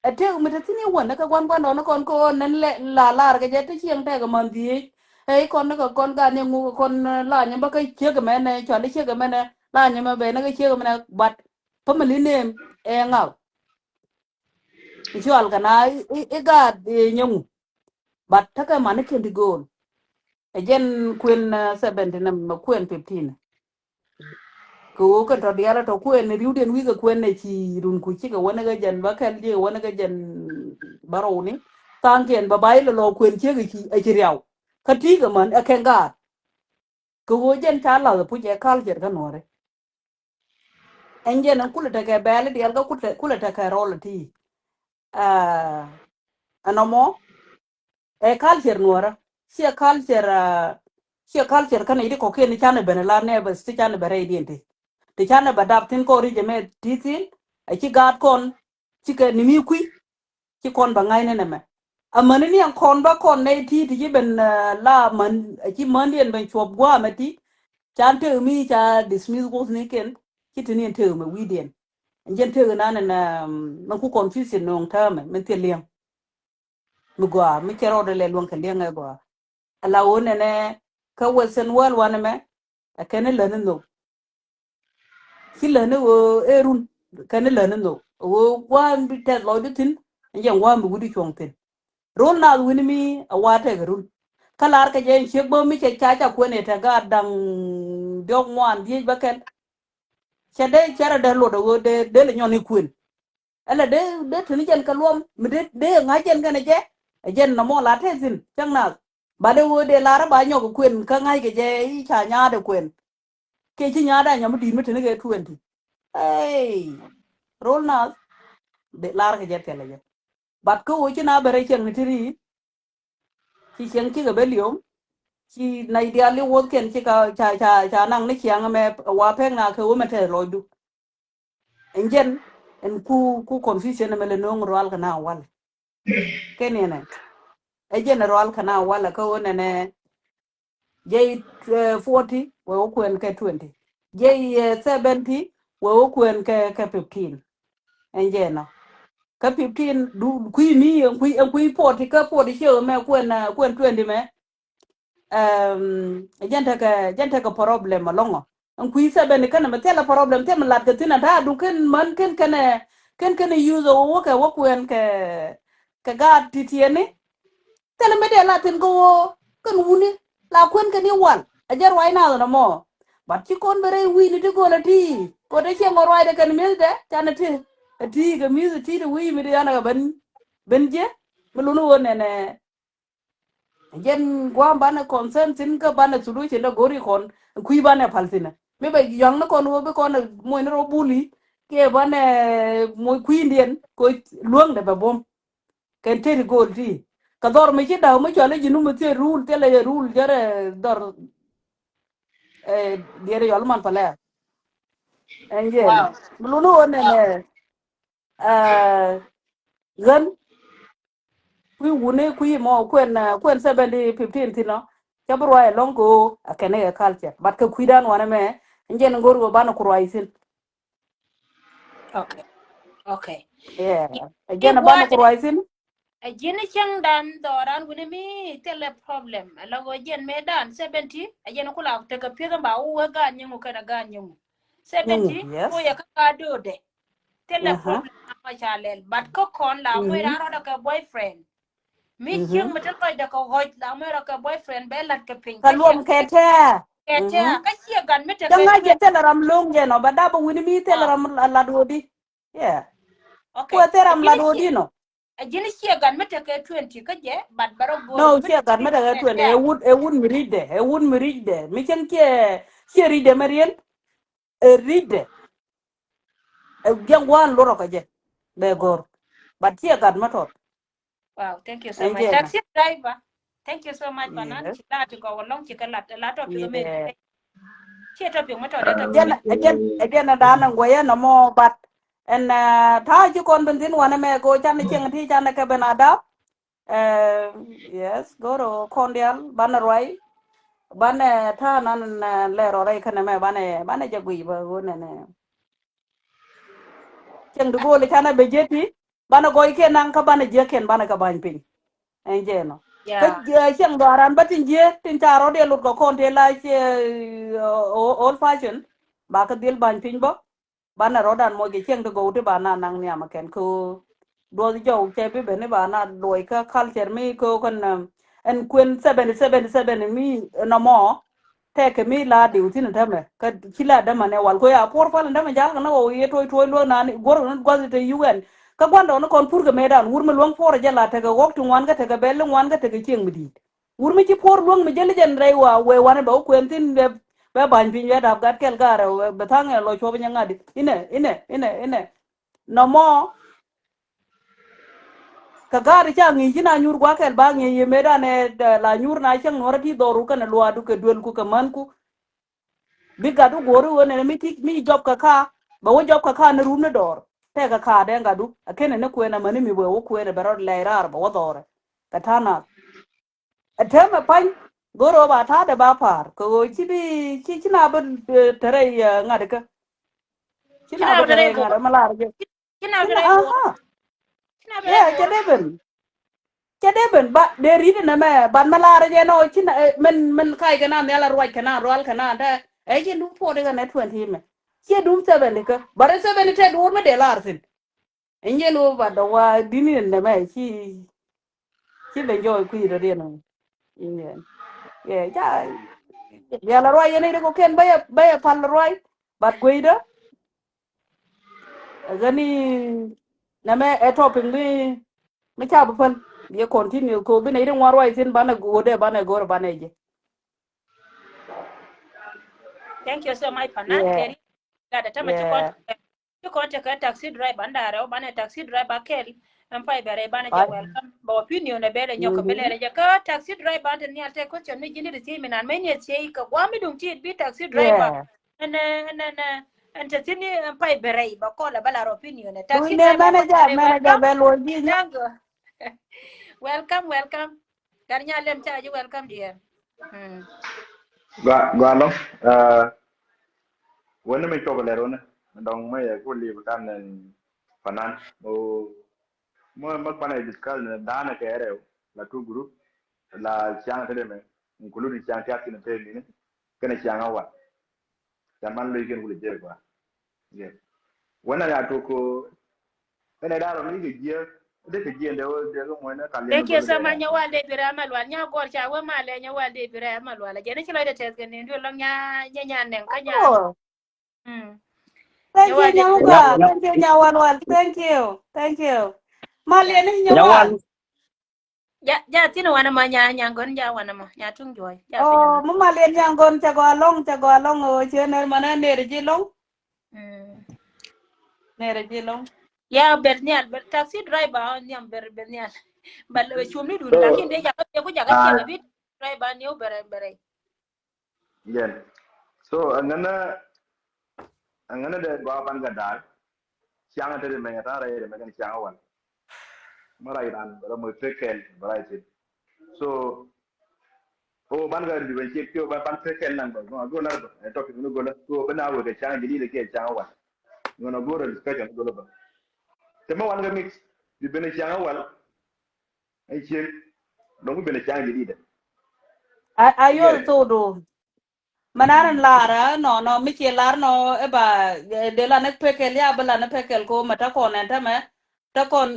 Ɛ tëk mi te thi̱n i̱ wän ɛ kɛ gua̱n gua̱n dɔɔn kɔn kɛ ɣöö nɛn la laar kɛ jɛ te cieŋ tɛk ɛ män dhieec. Ɛ i̱ kɔn ni kɛ kɔn gan ni ŋuk kɔn la nyɛ bä kä ciek ɛmɛnɛ cɔal i̱ ciek ɛmɛnɛ la nyɛ mɛ ben ni kɛ ciek ɛmɛnɛ but family name ɛ ŋaw. I̱ cɔal kɛ na i̱ gaat i̱ nyɛ ŋu. But tekɛ man i̱ kɛn ti go̱o̱l. Ɛ jɛn kuën seventeen ɛmɛ kuën fifteen. Kɛ ɣöö kɛn tɔ diaal tɔ kuɛn ni riwdiɛn wi̱i̱ kɛ kuɛn ni ci run ku cikɛ wänä kɛ jɛn bä kɛl jiɛ wänä kɛ jɛn bä rɔwni. Thaŋkiɛn bä bay lɔ lɔ kuɛn ciek ɛ ci riaw. Kä ti̱i̱ kɛ män ɛ kɛn gaat. Kɛ ɣöö jɛn ca lath ɛ puc ɛ culture kä nuɔ̱ɔ̱ri. Ɛn jɛn ɛn kulɛ tekɛ bɛɛli diaal kä kulɛ tekɛ rɔl ɛ ti̱i̱. Ɛnɔ mɔ ɛ culture nuɔrä. Ciɛ culture, ciɛ culture kɛnɛ iti kɔkiɛn ni canɛ ben la neighbors ti canɛ ben rɛydiɛn ti ti canɛ bɛ dap thin kɔn ri jɛ mɛ ti thin. Ɛ ci gaat kɔn ci kɛ ni mi kui̱. Ci kɔn bɛ ŋa̱cni nɛmɛ. Amäni ni ɛn kɔn bä kɔn nɛy ti ti ci ben la män ci mändiɛn ben cuɔp gua̱a̱mɛ ti. Can tëë mi ca dismiss wuɔth ni kɛn ci ti ni ɛn tëë mɛ wi̱i̱diɛn. Ɛn jɛn tëë nan ɛn mɛ ku confusion nööŋ täämɛ mɛ thil liɛŋ. Mi gɔaa mi cɛ rɔɔdɛ lɛ luäŋ kɛ liɛŋ ɛ gɔaa. Ala ɣöö nɛnɛ kä western world wanɛ mɛ ɛ kɛn ni läni nhök. Ci läni ɣöö ëë run kɛn ni läni nhök ɣöö gua̱a̱m bi tɛth lɔcdi thi̱n. Ɛn jɛn gua̱a̱m bi wutdi cuɔ̱ŋ thi̱n. Run naath wi̱ni mi a wa tɛk run. Kä lar kɛ jɛ ɛn ciek bä mi cɛ ca ca kuɛn ɛ tɛk gaat da̱ŋ diɔ̱k ŋuan dhieec bä kɛl. Cɛ dee cɛ rɔ dee luɔt ɛ ɣöö dee dee lɛ nyɔn i̱ kuën. Ɛlɛ dee dee tuni jɛn kɛ luɔm mi dee dee ŋa̱c jɛn kɛnɛ jɛ. Ɛ jɛn nɔmɔ la tɛth thi̱n cäŋ nath. Ba dee ɣöö dee lar ɛ ba nyɔk i̱ kuën kä ŋa̱c kɛ jɛ i̱ ca nyaat ɛ kuën. Kɛ ci nyaat a nyɔm i̱ di̱i̱t mi tuni kɛ twenty. Ey rol nath. Dee lar kɛ jɛ thilɛ jɛ. But kä ɣöö ci na bɛ rɛ cieŋ ni ti ri̱i̱t. Ci cieŋ cikɛ bɛ liom. Ci na idiali wuɔth kɛn ci ka ca ca ca naŋ ni ciaŋ mɛ wa pek na kɛ wä mɛ tɛth lɔcdu. Ɛn jɛn ɛn ku ku confusion mɛ lɛ no̱o̱ŋ rual kɛ na wal. Kɛn yɛn ɛ jɛn rual kɛ na wal kä wä nɛnɛ. Jɛy forty wɛ wä kuɛn kɛ twenty. Jɛy seventy wɛ wä kuɛn kɛ kɛ fifteen. Ɛn jɛn ɔ kä fifteen du kui̱ mi ɛn kui̱ ɛn kui̱ forty kä forty ciɛ wä mɛ kuɛn kuɛn twenty mɛ. Jɛn tekɛ jɛn tekɛ problem alɔŋɔ. Ɛn kui̱ seventy kɛn mɛ thilɛ problem thil mɛ lat kɛ thin ata du kɛn män kɛn kɛn kɛn kɛn use wä kɛ wä kuɛn kɛ kɛ gaat ti tiɛni. Thilɛ mi dee la thin kä ɣöö kɛn wuni la kuɛn kɛn i̱ wal a jɛ ruac nath nɔmɔ. But ci kɔn bɛ rɛy wi̱i̱ni ti göl ati kɔ te ciɛ ŋɔ ruacdɛ kɛn mi̱ethdɛ canɛ ti ati kɛ mi̱eth ati ti wi̱i̱ mi dee yanɛ kɛ ben ben jiɛ. Mi luni ɣöö nɛnɛ jɛn gua̱a̱m banɛ concern thi̱n kä banɛ solution dɛ go̱ri kɔn kui̱ banɛ pal thi̱n. Mi bɛ yɔ̱ŋni kɔn ɣöö bi kɔn moc ni rɔ buli kiɛ banɛ moc kui̱ndiɛn kɛ luäŋdɛ bɛ buɔ̱m. Kɛn teti go̱o̱l ti kɛ dhɔr mi ci da̱w mi cuali ji̱ nu mi thiee rul thilɛ yɛ rul jɛrɛ dhɔr. Diɛt yɔl man pɛlɛ. Ɛn jɛn mi luni ɣöö nɛnɛ ɣän kui̱ wuni kui̱ mɔ kuɛn kuɛn seventy fifteen thin ɔ. Cä bi ruac ɛlɔ̱ŋ kɛ ɣöö a kɛn ɛ culture but kɛ kui̱dan wanɛ mɛ. Ɛn jɛn go̱o̱r ɣöö banɛ ku ruac thin. Okay. Okay. Yeah. Ɛ jɛn ɛ banɛ ku ruac thin. Ɛ ji̱n cäŋdan dhɔran wi̱ni mi thilɛ problem. Ɛ la ɣöö jɛn mëëdan seventy ɛ jɛn ku la tekɛ pi̱eth ɛn ba wä wee gaan nyiŋu kɛn ɛ gaan nyiŋu. Seventy ko yɛ kä gaa doodɛ. Thilɛ problem na ma ca lɛl but kä kɔn la ŋuɛy ran rɔdɛ kɛ boyfriend. Mi cieŋ mi te lɔcdɛ kɛ ɣɔc la ŋuɛy rɔ kɛ boyfriend bɛ lat kɛ piny kä luɔm kɛ tɛɛ. Kɛ tɛɛ kä ciɛ gat mi te kɛ ŋa̱c jɛ thilɛ ram lo̱ŋ jɛ nɔ bɛ dap wi̱ni mi thilɛ ram lat wodi. Yeah. Okay. Kuɛ thil ram lat wodi nɔ. A ji̱n ciɛ gat mi tekɛ twenty kä jɛ but bɛ rɔ go̱o̱r. No ciɛ gat mi tekɛ twenty ɛ wut ɛ wut mi ri̱cdɛ ɛ wut mi ri̱cdɛ mi cieŋ ciɛ ciɛ ri̱cdɛ mɛ riɛl. Ɛ ri̱cdɛ ɛ jiɛŋ gua̱a̱n lurɔ kɛ jɛ bɛ go̱o̱r. But ciɛ gat mi tɔt. Wow, thank you so much. Taxi driver. Thank you so much. Banan ci la ti gɔw alɔŋ ci kɛ lat lat tɔ ti kɛ mɛ. Ciɛ tɔ piŋ mi tɔ dɛ tɔ piŋ. Jɛn jɛn jɛn a dan a guɛyɛ nɔmɔ but ɛn ta̱a̱ ci kɔn ben thin wanɛ mɛ ko can cieŋ ti can kɛ ben a dap. Yes go̱r kɔn dial banɛ ruay. Banɛ ta̱a̱ nan lɛ rɔ rɛy kɛnɛ mɛ banɛ banɛ jɛ guiy bä ɣöö nɛnɛ. Cieŋ di go̱o̱li canɛ bɛ jiɛ ti banɛ gɔy kiɛ naŋ kä banɛ jiɛ kiɛn banɛ kɛ ba̱ny piny. Ɛn jɛ nɔ kä cieŋ dhɔaran bä tin jiɛ tin ca rɔ̱diɛ lot kɛ kɔn tëë la ciɛ old fashion. Ba kä dhil ba̱ny piny bä banɛ rɔ̱dan mɔc kɛ cieŋ di go̱o̱k ti ba na naŋ nhiam kɛn kä duɔth jɔw cɛ bi ben i̱ ba na luɔc kä culture mi kä kän ɛn kuën seventy seventy seven mi nɔmɔ. tɛkɛ mi la diw thi̱n tämɛ. Kä ci la dämɛ nɛ wal ko̱ ya puɔr pal tämɛ jal kɛ nä ɣɔw yɛ tuɔc tuɔc luäk nani guɔr ni gua̱th te U N. Kä gua̱ndɔɔŋni kɔn pur kɛ mëëdan wur mi luäŋ puɔr jɛ la tekɛ ɣɔk ti ŋuan kä tekɛ bɛl ŋuan kä tekɛ cieŋ mi di̱i̱t. Wur mi ci puɔr luäŋ mi jäli jɛn rɛy wa wee wanɛ bɛ wä kuɛn thi̱n bɛ, bɛ ba̱ny piny bɛ dap gat kɛl garɛ bɛ thaŋ ɛ lɔ cuɔp nyɛ ŋa̱t. Inɛ, inɛ, inɛ, inɛ. Nɔmɔ kɛ ga̱a̱r ca ŋi̱i̱c ci na nyuur gua̱a̱k kɛl ba ŋi̱i̱c yɛ mëëdan ɛ la nyuur na cäŋ nuɔ̱rä ti dhɔru kɛnɛ luaadu kɛ duelku kɛ mänku. Bi gatdu guɔ̱ri ɣöö nɛnɛ mi ti mi jɔp kɛ ka bɛ wä jɔp kɛ ka ni run ni dɔɔr. Tɛkɛ ka dee gatdu a kenɛ ni kuɛn amäni mi bɛ wä kuɛn ɛ bɛ rɔ lɛy raar bɛ wä dhɔɔrɛ kɛ ta̱a̱ naath. Ɛ täämɛ pa̱ny go̱o̱r ɣöö ba ta̱a̱dɛ ba pa̱a̱r kɛ ɣöö ci bi ci ci na bi, eh, tɛrɛ, eh, ŋa̱t kä. Ci na bi tɛrɛ ŋa̱t ɛ ma lar jɛ. Ci na bi rɛy bo̱o̱r. Aha. Ci na bi rɛy bo̱o̱r. Yeah, cɛ dee ben. Cɛ dee ben ba dee ri̱t ɛnɛ mɛ ban ma lar jɛ nɔ ci na, eh, mɛn mɛn kac kɛ na nhial a ruac kɛ na rual kɛ na dɛ. Ɛ ci dum forty kɛ nɛ twenty mɛ. Ci dum seventy kä. Bari seventy tɛ duur mɛ dee lar thi̱n. Ɛn jɛn wä ba dɔ̱ŋ wa di̱t ni nɛmɛ ci ci ben jɔɔc kui̱ dɔ̱diɛn. Yɛ ca yɛ la ruac yɛn i̱ ri kɔkiɛn bä yɛ bä yɛ pal ruac. But guiydä ɛ gäni nɛmɛ ɛ topic mi mi ca bi päl. Yɛ continue ko bi nɛ i̱ ri ŋuan ruac thi̱n banɛ go̱o̱dɛ banɛ go̱o̱r banɛ jɛ. Thank you so much, Panan. Yeah. Kɛri gat ɛ tämɛ ci kɔn ci kɔn tekɛ taxi driver an da̱rɛ wä banɛ taxi driver kɛl. Ɛn pay bɛrɛ banɛ jɛ welcome ba opinion ɛ bɛrɛ nyɔk kɛ bi lɛrɛ jɛ kä taxi driver an te nhial te question mi ji̱n di ti thiec mi nan mɛ ni thiec kɛ guam mi duŋ ti bi taxi driver. Ɛn ɛn ɛn ɛn te thi̱n ni ɛn pay bɛrɛ ba call ɛ ba lar opinion ɛ taxi driver manager manager bɛ luɔc ji̱. Thank you. Welcome, welcome. Gat nya lem ca ji̱ welcome dear. Mm. Gua gua lɔŋ. Wani mi cɔk lɛ roni dɔŋ mi yɛ ku li̱i̱p kan nɛn Panan. Mɔ mɔ panɛ discuss ni da̱a̱n kɛ rɛw la two group la ciaŋ te dee mɛ including ciaŋ tiat kin te mini kɛnɛ ciaŋ a wan. Ca man lo̱c kɛn wulɛ jɛ gua. Yes. Wani a tok ko ɛn ɛ da̱a̱n rɔ mi kɛ jiɛ dee kɛ jiɛ dee wä dee kɛ mɔny ni kal. Thank you so much. Nyawal dee birɛ ama lual nya gɔr ca wä ma lɛ nyawal dee birɛ ama lual a jɛ ni ci lɔc dee tɛth kɛ ni duel lɔŋ nya nya nya nɛŋ kä nya. Thank you, Nyawal. Thank you, Nyawal Wal. Thank you. Thank you. Maliɛn ni Nyawal. Ja, ja thin wan ma nya, nya gon ja wan ma nya tung joy. Ja thin. Oh, ma maliɛn nya gon ca go along, ca go along o chen er mana ner ji long. Ner ji long. Ya ber nial, ber taxi driver niam ber ber nial. Bal chum ni dun lakin de ja ka ku ja ka bit driver ni o ber ber. Yen. So, ɛŋɛnɛ, ɛŋɛnɛ dee gɔaa ban kɛ da̱a̱k. Ciaŋ te di mɛnyɛ ta̱a̱ rɛy di mɛnyɛ ciaŋ wan. Mɛ rac ran bɛ rɔ mɔ pekɛl bɛ rac tin. So, o ban kɛ di bɛ ciek kiɛ o ban pekɛl naŋ bɛ gɔaa go̱o̱l lar bɛ ɛ tɔk ni go̱o̱l. So, bɛ na wek kɛ ciaŋ jɛ di dɛ kiɛ ciaŋ wan. Ŋɔn a go̱o̱l discussion go̱o̱l bɛ. Te mɛ wan kɛ mix di ben ciaŋ wan. Ɛn ciek dɔ̱ŋ mi ben a ca̱ŋ jɛ di̱t. A yol thok du. Mɛ nan lar nɔ nɔ mi ci lar nɔ ɛ ba de lan ɛ pekɛl ya bi lan ɛ pekɛl ko mɛ ta kɔn ɛn ta mɛ ta kɔn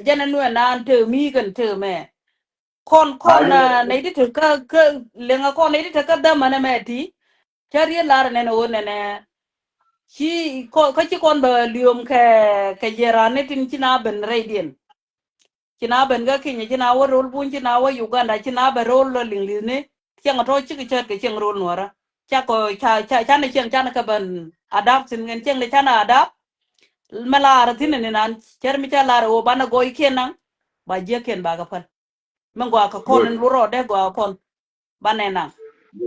jɛn ɛ nuɛ nan te mi kɛn te mɛ. Kɔn kɔn nɛ di te kä kä leŋ a kɔn nɛ di te kä dämɛ nɛ mɛ ti. Cä riet lar nɛn ɛ wä nɛnɛ. Ci kɔn kä ci kɔn bɛ liom kɛ kɛ jɛ ran ni tin ci na ben rɛy diɛn. Ci na ben kä Kenya, ci na wä rol Buny, ci na wä Uganda, ci na bɛ rol lɔ liŋ li̱thni. Cieŋ tɔ cikɛ cät kɛ cieŋ rol Nuɔrä. Cakɔ ca ca canɛ cieŋ canɛ kɛ ben adapt thi̱n kɛn cieŋ ni canɛ adapt. Mɛ laarä thi̱n ni nan cär mi ca laarä ɣöö banɛ gɔɔykiɛn naŋ ba jiäkiɛn ba kɛ päl. Mɛ gɔaa kɛ kɔn in lu rɔɔdɛ gɔaa kɔn. Banɛ naŋ.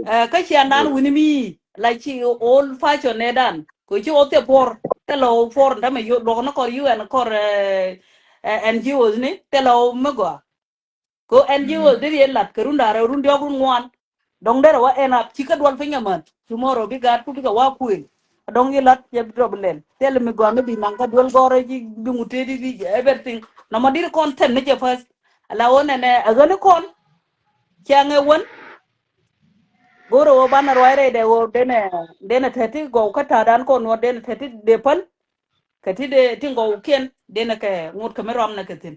Ɛ kä cian dan wi̱ni mi la ci old fashion nɛ dan kɛ ci ɣɔth thil puɔr thilɛ ɣɔw puɔr in tämɛ luɔk ni kɔr U N kɔr ɛ N G Os ni thilɛ ɣɔw mi gɔaa. Kɛ N G Os deri ɛ lat kɛ run da̱rɛ run diɔk run ŋuan. Dɔ̱ŋ derɛ wä ɛn ap ci kä duɔl piny ɛmän. Tomorrow bi gaat ku bikɛ wa kuël. Dɔ̱ŋ yi lat yɛ bi drop lɛl thil mi gɔaa mi bi naŋ kä duel gɔrɛ ji̱ bi ŋut tëë di bi everything. Nɔmɔ diri kɔn thɛn ni jɛ first. Ala wä nɛnɛ a ɣäni kɔn. Ciaŋ ɛ wän. Go̱rɛ wä banɛ ruac rɛy dɛ wä denɛ denɛ tɛti gɔw kä ta̱a̱ dan kɔn wä denɛ tɛti dee päl. Kɛ ti dee ti gɔw kiɛn denɛ kɛ ŋut kɛ mi ruam nɛ kɛ thi̱n.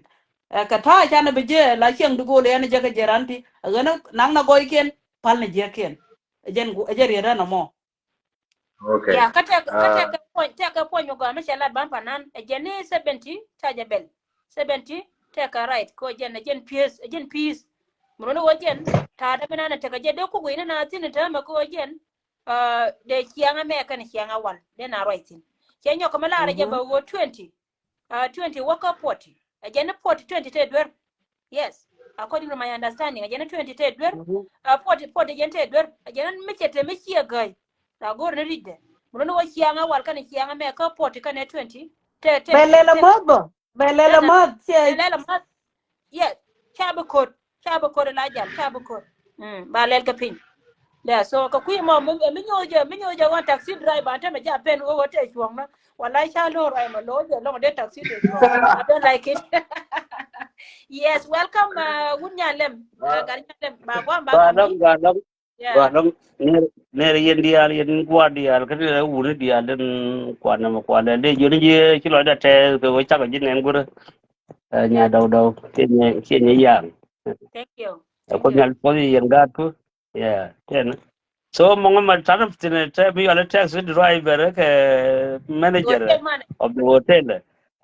Ɛ kɛ ta̱a̱ canɛ bi jɛ la ciɛŋ di go̱o̱l yɛn jɛ kɛ jɛ ran ti a ɣäni naŋ na gɔy kiɛn pal ni jiɛ kiɛn. Ɛ jɛn gu, ɛ jɛn riet rɛ nɔmɔ. Okay. Ya, kä tɛk, kä tɛk kɛ puɔ̱ny, tɛk kɛ puɔ̱ny mi gɔaa mi cɛ lat ban panan. Ɛ jɛn ni seventy, ca jɛ bɛl. Seventy, tɛk kɛ right. Kɛ jɛn, ɛ jɛn peace, ɛ jɛn peace. Mun ni wä jɛn, ta̱a̱ dɛ mi nan ɛ tɛk ɛ jɛ dee kuk wi̱i̱ ni na thi̱n ɛ täämɛ kɛ jɛn. Dee ciaŋ ɛmɛ kɛn ciaŋ ɛ wal. Dee na ruac thi̱n. Cɛ nyɔk kɛ mi lar ɛ jɛ bɛ wä twenty. Twenty wä kä forty. Ɛ jɛn ni forty, twenty tëë duer. Yes. According to my understanding, ɛ jɛn ni twenty tëë duer. Forty, forty jɛn tëë duer. Ɛ jɛn ni mi cɛ te mi ciɛ gäi. La go̱r ni ri̱cdɛ. Mun ni wä ciaŋ ɛ wal kɛn ciaŋ ɛmɛ kä forty kɛn ɛ twenty. Tëë, tëë, bɛ lɛl ɛ math bä. Bɛ lɛl ɛ math. Bɛ lɛl ɛ math. Yes. Ca bi ko̱t. Ca bi ko̱t ila jal, ca bi ko̱t. Mm, ba lɛl kɛ piny. Yeah, so kɛ kui̱ mɔ, mi, mi nyuuth jɛ, mi nyuuth jɛ ɣɔn taxi driver, an tɛmɛ ja pen ɣöö ɣöö tɛ cuɔ̱ŋ na. Wala ca lo̱r ruac mɔ lo̱r jɛ lɔŋ dee taxi tɛ cuɔ̱ŋ. I don't like it. Yes, welcome, uh, wut Nyalɛm. Uh, Gat Nyalɛm. Ba guam, ba guam. Guam, guam. Yeah. Guam, guam. Ner, ner yɛn diaal, yɛn gua̱a̱r diaal, kä ner wuni diaal, den kuan nɛmɛ kuan dɛ. Dee jiɔni jiɛ, ci lɔcdɛ tɛth, kɛ wee cakɔ ji̱ nɛn gurɛ. Ɛ, nya dɔw dɔw, kiɛ nyɛ, kiɛ nyɛ yaŋ. Thank you. Ɛ, Kuoth Nhial puɔth yɛ yɛn gaatku. Yeah, tɛn. So mɔŋ ma tat of thin tɛ mi yɔl taxi driver kɛ manager of the hotel.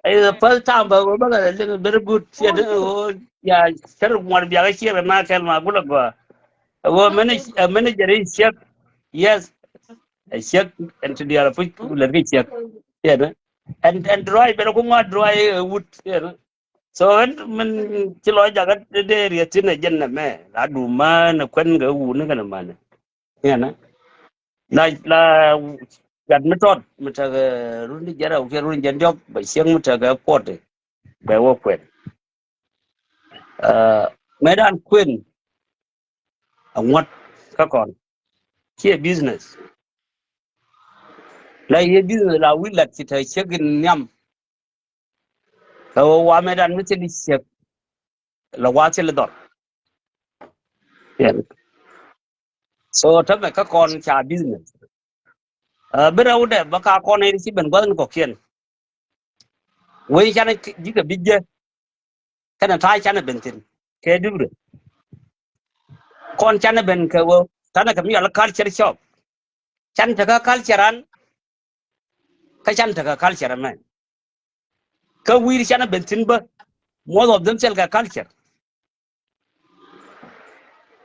Ɛ, the first time ba ba ba very good. Tiɛ ni o ya kɛr ŋuɔr biak ciɛ na kɛl ma gula gua. Ɛ, manager, manager is check. Yes. Ɛ check and to the other foot let get check. Tiɛ ni. And, and driver ku ŋuɔr driver wut. Tiɛ ni. So ɛn min ci lɔc jakä dee riet thin ɛ jɛn nɛ mɛ la du män ɛ kuɛn kɛ wuni kɛn män. Yɛn la la gat mi tɔt mi tekɛ run di jɛrɛ wä kiɛ run jɛn diɔk bɛ cieŋ mi tekɛ kuɔt bɛ wä kuɛn. Mɛ dan kuɛn a ŋuɔt kä kɔn kiɛ business. La yɛ business la wi̱i̱ lat ci te ciek in nhiam. Kɛ ɣöö wa mɛ dan mi thil ciek la wa thil dhɔr. Yɛn. So tämɛ kä kɔn ca business. Ɛ, bi rɛw dɛ bä ka kɔn in ci ben gua̱th ni kɔkiɛn. Wee canɛ ji̱ kɛ bi jɛ. Kɛnɛ ta̱a̱ canɛ ben thi̱n kɛ dup rɛ. Kɔn canɛ ben kɛ ɣöö tanɛ kɛ mi yɔl culture shock. Can tekɛ culture an kä can tekɛ culture ɛmɛ. Kä wi̱i̱ canɛ ben thi̱n bä, most of them cɛl kɛ culture.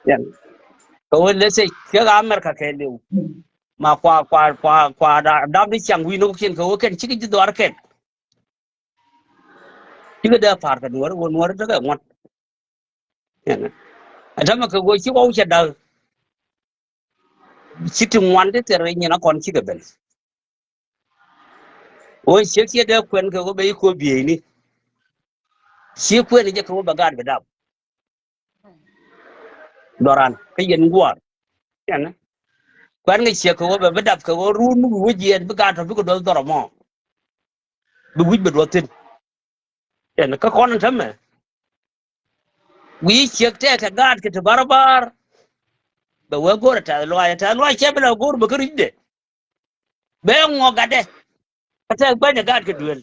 Yɛn. Kɛ ɣöö lese kɛ ɣä America kɛ liw. Ma kua, kua, kua, kua da, dam ni ciaŋ wi̱i̱ ni kɔkiɛn kɛ ɣöö kɛn cikɛ ji̱ dhɔaar kɛn. Cikɛ dee pa̱a̱r kɛ nuɔ̱ɔ̱ri, ɣöö nuɔ̱ɔ̱ri tekɛ ŋuɔ̱t. Yɛn. Ɛ tämɛ kɛ ɣöö ci ɣɔw cɛ da̱k. Ci ti ŋuan ti thil ri nyin a kɔn cikɛ ben. Ɣöö ciek ciɛ dee kuɛn kɛ ɣöö bɛ yi ko̱ bieyni. Ci kuɛn jɛ kɛ ɣöö bɛ gaat bi dap. Dhɔran kä yɛn gua̱a̱r. Yɛn. Kuɛn kɛ ciek kɛ ɣöö bɛ bi dap kɛ ɣöö ruun mi wi̱i̱ wä jiɛɛn bi gaat tɔ bikɛ duɔth dhɔr ɛmɔ. Bi wi̱c bɛ duɔth thi̱n. Yɛn kä kɔn tämɛ. Wi̱i̱ ciek tɛɛkɛ gaatkɛ ti barbar. Bɛ wee go̱o̱rɛ tɛth luaacɛ, tɛth luaacɛ bɛ lɛ go̱o̱r bɛ kä ri̱cdɛ. Bɛ ŋuɔk gatdɛ. Kä tɛth gua̱nyɛ gaatkɛ duel.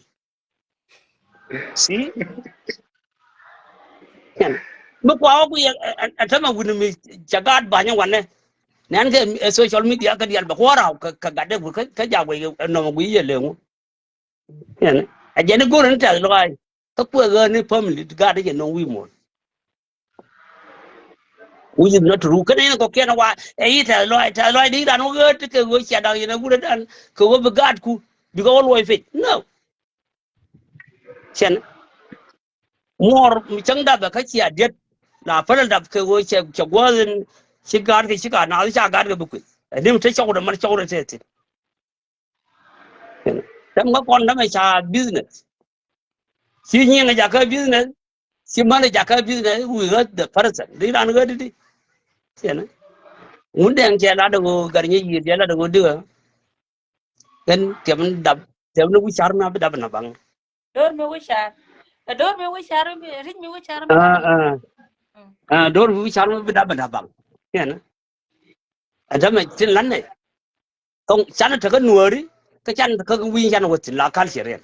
Si? Yɛn. Mi kua wä kuiɛ ɛ tämɛ wi̱n mi cɛ gaat ba̱nyɛ wanɛ. Nɛn kɛ social media kä diaal bɛ kuɔ̱r raw kä gatdɛ wi̱ kä jak wec ɛ nɔmɔ wi̱i̱ yɛ leŋu. Yɛn. A jɛn i̱ go̱r ni tɛth lɔaac. Kä kuɛ ɣän ni family gaat i̱ jɛ nɔŋ wi̱i̱ muɔ̱n. Which is not true. Kɛn in kɔkiɛn wa ɛ i̱ tɛth lɔaac, tɛth lɔaac di ran wä ɣöö ti kɛ ɣöö cia dak yɛn a wurɛ dan kɛ ɣöö bi gaatku bikɛ wä luɔc pec. No. Cɛn. Muɔr mi cäŋ dapɛ kä cia diet la päl dap kɛ ɣöö cɛ, cɛ gua̱a̱th in ci gaatkɛ ci ka naath ca gaatkɛ bi kueth. Ɛ nim te cɔwdɛ man cɔwdɛ te thi̱n. Tɛm kä kɔn tämɛ ca business. Ci nyiŋ jakä business. Ci män jakä business. We hurt the person. Di ran hurt di. Cɛn. Ŋun dɛŋ cɛ lat ɣöö gar nyɛ yiëë cɛ lat ɣöö dikä. Kɛn tiɛm dap, tiɛm ni wi̱car mi a bi dap na baŋ. Dor mi wi̱car. Ɛ dor mi wi̱car, ri̱c mi wi̱car mi. Ah, ah. Ah, dor mi wi̱car mi bi dap na baŋ. Cɛn. Ɛn tämɛ tin la̱t nɛ. Thɔŋ canɛ tekä nuääri kä canɛ tekä wi̱i̱ canɛ wä thi̱n la culture yɛn.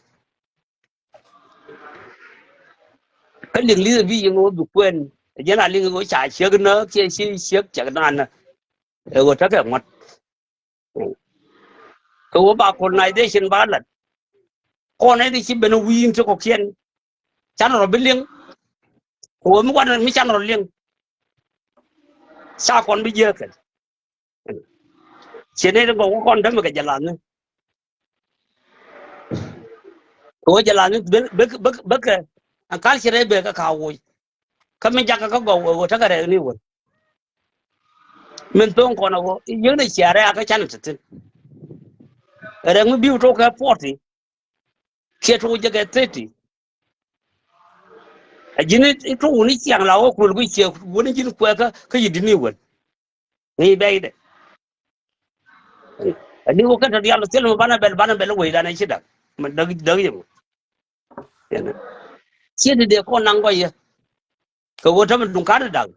Kä liŋ li̱th bi yiŋ wä bi kuɛn. Ɛ jɛn a liŋ wä ca ciek nä kiɛ ci ciek cɛk naan nä. Ɛ ɣöö tekɛ ŋuɔ̱t. Kɛ ɣöö ba colonization ba lat. Kɔn ɛ ti ci ben wi̱i̱n ti kɔ̱kiɛn. Canɛ rɔ bi liŋ. Kɛ ɣöö mi wanɛ mi canɛ rɔ liŋ. Ca kɔn bi jiääk kɛn. Ciɛ nɛy ti gɔw kä kɔn dämɛ kɛ jɛ la̱thni. Kɛ ɣöö jɛ la̱thni bek bek bek bek kɛ. Ɛn culture ɛ bek kɛ ka woc. Kä mi jakä kä gɔw ɛ ɣöö tekɛ rɛɛkni wä. Min tho̱o̱ŋ kɔn ɛ ɣöö yieŋni ciɛ rɛɛk kä canɛ te thi̱n. Rɛɛk mi bi̱i̱ tok kɛ forty. Kiɛ tok jɛ kɛ thirty. A ji̱n i̱ tok wuni ciaŋ la ɣöö kuël kui̱ ciɛ wuni ji̱n kuɛɛkä kä yi di̱t ni wän. Ŋi̱i̱c bɛcdɛ. Ɛ ni wä kä tɔ̱ diaal thil mi banɛ bɛl banɛ bɛl wec dan ɛ ci da̱k. Mɛ däk däk yɛ mɔ. Ciɛ ti dee kɔn naŋ gɔy yɛ. Kɛ ɣöö tämɛ duŋ ka̱n da̱k.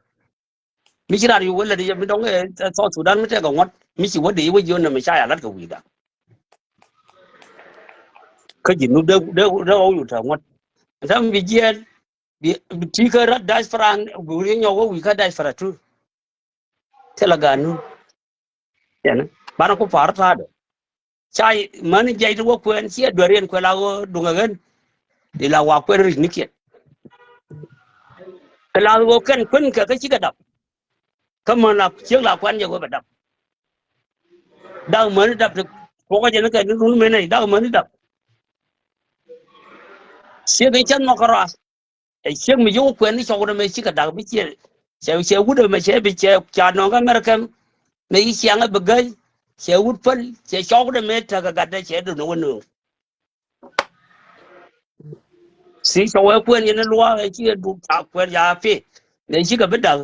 Mi ci raan yuk wä lät yɛ mi dɔ̱ŋ ɛ South Sudan mi tɛkɛ ŋuɔ̱t mi ci wä dee wä jiön nɛ mi ca ya la̱t kɛ wi̱i̱ da̱k. Kä ji̱ nu dee dee dee ɣɔw yuk te ŋuɔ̱t. Tämɛ bi jiɛɛn bi bi ti kä rat diaspora bi wi̱i̱ nyɔk wä wi̱i̱ kä diaspora tu. Thilɛ gaat nun. Yɛn banɛ ku pa̱a̱r ta̱a̱dɛ. Ca mäni jiɛc ti wä kuɛn ciɛ dueriɛn kuɛ la ɣöö duŋ ɛ ɣän. Di la wa kuɛn ri̱c ni kiɛn. Kɛ la ɣöö kɛn kuɛn kɛ kä cikɛ dap. Kä män la ciek la kuɛn jɛ ɣöö bɛ dap. Dak mäni dap ti kuɔkä jɛ ni kɛ ni run menɛ dak mäni dap. Ciek in cä nhɔk kärɔa. Ɛ ciek mi yio̱w kuɛn ni cɔwdɛ mɛ cikɛ dak bi ciɛ. Cɛ cɛ wut ɛmɛ cɛ bi cɛ ca nɔŋ kä America. Mɛ yi ciaŋ ɛ bi gäy. Cɛ wut päl cɛ cɔwdɛ mɛ täk ɛ gatdɛ cɛ dun ɛ wä nööŋ. Ci cɔw ɛ kuɛn yɛn luaak ɛ ci ɛ duk ca kuɛn ca pi. Mɛ cikɛ bi dak.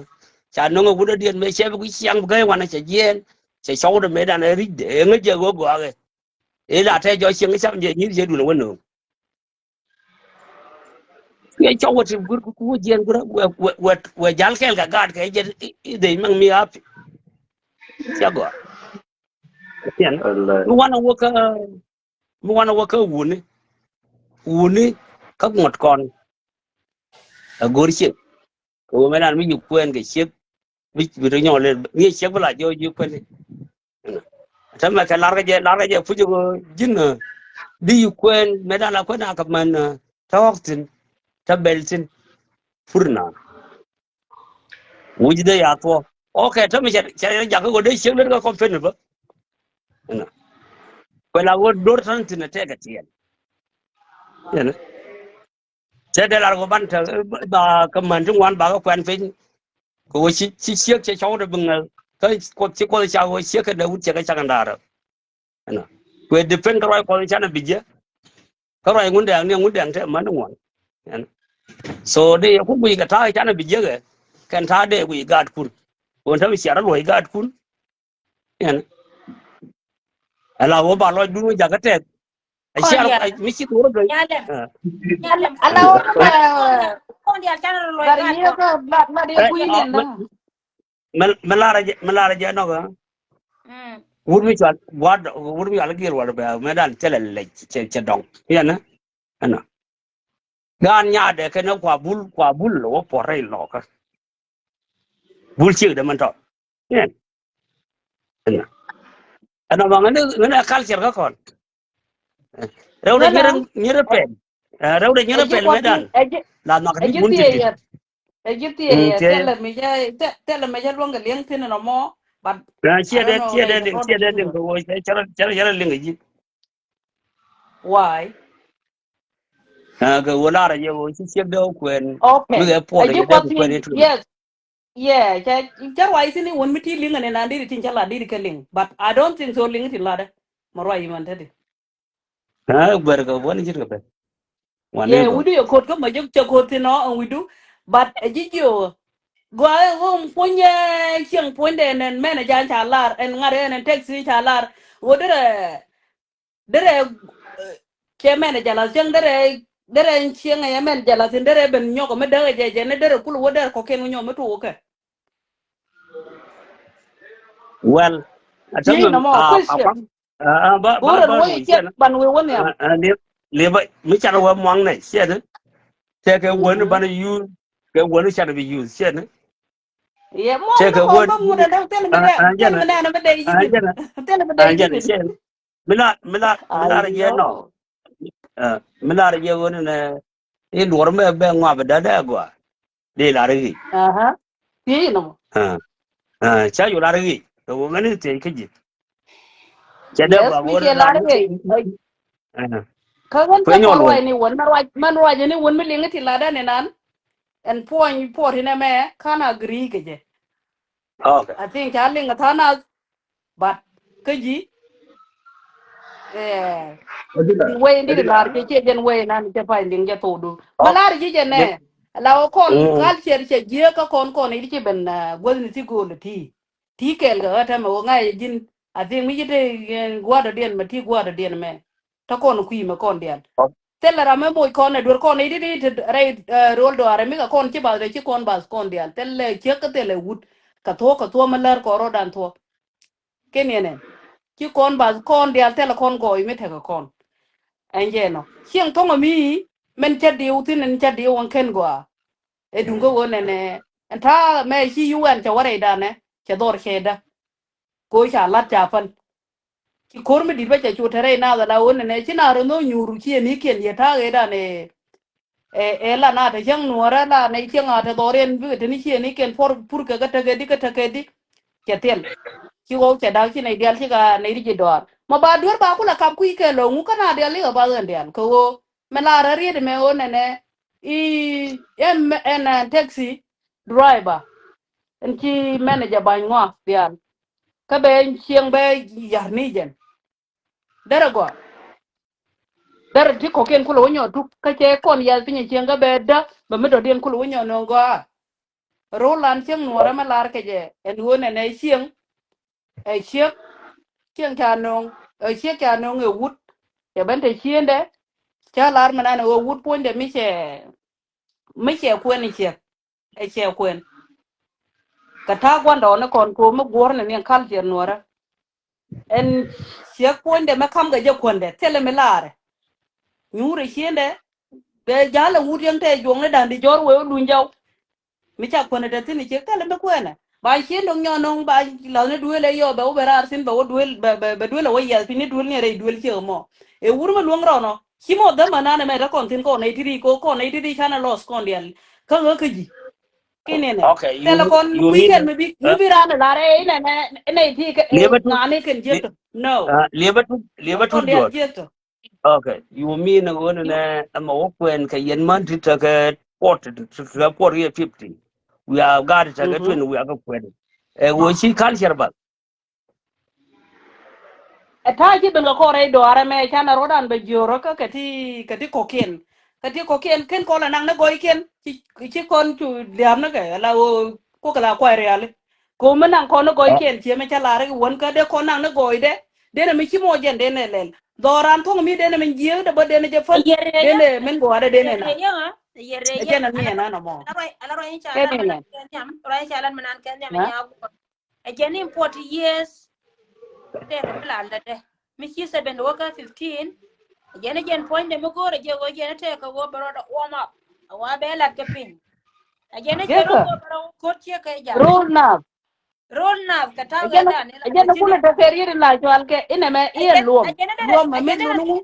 Ca nɔŋ ɛ wut ɛ diɛn mɛ cɛ bi ciaŋ bi gäy wanɛ cɛ jiɛɛn. Cɛ cɔwdɛ mɛ dan ɛ ri̱cdɛ ɛ ŋäc jɛ ɣöö gɔakɛ. Ila tɛ jɔ cieŋ cam jɛ nyi̱th jɛ dun ɛ wä nööŋ. Yɛ cɔk wä ti guir ku ku jiɛn guir wɛ wɛ wɛ wɛ jal kɛl kɛ gaat kɛ jɛ i i dhei mɛŋ mi happy. Cia gɔaa. Tiɛn. Mi wanɛ wä kä mi wanɛ wä kä wuni wuni kä ŋuɔ̱t kɔn. A go̱r cieŋ. Kɛ ɣöö mɛ nan mi ji̱ kuɛɛn kɛ ciek. Bi bi rɔ nyɔk lel ŋi̱i̱c ciek bi la jiɔk ji̱ kuɛni. Tämɛ kɛ lar kɛ jɛ lar kɛ jɛ puc ɣöö ji̱n. Bi yi kuɛɛn mɛ dan la kuɛn a kɛ män. Tä ɣɔk thi̱n tä bɛl thi̱n. Pur na wi̱c dee ya thuɔ. Ok tämɛ cɛ cɛ jakä ɣöö dee ciek lel kɛ kɔm pen bä. Kuɛ la ɣöö do̱r tän thi̱n a tɛkɛ tiɛɛl. Cɛ dee lar kɛ ban te ba kɛ män ti ŋuan ba kɛ kuɛn piny. Kɛ wä ci ci ciek cɛ cɔw de bi ŋäl kä kuɔth ci kuɔth ca wä ciek kɛ dee wut ciek kɛ cak ndaarä. Ɛnɔ kuɛ depend kä ruac kuɔth canɛ bi jiɛ. Kä ruac ŋun dɛɛŋ ni ŋun dɛɛŋ te män ti ŋuan. Ɛnɔ so dee yɛ ku guic kɛ ta̱a̱ canɛ bi jiɛ kɛ kɛn ta̱a̱ dee guic gaatkun. Wän te mi ciar a luɔc gaatkun. Ɛn ala wä ba lɔcdun wä jakä tɛth. Aciɛl mi ci thor gäi. Ala wä ba kɔn dial canɛ rɔ lɔc gat kɔn. Mɛ lar jɛ mɛ lar jɛ nɔk. Wur mi cual guad wur mi cual gil wal bɛ mɛ dan cɛ lɛ lɛ cɛ dɔŋ. Yɛn ɛn. Gan nyaadɛ kɛn kua bul kua bul wä puɔr rɛy lɔkä. Bul ciek dɛ mɛn tɔ. Ɛn ɛn ɛn ɛmɔ ŋäni ŋäni culture kä kɔn. Rɛw dɛ nyɛrɛ nyɛrɛ pɛl. Rɛw dɛ nyɛrɛ pɛl mɛ dan. La mak ni bun ti ti. Ɛ ji̱ thiee yɛ thilɛ mi jɛ thilɛ mi jɛ luɔ̱ŋ kɛ liɛŋ thin ɛn ɛmɔ. But ciɛ dɛ ciɛ dɛ liŋ ciɛ dɛ liŋ kɛ wä cɛ cɛ cɛ liŋ ji̱. Why? Kɛ ɣöö lar a yɛ ɣöö ci ciek dee wä kuɛn. Okay. Mi kɛ puɔl a yɛ dee kuɛn i̱ tuŋ. Yes. Yeah, cɛ cɛ ruac thi̱n i̱ wän mi ti liŋ ɛn ɛn an diri tin cä lat diri kɛ liŋ. But I don't think so liŋ tin latdä. Ma ruac i̱ man täti. Guɛr kɛ wän i̱ cin kɛ ben. Wan i̱ kɛ. Wi̱du yɛ ko̱t kä ma jek cɛ ko̱t thi̱n ɔ ɛn wi̱du. But ɛ ji̱ jiö. Gɔaa ɛ ɣöö puɔ̱ny ɛ cieŋ puɔ̱nydɛ ɛn ɛn mɛn ɛ jan ca lar ɛn ŋa̱t ɛn ɛn tɛk thi̱n ca lar. Ɣöö derɛ Derɛ cɛ mɛn ɛ jɛ lath cieŋ derɛ derɛ cieŋ ɛ mɛn jɛ lath in derɛ ben nyɔk ɛ mi däk ɛ jɛ jɛ ni derɛ kul wä derɛ kɔkiɛn wä nyɔk mi tuuk kɛ. Well, a tɛm nɔmɔ a question. Ba ba ba wä ciɛn ban wä wä nhiam. Li ba mi can wä muaŋ nɛ ciɛn. Tɛ kɛ wä ni ban use kɛ wä ni can bi use ciɛn. Yɛ mɔ tëëkɛ wä bä ŋut ɛn däk thil mi dee, thil mi nɛn mi dee yikin. Thil mi dee yikin. Cɛ mi lar, mi lar, mi lar jɛ nɔ. Ɛ, mi lar jɛ ɣöö nɛ i̱ luɔr mɛ bɛ ŋɔa bɛ dädä gɔaa. Dee lar i̱. Aha. Thiec inɔ mɔ. Ɛ, ɛ, ca ju lar i̱ kɛ ɣöö ŋäni thiec kä ji̱. Cɛ dee gɔaa ɣöö lar i̱. Kä ɣän cä kɔn ruac ni wän mɛ ruac mɛn ruac ni wän mi liŋ i̱ ti lat ɛn inan. Ɛn puɔny puɔt inɛ mɛ kan agree kɛ jɛ. Okay. I think ca liŋ a tha̱a̱ŋ nath, but kä ji̱. Eh, ti wee ni ri lar cɛ cɛ jɛn wee nan cɛ pay liŋ jɛ thok du. Mɛ lar ji̱ jɛ nɛ. La wä kɔn culture cɛ jiɛ kä kɔn kɔn i̱ ci ben, eh, guäth ni ti go̱o̱l ti. Ti kɛɛl kɛ ɣä tɛmɛ wä ŋa̱c ji̱n. I think mi ji̱ te, eh, gua̱a̱r dɔ̱diɛn mɛ ti gua̱a̱r dɔ̱diɛn mɛ. Tä kɔn kui̱ mɛ kɔn diaal. Thilɛ ram mi moc kɔn ɛ duer kɔn i̱ ti ti rɛy, eh, ro̱l dɔaarɛ mi kɛ kɔn ci bath rɛy ci kɔn bath kɔn diaal. Thilɛ ciek kä thilɛ wut. Kɛ thuɔ̱k kɛ thuɔ̱k mi lär kɔn rɔ̱dan thuɔ̱k. Ken yɛn ɛn. Ci kɔn bath kɔn diaal thilɛ kɔn gɔɔy mi tekɛ kɔn. Ɛn jɛ nɔ. Cieŋ thɔŋ mi mɛn cä diw thin ɛn cä diw ɛn ken gɔaa. Ɛ duŋ kä ɣöö nɛnɛ. Ɛn ta̱a̱ mɛ ci U N cɛ wä rɛydanɛ. Cɛ dhɔr cɛ dä. Ko ca lat ca päl. Ci ko̱r mi di̱t bä cɛ cu te rɛy nath ala ɣöö nɛnɛ ci na rɔ nhök nyuur ci ɛ ni kiɛn yɛ ta̱a̱ ɣëë dan ɛ, ɛ, ɛ la na te cäŋ nuɔ̱ɔ̱rä la nɛ cäŋ a te dhɔriɛn bikɛ te ni ci ɛ ni kiɛn puɔr pur kɛ kä tekɛ di kä tekɛ di. Cɛ thil. Ci ɣɔw cɛ da̱k ci nɛy diaal ci ka nɛy ri ji̱ dɔaar. Ma ba duer ba kulɛ kap kui̱ kɛ lo̱ŋ ŋu kä na diaal ikɛ bath ɣän diaal kɛ ɣöö mɛ la rɛ riet mɛ ɣöö nɛnɛ i̱ ɛn, ɛn, ɛn taxi driver. Ɛn ci manager ba̱ny ŋɔak diaal. Kä bɛ cieŋ bɛ yar ni jɛn. Derɛ gɔaa. Derɛ ti kɔkiɛn kulɛ wä nyɔ tuk kä cɛ kɔn yɛth piny cieŋ kä bɛ dä bɛ mi dɔ̱diɛn kulɛ wä nyɔ nöŋ gɔaa. Ro̱o̱lan cieŋ nuɔ̱ɔ̱rä mɛ lar kɛ jɛ ɛn ɣöö nɛnɛ cieŋ. Ɛ ciek cieŋ ca nöŋ ɛ ciek ca nöŋ ɛ wut. Cɛ ben te ciendɛ ca lar mɛ nan ɛ ɣöö wut puɔ̱nydɛ mi cɛ mi cɛ kuɛn ɛ ciek. Ɛ cɛ kuɛn. Kɛ ta̱a̱ gua̱ndɔɔŋni kɔn ko̱o̱m mi guɔ̱r ni niɛn culture nuɔ̱ɔ̱rä. Ɛn ciek puɔ̱nydɛ mɛ ka̱m kɛ jɛ kuändɛ thilɛ mi laarɛ. Nyuurɛ ciendɛ bɛ ja̱l ɛ wut yäŋ tɛ juɔ̱ŋni da̱ŋ di jɔ̱ɔ̱r wee wä luny jaw. Mi ca kuändɛ te thi̱n ciek thilɛ mi kuɛnɛ ba ciendɛ nyɔn nɔŋ ba la̱thni duëël ɛ yɔ bɛ wä bɛ raar thi̱n bɛ wä duëël bɛ, bɛ, bɛ duëël ɛ wä yiath piny ni duëël ni rɛy duëël ciek ɛmɔ. Ɛ wut mi luäŋ rɔɔnɔ ci mɔ dhämä nanɛ mɛ te kɔn thi̱n kɔn nɛy ti ri ko kɔn nɛy ti ri canɛ lɔs kɔn diaal. Kä ɣä kä ji̱. Kinɛ nɛ. Okay, thilɛ kɔn kui̱ kɛn mi bi mi bi ran lar ɛ inɛ nɛ inɛ ti kɛ ŋani kɛn jiɛk tɔ. No. Liɛbä tut liɛbä tut duɔt. Okay, you mean ɣöö nɛ ɛmɛ wä kuɛn kɛ yɛn män ti tekɛ puɔt tekɛ puɔt yɛ fifty. Wiaa gaat tekɛ twenty wiaa kɛ kuɛn. Ɛ ɣöö ci culture bath. Ɛ ta̱a̱ ci ben kɛ kɔn rɛy dɔaarɛ mɛ canɛ ruɔ̱dan bɛ jiöörä kä kɛ ti kɛ ti kɔkiɛn. Kɛ ti kɔkiɛn ken kɔn la naŋ ni gɔɔykiɛn ci ci kɔn cu lia̱a̱m ni kɛ ala ɣöö kukɛ la kuay riali. Ko̱o̱m mi naŋ kɔn ni gɔɔykiɛn ciɛ mi ca la̱r i̱ wän kä dee kɔn naŋ ni gɔɔydɛ. Denɛ mi ci mɔ jɛn denɛ lɛl dhɔran thuɔ̱ŋ mi denɛ mi jiääk dɛ bä denɛ jɛ päl. Denɛ min gɔaa dɛ denɛ na. Ɛ jɛn ɛ mi ɛn an ɔmɔ. Kɛ denɛ. Ɛ jɛn in forty years. Tɛk mi la lätdɛ mi ci seven wä kä fifteen. Ɛ jɛn ɛ jɛn puɔ̱nydɛ mi go̱o̱r ɛ jɛ ɣöö jɛn ɛ tɛk kɛ ɣöö bɛ rɔɔdɛ warm up. Ɛ wa bɛ lat kɛ piny. Ɛ jɛn ɛ jɛn rɔɔdɛ bɛ rɔɔdɛ ko̱r ciek kɛ jam. Ro̱l nath. Ro̱l nath kɛ ta̱a̱ ɛ jɛn ɛ kulɛ tɛ kɛ riet in la cual kɛ inɛ mɛ iɛ luɔm luɔm mɛ mi lun wu.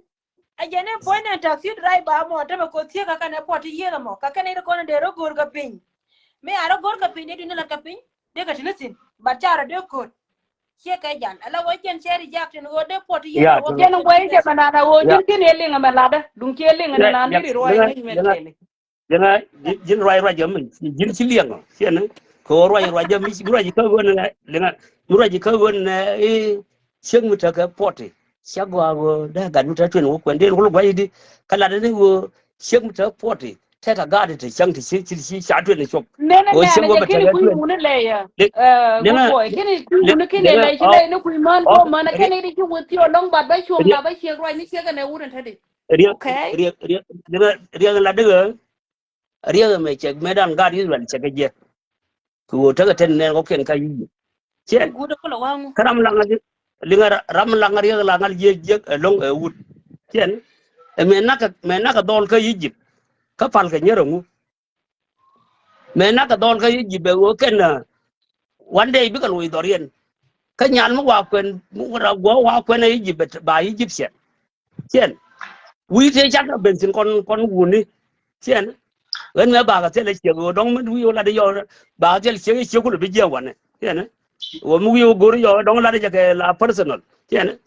Ɛ jɛn in puɔ̱ny nɛ taxi driver mɔ te mɛ ko̱ thiek kä kɛn ɛ puɔt ti yieth ɛmɔ kä kɛn in kɔn in dee rɔ go̱o̱r kɛ piny. Mi a rɔ go̱o̱r kɛ piny dee duŋ ni lat kɛ piny dee kɛ ti ni thi̱n. But ca rɔ dee ko̱t. Ciɛ kɛ jal ala wä jɛn cɛ reject in ɣöö dee puɔt ti yieth ɛmɔ. Jɛn in guay jɛ mɛ nana ɣöö ji̱n ki̱n iɛ liŋ ɛmɛ latdä duŋ ciɛ liŋ in nana dee ri ruac ŋäc mɛ kɛli. Liŋa ji̱n ruac ruac jɛ mi ji̱n ci liɛŋ ɔ ciɛn kɛ ɣöö ruac ruac jɛ mi ruac kä ɣöö nɛ liŋa mi ruac kä ɣöö nɛ i̱ ciek mi tekɛ puɔti. Cä gɔaa ɣöö dee gat mi te tuɛn wä kuɛn den wä luk gua̱c i̱di kä lat ni ɣöö ciek mi te puɔti tɛk a gaat te cäŋ ti ci ci ci ca tuɛn cop. Nɛnɛ ɣöö ciek nɛnɛ wä jɛ bɛ kini tekɛ kui̱ tuɛn. Wuni lɛ yɛ. Liŋa guɔy kini kui̱ wuni kini lɛ ci lɛ ni kui̱ män ko män kini di ci wä thiɔ lɔŋ bat bä cuɔm na bä ciek ruac ni ciek ɛnɛ wuni te di. Riek riek riek riek lat di ɣöö Riek ɛmɛ cɛ mëëdan gaat Israel cɛ kɛ jiɛk. Kɛ ɣöö tekɛ tɛn nɛn kɔkiɛn ka Egypt. Ciɛ kä ram laŋ liŋɛ ram laŋ riek laŋ al jiɛk jiɛk ɛlɔŋ ɛ wut. Ciɛn ɛmɛ nakɛ mɛ nakɛ dhɔl kä Egypt. Kä pal kɛ nyɛr ɛŋu. Mɛ nakɛ dhɔl kä Egypt ɛ ɣöö kɛn ɛ One day bikɛ loc dhɔriɛn. Kä nyal mi wa kuɛn, mi wa guɔ wa kuɛn ɛ Egypt, ba Egyptian. Ciɛn. Wi̱i̱ tëë cat kɛ ben thi̱n kɔn, kɔn wuni. Ciɛn. Ɣän mɛ bakɛ thil ɛ ciek ɣöö dɔ̱ŋ mi wi̱i̱ ɣöö lat yɔ, bakɛ thil ciek ɛ ciek kulɛ bi jiɛk wanɛ. Ciɛn. Ɣöö mi wi̱i̱ ɣöö go̱r yɔ dɔ̱ŋ lat jɛ kɛ la personal. Ciɛn.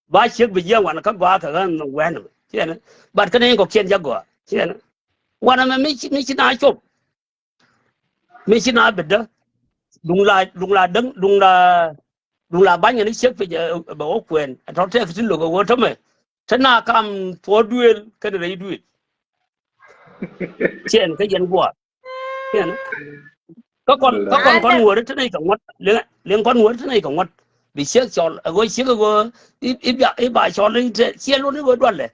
Ba ciek bi jiɛk wanɛ kä gɔaa kɛ ɣän wɛn mɛ. Ciɛn. Bat kɛn in kɔkiɛn jɛ gɔaa. Ciɛn. Wanɛ mɛ mi ci, mi ci na cop. Mi ci na bidä. Duŋ la, duŋ la däŋ, duŋ la, duŋ la bany ni ciek piny, ɛ, bɛ wä kuɛn. Ɛ tɔ tɛk ti lok ɛ wä tämɛ. Te na kam tuɔ duëël kɛn rɛy duëël. Ciɛn kä yɛn guɔ. Ciɛn. Kä kɔn, kä kɔn, kɔn wä ri te nɛy kɛ ŋuɔ̱t. Liŋ, liŋ kɔn wä ri te nɛy kɛ ŋuɔ̱t. Bi ciek cɔl, ɛ wä ciek ɛ wä, i, i bia, i ba cɔl, i te, ciɛ lun i wä dualɛ.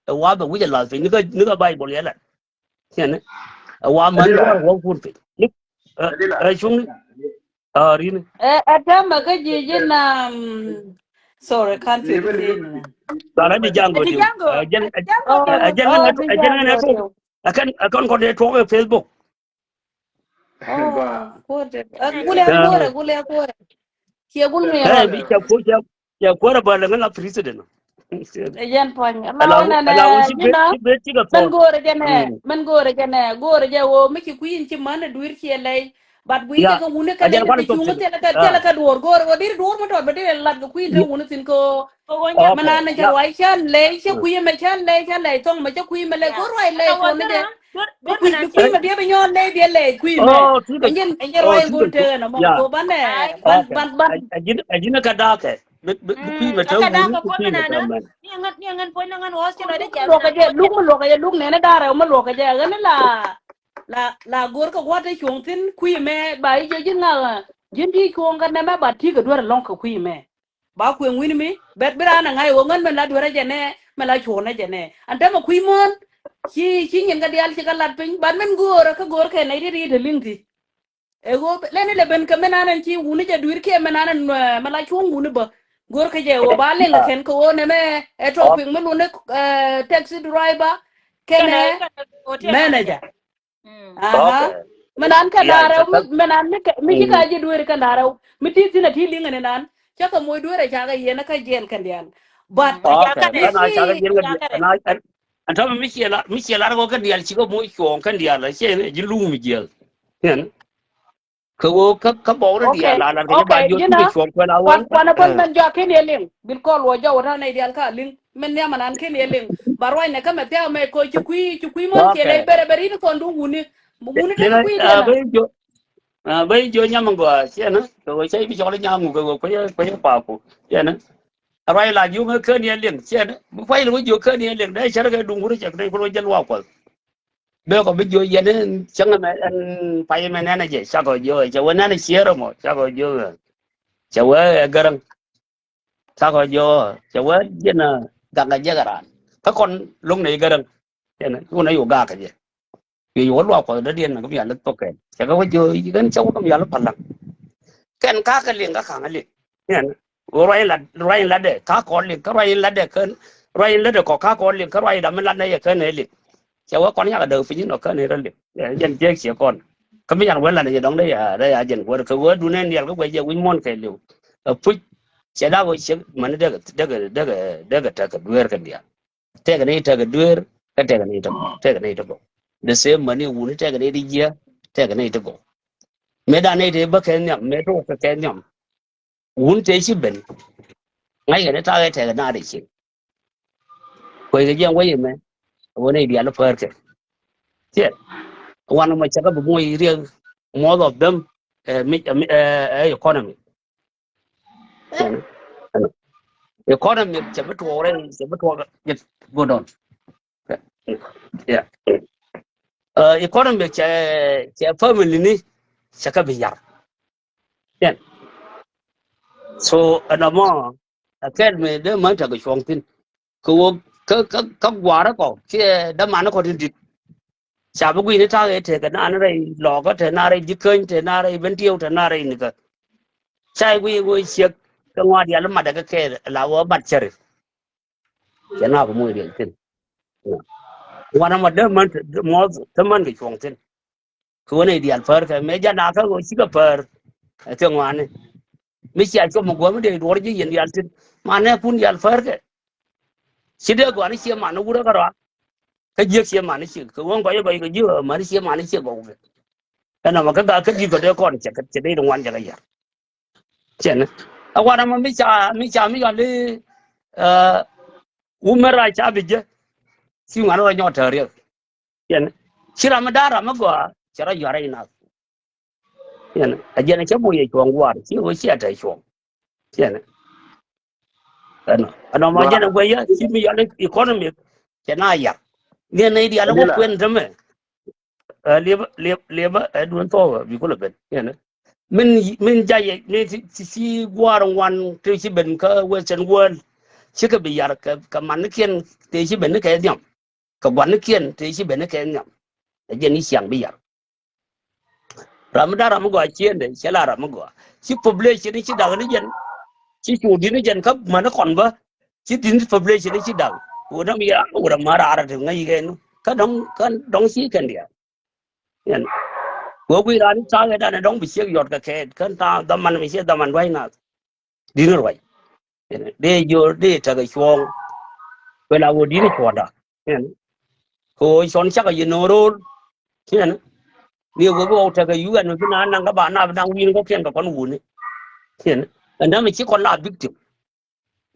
Ɛ wa bɛ wi̱c ɛ lath piny, ni kä, ni kä Baibol yɛ lɛ. Ciɛn. Ɛ wa män ni wä wä kun piny. Ni, ɛ, ɛ, cuŋni. Ɛ, rini. Ɛ, ɛ, tɛmɛ kä ji̱ ji̱n, um, sorry, can't say the thing. Bara di Django di. Django. Ɛ, jɛn, ɛ, Django. Ɛ, jɛn ŋän, ɛ, jɛn ŋän ɛ tuɔk. Ɛ kɛn, ɛ kɛn kɔn ɛ tuɔk ɛ Facebook. Oh, kuɔrɛ. Ɛ, gulɛ kuɔrɛ, gulɛ kuɔrɛ. Kiɛ gul mi rɔl. Ɛ, bi cɛ kuɔrɛ, cɛ, cɛ kuɔrɛ bä lɛ ŋän la president. Ɛ jɛn puɔ̱ny. Ala wä nɛ nɛ, you know, mɛn go̱o̱rɛ jɛ nɛ, mɛn go̱o̱rɛ jɛ nɛ, go̱o̱rɛ jɛ wä mi ci kui̱n ci män ɛ dui̱r ciɛ lɛy. But guiy kɛ kɛ wuni kɛ lɛy kɛ cuŋ thilɛ kɛ, thilɛ kɛ duɔ̱ɔ̱r go̱o̱rɛ wä dir duɔ̱ɔ̱r mi tɔt bä dir ɛ lat kɛ kui̱n te wuni thi̱n kɛ. Mɛ nan ni ca ruac can lɛy, ca kui̱ mɛ can lɛy, ca lɛy thɔŋ mɛ ca kui̱ mɛ lɛy, kɛ ruac lɛy kɔn ni jɛ. Bi kui̱, bi kui̱ mɛ biɛ bi nyɔn lɛy, biɛ lɛy kui̱ mɛ. Ɛn jɛn, ɛn jɛn ruac go̱o̱r te ɛn ɛmɔ kɛ banɛ. Ban, ban, ban. Ɛ ji̱n, ɛ ji̱n ɛ kɛ dakɛ. Bi, bi, bi kui̱ mɛ te wuni, bi kui̱ mɛ te mɛn. Luɔkɛ jɛ, luk mi luɔkɛ jɛ, luk nɛnɛ da̱rɛ mi luɔkɛ jɛ, ɣän la, la, la go̱o̱r kɛ gua̱t te cuɔ̱ŋ thi̱n kui̱ mɛ, ba i̱ jɛ ji̱n ŋa̱, ji̱n ti cuɔ̱ŋ kɛ nɛmɛ ba ti̱i̱ kɛ duer ɛlɔ̱ŋ kɛ kui̱ mɛ. Ba kuëŋ wi̱n mi, bɛt bi raan a ŋa̱c ɣöö ŋän mɛn la duer ɛ jɛ nɛ, mɛn la cuɔ̱ŋ ɛ jɛ nɛ. An täämɛ kui̱ muɔ̱ɔ̱n, ci, ci nyin kɛ diaal ci kɛ lat piny, bat mɛn go̱o̱rä kä go̱o̱r kɛ nɛy riet riet te li̱ŋ ti. Ɛ ɣöö lɛn ilɛ ben kɛ mɛn an ɛn ci wuni jɛ dui̱r kiɛ mɛn an ɛn, ɛ, mɛn la cuɔ̱ŋ wuni bä. Go̱o̱r kɛ jɛ ɣöö ba liŋ kɛ kɛn kɛ ɣöö nɛmɛ ɛ topic mi luni, ɛ, taxi driver kɛnɛ manager. Aha. Mɛn an kɛ da̱rɛ mi, mɛn an mi kɛ, mi ci ka ji̱ dueeri kɛn da̱rɛ mi ti thi̱n a ti liŋ ɛn ɛn an. Cakɛ moc dueeri a cakɛ yɛn kä jiɛn kɛn diaal. But ɛn tɔmɛ mi ciɛ lar, mi ciɛ lar kɔ kɛn diaal cikɛ moc cuɔ̱ɔ̱ŋ kɛn diaal a ciɛ ji̱ luŋ mi jiɛl. Kɛ ɣöö kä, kä bɔk rɔ diaal la lat kɛ jɛ ba jiɔt ti kɛ cuɔ̱ɔ̱ŋ kuɛl a wan. Kuan a bäl mɛn jɔak ken yɛ liŋ. Bil kɔl wä jɔw wä ta̱n nɛy diaal ka liŋ. Mɛn nhiam anan ken yɛ liŋ. Ba ruacnɛ kä mɛ thia̱a̱ mɛ koc ci kui̱, ci kui̱ mɔn ciɛ lɛy bɛrɛ bɛr in kɔn duŋ wuni. Wuni te kui̱ diaal. Bä jiɔ, bä jiɔ nyam ŋɔa ciɛnä. Kɛ ɣöö cä i̱ bi cɔl i̱ nyam ŋu kɛ ɣöö kuecä, kuecä paku ciɛnä. A ruac la jiök ɛ ken yɛ liŋ ciɛnä. Bi kuac lɛ wä jiök ken yɛ liŋ dee cärkɛ duŋ wuni cɛ kɛ nɛy kuɔl wä jäl wa kuɔth. Bɛ kɔ bi jiɔ yɛn in cäŋ ɛmɛ ɛn pay ɛmɛ nɛn ɛ jɛ cakɔ jiɔ cɛ wee nɛn ɛ cier ɛmɔ cakɔ jiɔ. Cɛ wee ɛ gäräŋ. Cakɔ jiɔ cɛ wee jiɛn ɛ gakɛ jiɛk ɛ raan. Kä kɔn lo̱ŋ nɛ i̱ gäräŋ. Cɛ nɛ wun ɛ yo̱ gakɛ jɛ. Yo̱ yo̱ wä luak kuɔth dädiɛn nɛ kä mi yal i̱ thok kɛn cɛ kɛ wä jiɔ i̱ kɛn cɛ wä kä mi yal i̱ pa̱la̱ŋ. Kɛn kakɛ liŋ kä ka̱ŋ ɛ liŋ. Ruac in lat, ruac in latdɛ ka kɔn liŋ kä ruac in latdɛ kän, ruac in latdɛ kɔ ka kɔn liŋ kä ruac in lat mi latdɛ yɛ kän ɛ liŋ. Cɛ wee kɔn yakɛ däk piny inɔ kän ɛ rɔ liŋ. Jɛn jiɛk ciɛ kɔn kä mi yan wee latdɛ jɛ dɔŋ dee ya, dee ya jɛn wee kɛ wee dun ɛn dial kä guɛ jɛ wi̱c muɔ̱n kɛ liw. Ɛ puc cɛ dak wee ciek mani dee kɛ, dee kɛ, dee kɛ, dee kɛ tɛk kɛ dueer kɛ dial. Tɛk kɛ ni tɛk kɛ dueer kä tɛk kɛ ni tɛk kɛ, tɛk kɛ ni tɛk kɛ. The same mani wuni tɛk kɛ ni ti jiɛ tɛk kɛ ni tɛk kɛ. Mëë dan ni ti bä kɛ nhiam, mëë tok kɛ kɛ nhiam. Wun tëë ci ben. Ŋa̱ckɛ ni ta̱a̱ kɛ tɛkɛ naath ɛ cieŋ. Kueckɛ jiɛn wec ɛmɛ. Ɣöö nɛy diaal päär kɛ. Tiɛt. Wan ɛmɔ cɛ kɛ bi moc riɛk, most of them, eh, mi, eh, mi, eh, eh, economy. Economy cɛ bi tuɔɔk rɛy, cɛ bi tuɔɔk rɛy. Go down. Yeah. Eh, economy cɛ, cɛ family ni cɛ kɛ bi yar. Tiɛn. So ɛn ɛmɔ ɛ kɛl mi dee män tekɛ cuɔ̱ŋ thi̱n. Kɛ ɣöö kä, kä, kä gua̱a̱rä kɔ kiɛ dämanikɔ tin di̱t. Ca bi gui̱ni ta̱a̱ ëë tekɛ naan rɛy lɔɔkä te naan rɛy ji̱ käny te naan rɛy ben tiëëw te naan rɛy nikä. Ca i̱ gui̱i̱ ɣöö ciek kɛ ŋɔaat yal i̱ matdɛ kɛ kɛɛl la ɣöö mat cäri. Cɛ na bi moc riɛk thi̱n. Wanɛ mɔ dee män muɔth te män kɛ cuɔ̱ŋ thi̱n. Kɛ ɣöö nɛy diaal päär kɛ mëë jɛ nakä ɣöö cikɛ päär. Ɛ thiɛ ŋuani. Mi cia cuɔp mi guɔ mi dee duɔr ji̱ yɛn diaal tin. Manɛ kun diaal pär kɛ. Ci dee gɔaa ni cie man ni wurɛ kä rɔa. Kä jiäk cie man ni cie kɛ wä gɔc gɔc kɛ ji̱ man ni cie man ni cie gɔw kɛ. Ɛn nɔmɔ kä gak kä di̱t kɛ dee kɔn cɛ kɛ cɛ dee di ŋuan cɛ kɛ yar. Cɛn. Ɛ wanɛ mɔ mi ca mi ca mi yɔl i̱ wumɛ ra ca bi jɛ. Ci ŋuan rɔ nyɔk tɛ̈r riɛk. Cɛn. Ci ram mi da̱a̱n ram mi gɔaa cɛ rɔ yuar rɛy nath. Cɛn. Ɛ jɛn ɛ cɛ bo̱o̱ yɛ cuɔ̱ɔ̱ŋ gua̱a̱r ci wä ciɛ tɛ̈ cuɔ̱ɔ̱ŋ. Cɛn. Ɛnɔ ɛnɔ ma jɛn ɛ guɛyä ci mi yɔl i̱ economic cɛ na yar. Ŋi̱n nɛy diaal ɛ wä kuɛn tämɛ. Ɛ liepä liep liepä ɛ duun thɔɔk ɛ bi kulɛ ben. Yɛn min min jayɛ min ti ti ci gua̱a̱r ŋuan ti ci ben kä western world. Cikɛ bi yar kɛ kɛ manikiɛn ti ci ben ni kɛ nhiam. Kɛ guanikiɛn ti ci ben ni kɛ nhiam. Ɛ jɛn i̱ ciaŋ bi yar. Ram mi da̱ŋ ram mi gɔaa ciëndɛ cɛ la ram mi gɔaa. Ci population ni ci da̱ŋ ni jɛn. Ci cu di̱t ni jɛn kä mani kɔn bä. Ci di̱t ni population ni ci da̱ŋ. Wut däm ya wut däm ma raar ti ŋäc kɛ nu kä dɔ̱ŋ kä dɔ̱ŋ ci kɛn diaal. Yɛn. Wee guiy raan i̱ ta̱a̱ kɛ danɛ dɔ̱ŋ bi ciek yɔt kɛ kɛɛt kän ta̱a̱ dhaman mi ciɛ dhaman dua̱c nath. Di̱t ni ruac. Yɛn. Dee jiöör dee tekɛ cuɔ̱ɔ̱ŋ. Wee la wee di̱t ni cuɔ̱ɔ̱ŋda. Yɛn. Kɛ ɣöö cɔn cakɛ yɛ no̱o̱ŋ ro̱o̱l. Yɛn. Ni wee bi ɣɔw tekɛ yuɛn mi bi naan naŋ kä ba nap naŋ wi̱i̱n kɔ̱kiɛn kɛ kɔn wuni. Yɛn. Ɛn dämɛ ci kɔn la victim.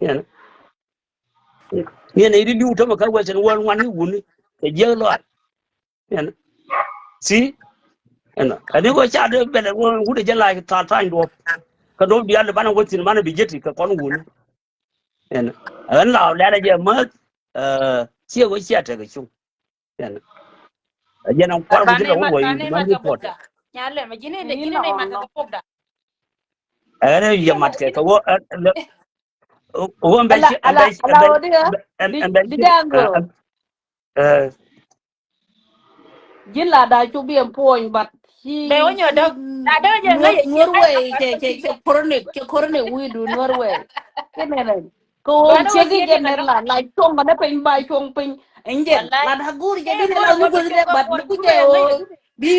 Yɛn. Ni ɛn i̱ di li̱w tämɛ kä western world ŋuan ni wuni kɛ jiäk lɔaac. Yɛn. Si. Ɛn. Ɛn i̱ wä ca dee bɛl ɛn wä wut ɛ jɛ lac thal tany duɔ̱p. Kä duɔ̱p diaal di banɛ wä thi̱n banɛ bi jeti kɛ kɔn wuni. Yɛn. Ɛn la lɛl ɛ jɛ mäth. Ciɛ wä ciɛ tekɛ cuŋ. Yɛn. Ɛ jɛn ɛn kuar wä ji̱ lɛ wä wä yi man di puɔt. Nyalɛ mɛ ji̱n inɛ ji̱n inɛ mat kɛ pokda. Ɛn yɛ mat kɛ kɛ wä. Wä ɛn bɛ ci ɛn bɛ ci ɛn bɛ ci ɛn bɛ ci. Ji̱n la da cu bi ɛn puɔny but ci bɛ wä nyɔ däk. Nuɔr wɛy cɛ cɛ cɛ chronic cɛ chronic wi̱i̱du nuɔr wɛy. Kɛ nɛnɛ kɛ ɣöö ciek i̱ jɛ nɛn la la cuɔ̱ŋ kɛ ni piny ba cuɔ̱ŋ piny. Ɛn jɛ la da guur jɛ di nɛ la ni guur dɛ but ni ku jɛ ɣöö bi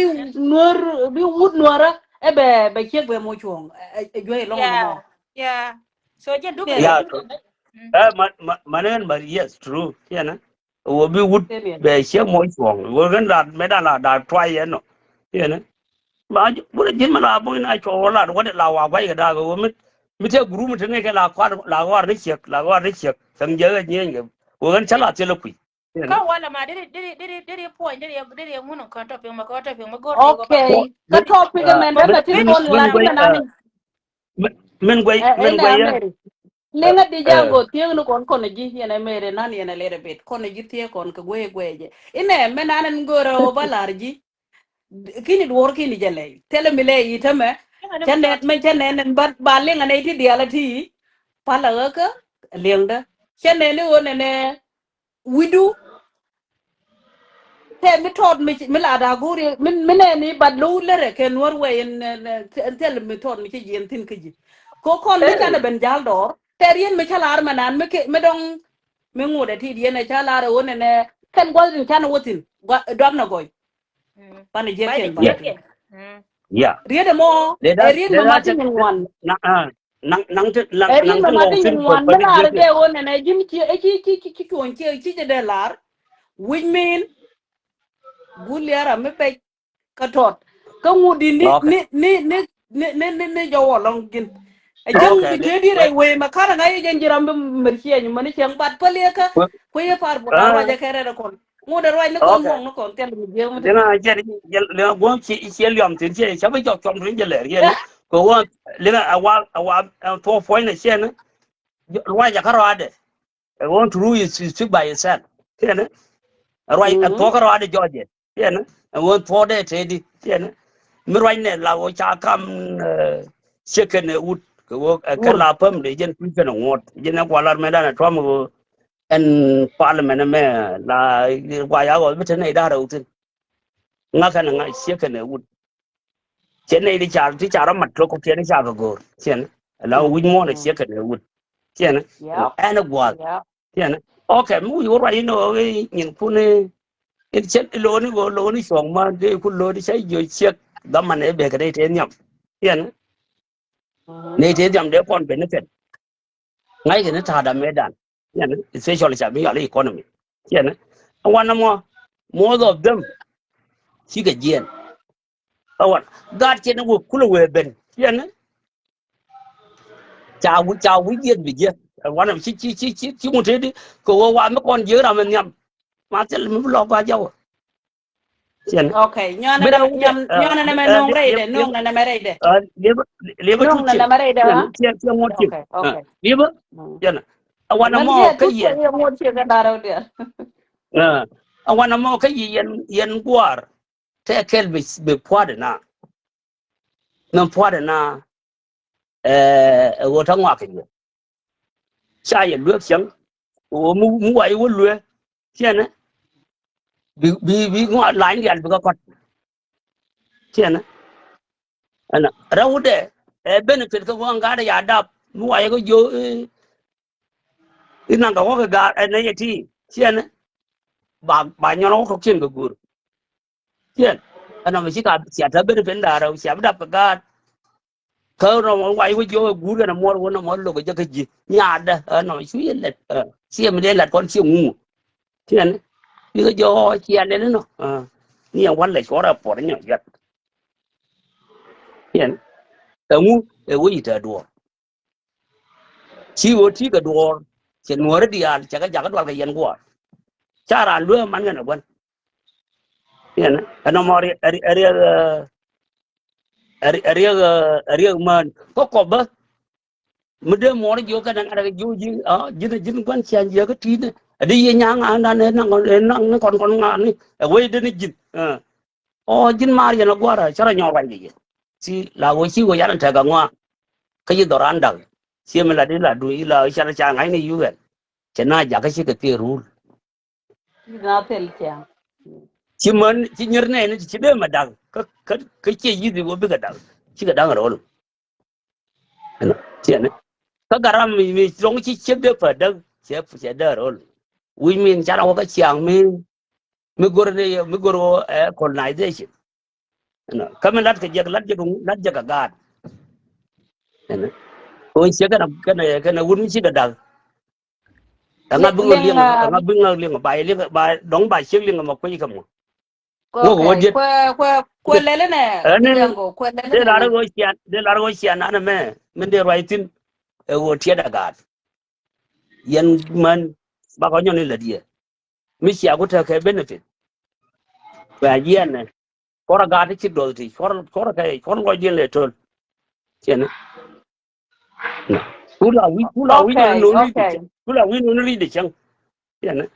nuɔr bi wut nuɔrä ɛ bɛ bɛ ciek bɛ mo cuɔ̱ŋ. Ɛ juey lɔŋ mɔ. Yeah. So jɛ duk. Yeah. Ɛ man man man yes true. Yɛn. Wä bi wut bɛ ciek mɔ cuɔ̱ɔ̱ŋ wä kɛn la mɛ dan la da tuay yɛn nɔ. Yɛn. Ma wut ji̱n mɛ la bo̱ŋ na cuɔ̱ɔ̱ŋ wä la wä la wa guay kɛ daak wä mi mi tɛ group mi te ni kɛ la kuar la kuar ni ciek la kuar ni ciek. Thäŋ jiɛk ɛ nyieny kɛ wä kɛn cä la thilɛ kui̱. Kä wala ma diri diri diri diri puɔny diri diri ŋun kɔn topic ma kɔn topic ma go̱r. Okay. Kä topic mɛn dämɛ ti kɔn la mɛn ani. Min guay min guay ya. Liŋä di jago thiek ni kɔn kɔn ji̱ yɛn a mɛri nan yɛn a little bit kɔn ji̱ thiek kɔn kɛ guey guey jɛ inɛ mɛn nan in go̱rɛ wä ba lar ji̱. Kini duɔr kini jɛ lɛy thilɛ mi lɛ yi tämɛ. Cɛ nɛt mɛ cɛ nɛn in ba ba liŋä nɛ iti diaal iti. Palä ɣä kä liŋdä cɛ nɛn i ɣöö nɛnɛ wi̱du. Tɛ mi tɔt mi mi la da go̱ri mi mi nɛ ni bat lo̱w lärɛ kɛ nuɔr wɛ in in thil mi tɔt mi ci jiɛn thin kä ji̱. Ko kɔn mi canɛ ben jal dɔr tɛ rien mi ca lar mɛ nan mi kɛ mi dɔŋ mi ŋut ɛ ti diɛn ɛ ca lar ɛ wä nɛ nɛ kɛn gua̱th in canɛ wä thin duam nɛ gɔy. Pan jiɛ kɛn ba. Yeah. Riet ɛmɔ ɛ riet mɛ ma ti nyin wan. Naŋ naŋ ti naŋ naŋ ti ŋɔk tin kuɔth kuɔth ni jiäk. Ɛ riet mɛ ma ti nyin wan mi lar dee wä nɛnɛ ji̱n ci ci ci ci cuɔ̱ny ci ci jɛ dee lar. Which mean guliara mi pɛc kä tɔt kä ŋut di ni ni ni ni ni ni ni jɔwɔ lɔŋ ji̱n. Ɛ jɛn bi te di rɛy wee mɛ kar ŋa̱c ɛ jɛn ji̱ ram bi mɛr ciɛny mɛ ni cɛŋ bat päliɛ kä kuɛ yɛ par bur a ruac ɛ kɛ rɛt ɛ kɔn. Ŋut ɛ ruac ni kɔn muɔŋ ni kɔn thil mi jiɛk mi te. Liŋa jɛn liŋa guɔ̱m ci ciɛ liɔm thin ciɛ ca bi jɔk cɔm thin jɛ lɛr yɛn. Kɛ wä liŋa a wa a wa a thuɔk puɔ̱ny ni ciɛn. Ruac a kä rɔadɛ. Ɛ ɣöö true is you speak by yourself. Tiɛnɛ. Ruac a thuɔk kä rɔadɛ jɔɔcɛ. Tiɛnɛ. Ɛ ɣöö thuɔk dɛ tëëdi. Tiɛnɛ. Mi ruac nɛ la wä ca kam ciek kɛn ɛ wut kɛ ɣöö ɛ kɛn la päm dee jɛn kui̱ kɛn ɛ ŋuɔ̱t jɛn ɛ kualar mɛ danɛ tuam ɣöö. Ɛn parliament ɛmɛ la gua ya ɣɔth bi te nɛy da̱r rɛw thi̱n. Ŋa̱kɛn ŋa̱ ciek kɛn ɛ wut. Ciɛ nɛy ti car ti car ɔ mat tuɔk kɔkiɛn ca kɛ go̱o̱r ciɛn. Ɛla wi̱c muɔ̱ɔ̱n ɛ ciek kɛn ɛ wut ciɛn. Ɛn ɛ gua̱a̱th ciɛn. Ok mi wi̱c wä ruac inɔ ɣöö nyinkun in cɛ lo̱o̱ni ɣöö lo̱o̱ni cuɔ̱ŋ ma dee ku lo̱o̱ni cä jiö ciek. Dhaman ɛ bek kɛ nɛy tëë nhiam ciɛn. Nɛy tëë nhiam dee kɔn benefit. Ŋa̱ckɛ ni ta̱a̱da mëëdan. Ciɛnɛ, especially ca bi yɔal i̱ economy. Ciɛnɛ, ɛ wanɛ mɔ, most of them cikɛ jiɛɛn. Ɛ wanɛ gaat ciɛnɛ wee kulɛ wee ben. Ciɛnɛ, ca wi̱c, ca wi̱c jiɛɛn bi jiɛ. Ɛ wanɛ ci, ci, ci, ci, ci ŋut tëëdi kɛ wee wa mi kɔn jiek ram ɛ nhiam. Ma thil mi bi lɔk ba jawä. Ciɛn. Okay, nyɔnɛ nɛ mɛ, nyɔnɛ nɛ mɛ no̱o̱ŋ rɛydɛ, no̱o̱ŋ nɛ nɛ mɛ rɛydɛ. Liepä, liepä tuc ciɛn. Ciɛn, ciɛn ŋuɔ̱t ciɛn. Liepä, ciɛn. A wanɛ mɔ kä yɛn. A wanɛ mɔ kä yi yɛn, yɛn gua̱a̱r. Tɛ kɛl bi, bi pua̱a̱dɛ na. Mɛ pua̱a̱dɛ na. Ɛ ɣöö ta̱ ŋɔak kɛ yɛ. Ca yɛ lueek cäŋ. Ɣöö mi, mi wa i̱ wä lueek. Ciɛnɛ. Bi, bi, bi ŋɔak lany diaal bikɛ kɔt. Ciɛnɛ. Ɛnɔ rɛwdɛ ɛ benefit kä ŋuɔ̱k ŋa̱a̱dɛ ya dap. Mi wa i̱ kä jiö i̱ naŋ kɛ ŋuɔ̱k kɛ ga̱a̱r ɛ nɛy ɛ ti. Ciɛnɛ. Ba, ba nyɔn ŋuɔ̱k kɔ̱kiɛn kɛ guur. Ciɛn. Ɛnɔ mi ci ka cia te benefit da̱a̱r rɛw cia bi dap kɛ ga̱a̱r. Kä nɔmɔ wac wä jiɔk ɛ guur kɛnɛ muɔr wä nɔmɔ lo̱k ɛ jɛ kä ji̱ nyaatdä ɛ nɔmɔ cu yɛ lɛt. Ciɛ mi dee lat kɔn ciɛ ŋuŋu. Ciɛn. Bikɛ jɔɔc ciɛ lɛt inɔ. Ni ɛn walɛ cuɔrɛ puɔt inyɔ jɔt. Ciɛn. Ɛŋu ɛ wec i̱ tɛ duɔɔr. Ci ɣöö ti̱i̱ kɛ duɔɔr cɛ nuɔ̱ɔ̱ri diaal cɛ kɛ jakä dual kɛ yɛn guɔ̱ɔ̱r. Ca raan luee man kɛn ɛ gua̱n. Yɛn ɛ nɔmɔ riɛk ɛ riɛk ɛ riɛk ɛ riɛk mään kä kɔpä. Mi dee muɔɔr jiök kɛn ɛ ŋa̱t ɛ jiök ji̱ ji̱n ji̱n gua̱n cia̱ny jiäk kä ti̱i̱t ni ɛ di yiëë nya̱a̱ŋ ŋa̱a̱n dan ɛ naŋ ɛ naŋ ni kɔn kɔn ŋa̱a̱n ni ɛ wecdä ni ji̱n. Ɔ ji̱n maar yɛn a gua̱a̱r a cä rɔ nyɔr ruacdɛ yɛ. Ci la ɣöö ci ɣöö yan tɛk aŋua. Kä yi dhɔran da̱k. Ci mi la di la duŋ yi la ɣöö can ca ŋa̱cni yu ɣɛn. Cɛ na jakä cikɛ thiee rul. Ci män ci nyier nɛɛni ci dee mɛ da̱k. Kä kä kä ciɛ yithi ɣöö bikɛ da̱k. Cikɛ da̱k rɔl. Ɛnɔ, ciɛnɛ. Kä garam mi, mi lɔŋ ci ciek dee pä däk, cɛ, cɛ dee rol. Wi̱c min canɛ wä kä ciaŋ mi, mi gor ni, mi gor wä, eh, colonization. Ɛnɔ, kä mi lat kɛ jek, lat jek, lat jek kɛ gaat. Ɛnɔ. Kɛ wä ciek kɛnɛ, kɛnɛ, kɛnɛ wut mi ci kɛ dak. Ɛŋa bi ŋa liŋ, ɛŋa bi ŋa liŋ, ba liŋ, ba dɔŋ ba ciek liŋ ma kuec kɛ mɔ. Kuɛ, kuɛ, kuɛ lɛl inɛ. Ɛni dee lar ɣöö cian, dee lar ɣöö cian nanɛ mɛ min dee ruac thi̱n. Ɛ ɣöö tiɛt a gaat. Yɛn män bakɔ nyɔn in lät yɛ. Mi cia ku tekɛ benefit. Bɛ a jiɛn nɛ. Kuɔr a gaat ti ci duɔth ti cuɔr, cuɔr kɛ cuɔr lɔcdiɛn lɛ töl. Ciɛn. Ku la wi̱c, ku la wi̱c nɔni ri̱c de cäŋ. Ku la wi̱c nɔni ri̱c de cäŋ. Yɛn.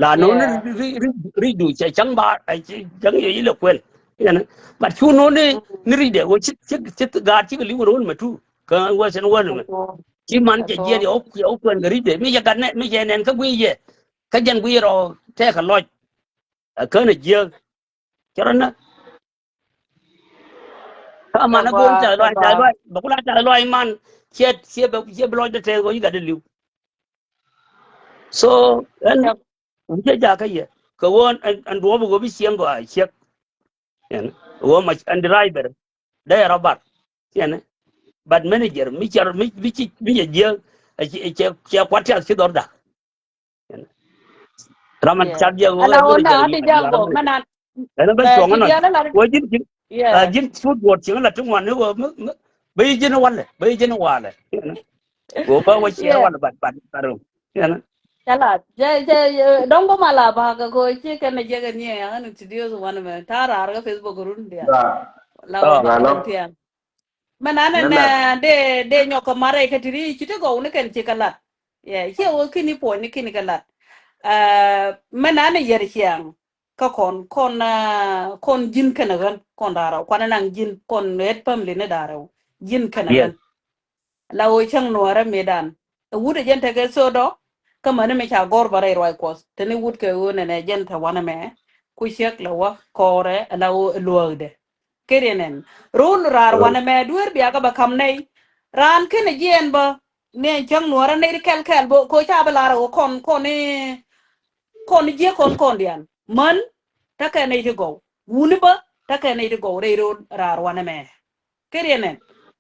La nɔni ri̱c, ri̱c, ri̱c du cɛ cäŋ ba, cäŋ yɛ ilɛ kuɛl. Yɛn. But cu nɔni ni ri̱c de wä ci, ci, ci gaat ci kɛ li̱w rɔn mɛ tu. Kä wä cɛn wä ni mɛ. Ci man cɛ jiɛn yɛ wä, yɛ wä kuɛn kɛ ri̱c de. Mi cɛ gat nɛ, mi cɛ nɛn kä guiy yɛ. Kä jɛn guiy rɔ tɛk kɛ lɔc. Ɛ kän ɛ jiäk. Cɛ rɔ nä. Kä man a go̱o̱n ca lɔac, ca lɔac, bɛ ku la ca lɔac man, ciɛ, ciɛ bɛ, ciɛ bɛ lɔc dee tɛth kɔ yi gat dee li̱w. So ɛn wi̱cä jakä yɛ kɛ ɣöö ɛn, ɛn duɔ̱ɔ̱p ɣöö bi cieŋ gɔaa ciek. Ɛn ɣöö ma ɛn driver dee rɔ bar. Ciɛn. But manager mi cɛ, mi, mi ci, mi cɛ jiäk, ɛ, cɛ, cɛ kuat tiath ci dhɔr dak. Ram an cat jiɛk ɣöö ala ɣöö na ati jal bɔ mɛ nan. Ɛn bɛ cuɔŋ nɔ wä ji̱n ji̱n. Ji̱n cu duɔt cieŋ la ti ŋuan ni ɣöö bä yi ji̱n walɛ, bä yi ji̱n walɛ. Ɣöö bä wä ciɛ walɛ bat bat bat röm. Cala jɛ jɛ dɔŋ bä ma la ba kɛ ko ci kɛn jiɛk ni an introduce wan mɛ ta rar kɛ Facebook run dia. La wä ba kɛ tian. Mɛ nan ɛn dee, dee nyɔk kɛ mat rɛy kä ti ri ci ti gɔw ni kɛn ci kɛ lat. Yɛ ciɛ wä kini puɔ̱ny ni kini kɛ lat. Mɛ nan ɛ yɛr ciaŋ kä kɔn, kɔn, kɔn ji̱n kɛnɛ ɣän kɔn da̱rɛ wä kuanɛ naŋ ji̱n kɔn ɣet family ni da̱rɛ wä ji̱n kɛnɛ ɣän. La wä cäŋ nuɔrɛ mëëdan ɛ wut ɛ jɛn tekɛ sodɔ. Kä mäni mi ca gɔr bä rɛy ruac kuɔth te ni wut kɛ ɣöö nɛnɛ jɛn te wanɛ mɛ ku ciek lɛ wä kɔrɛ ɛ la wä ɛ luäkdɛ. Kɛ riɛn ɛn run raar wanɛ mɛ dueer bia kä bä ka̱m nɛy. Raan kɛnɛ jiɛɛn bä ni ɛn cäŋ nuɔrɛ nɛy ri kɛl kɛl bä ko ca bä lar ɛ wä kɔn kɔn i̱ kɔn jiek kɔn kɔn diaal män. Tekɛ nɛy ti gɔw wuni bä tekɛ nɛy ti gɔw rɛy run raar wanɛ mɛ. Kɛ riɛn ɛn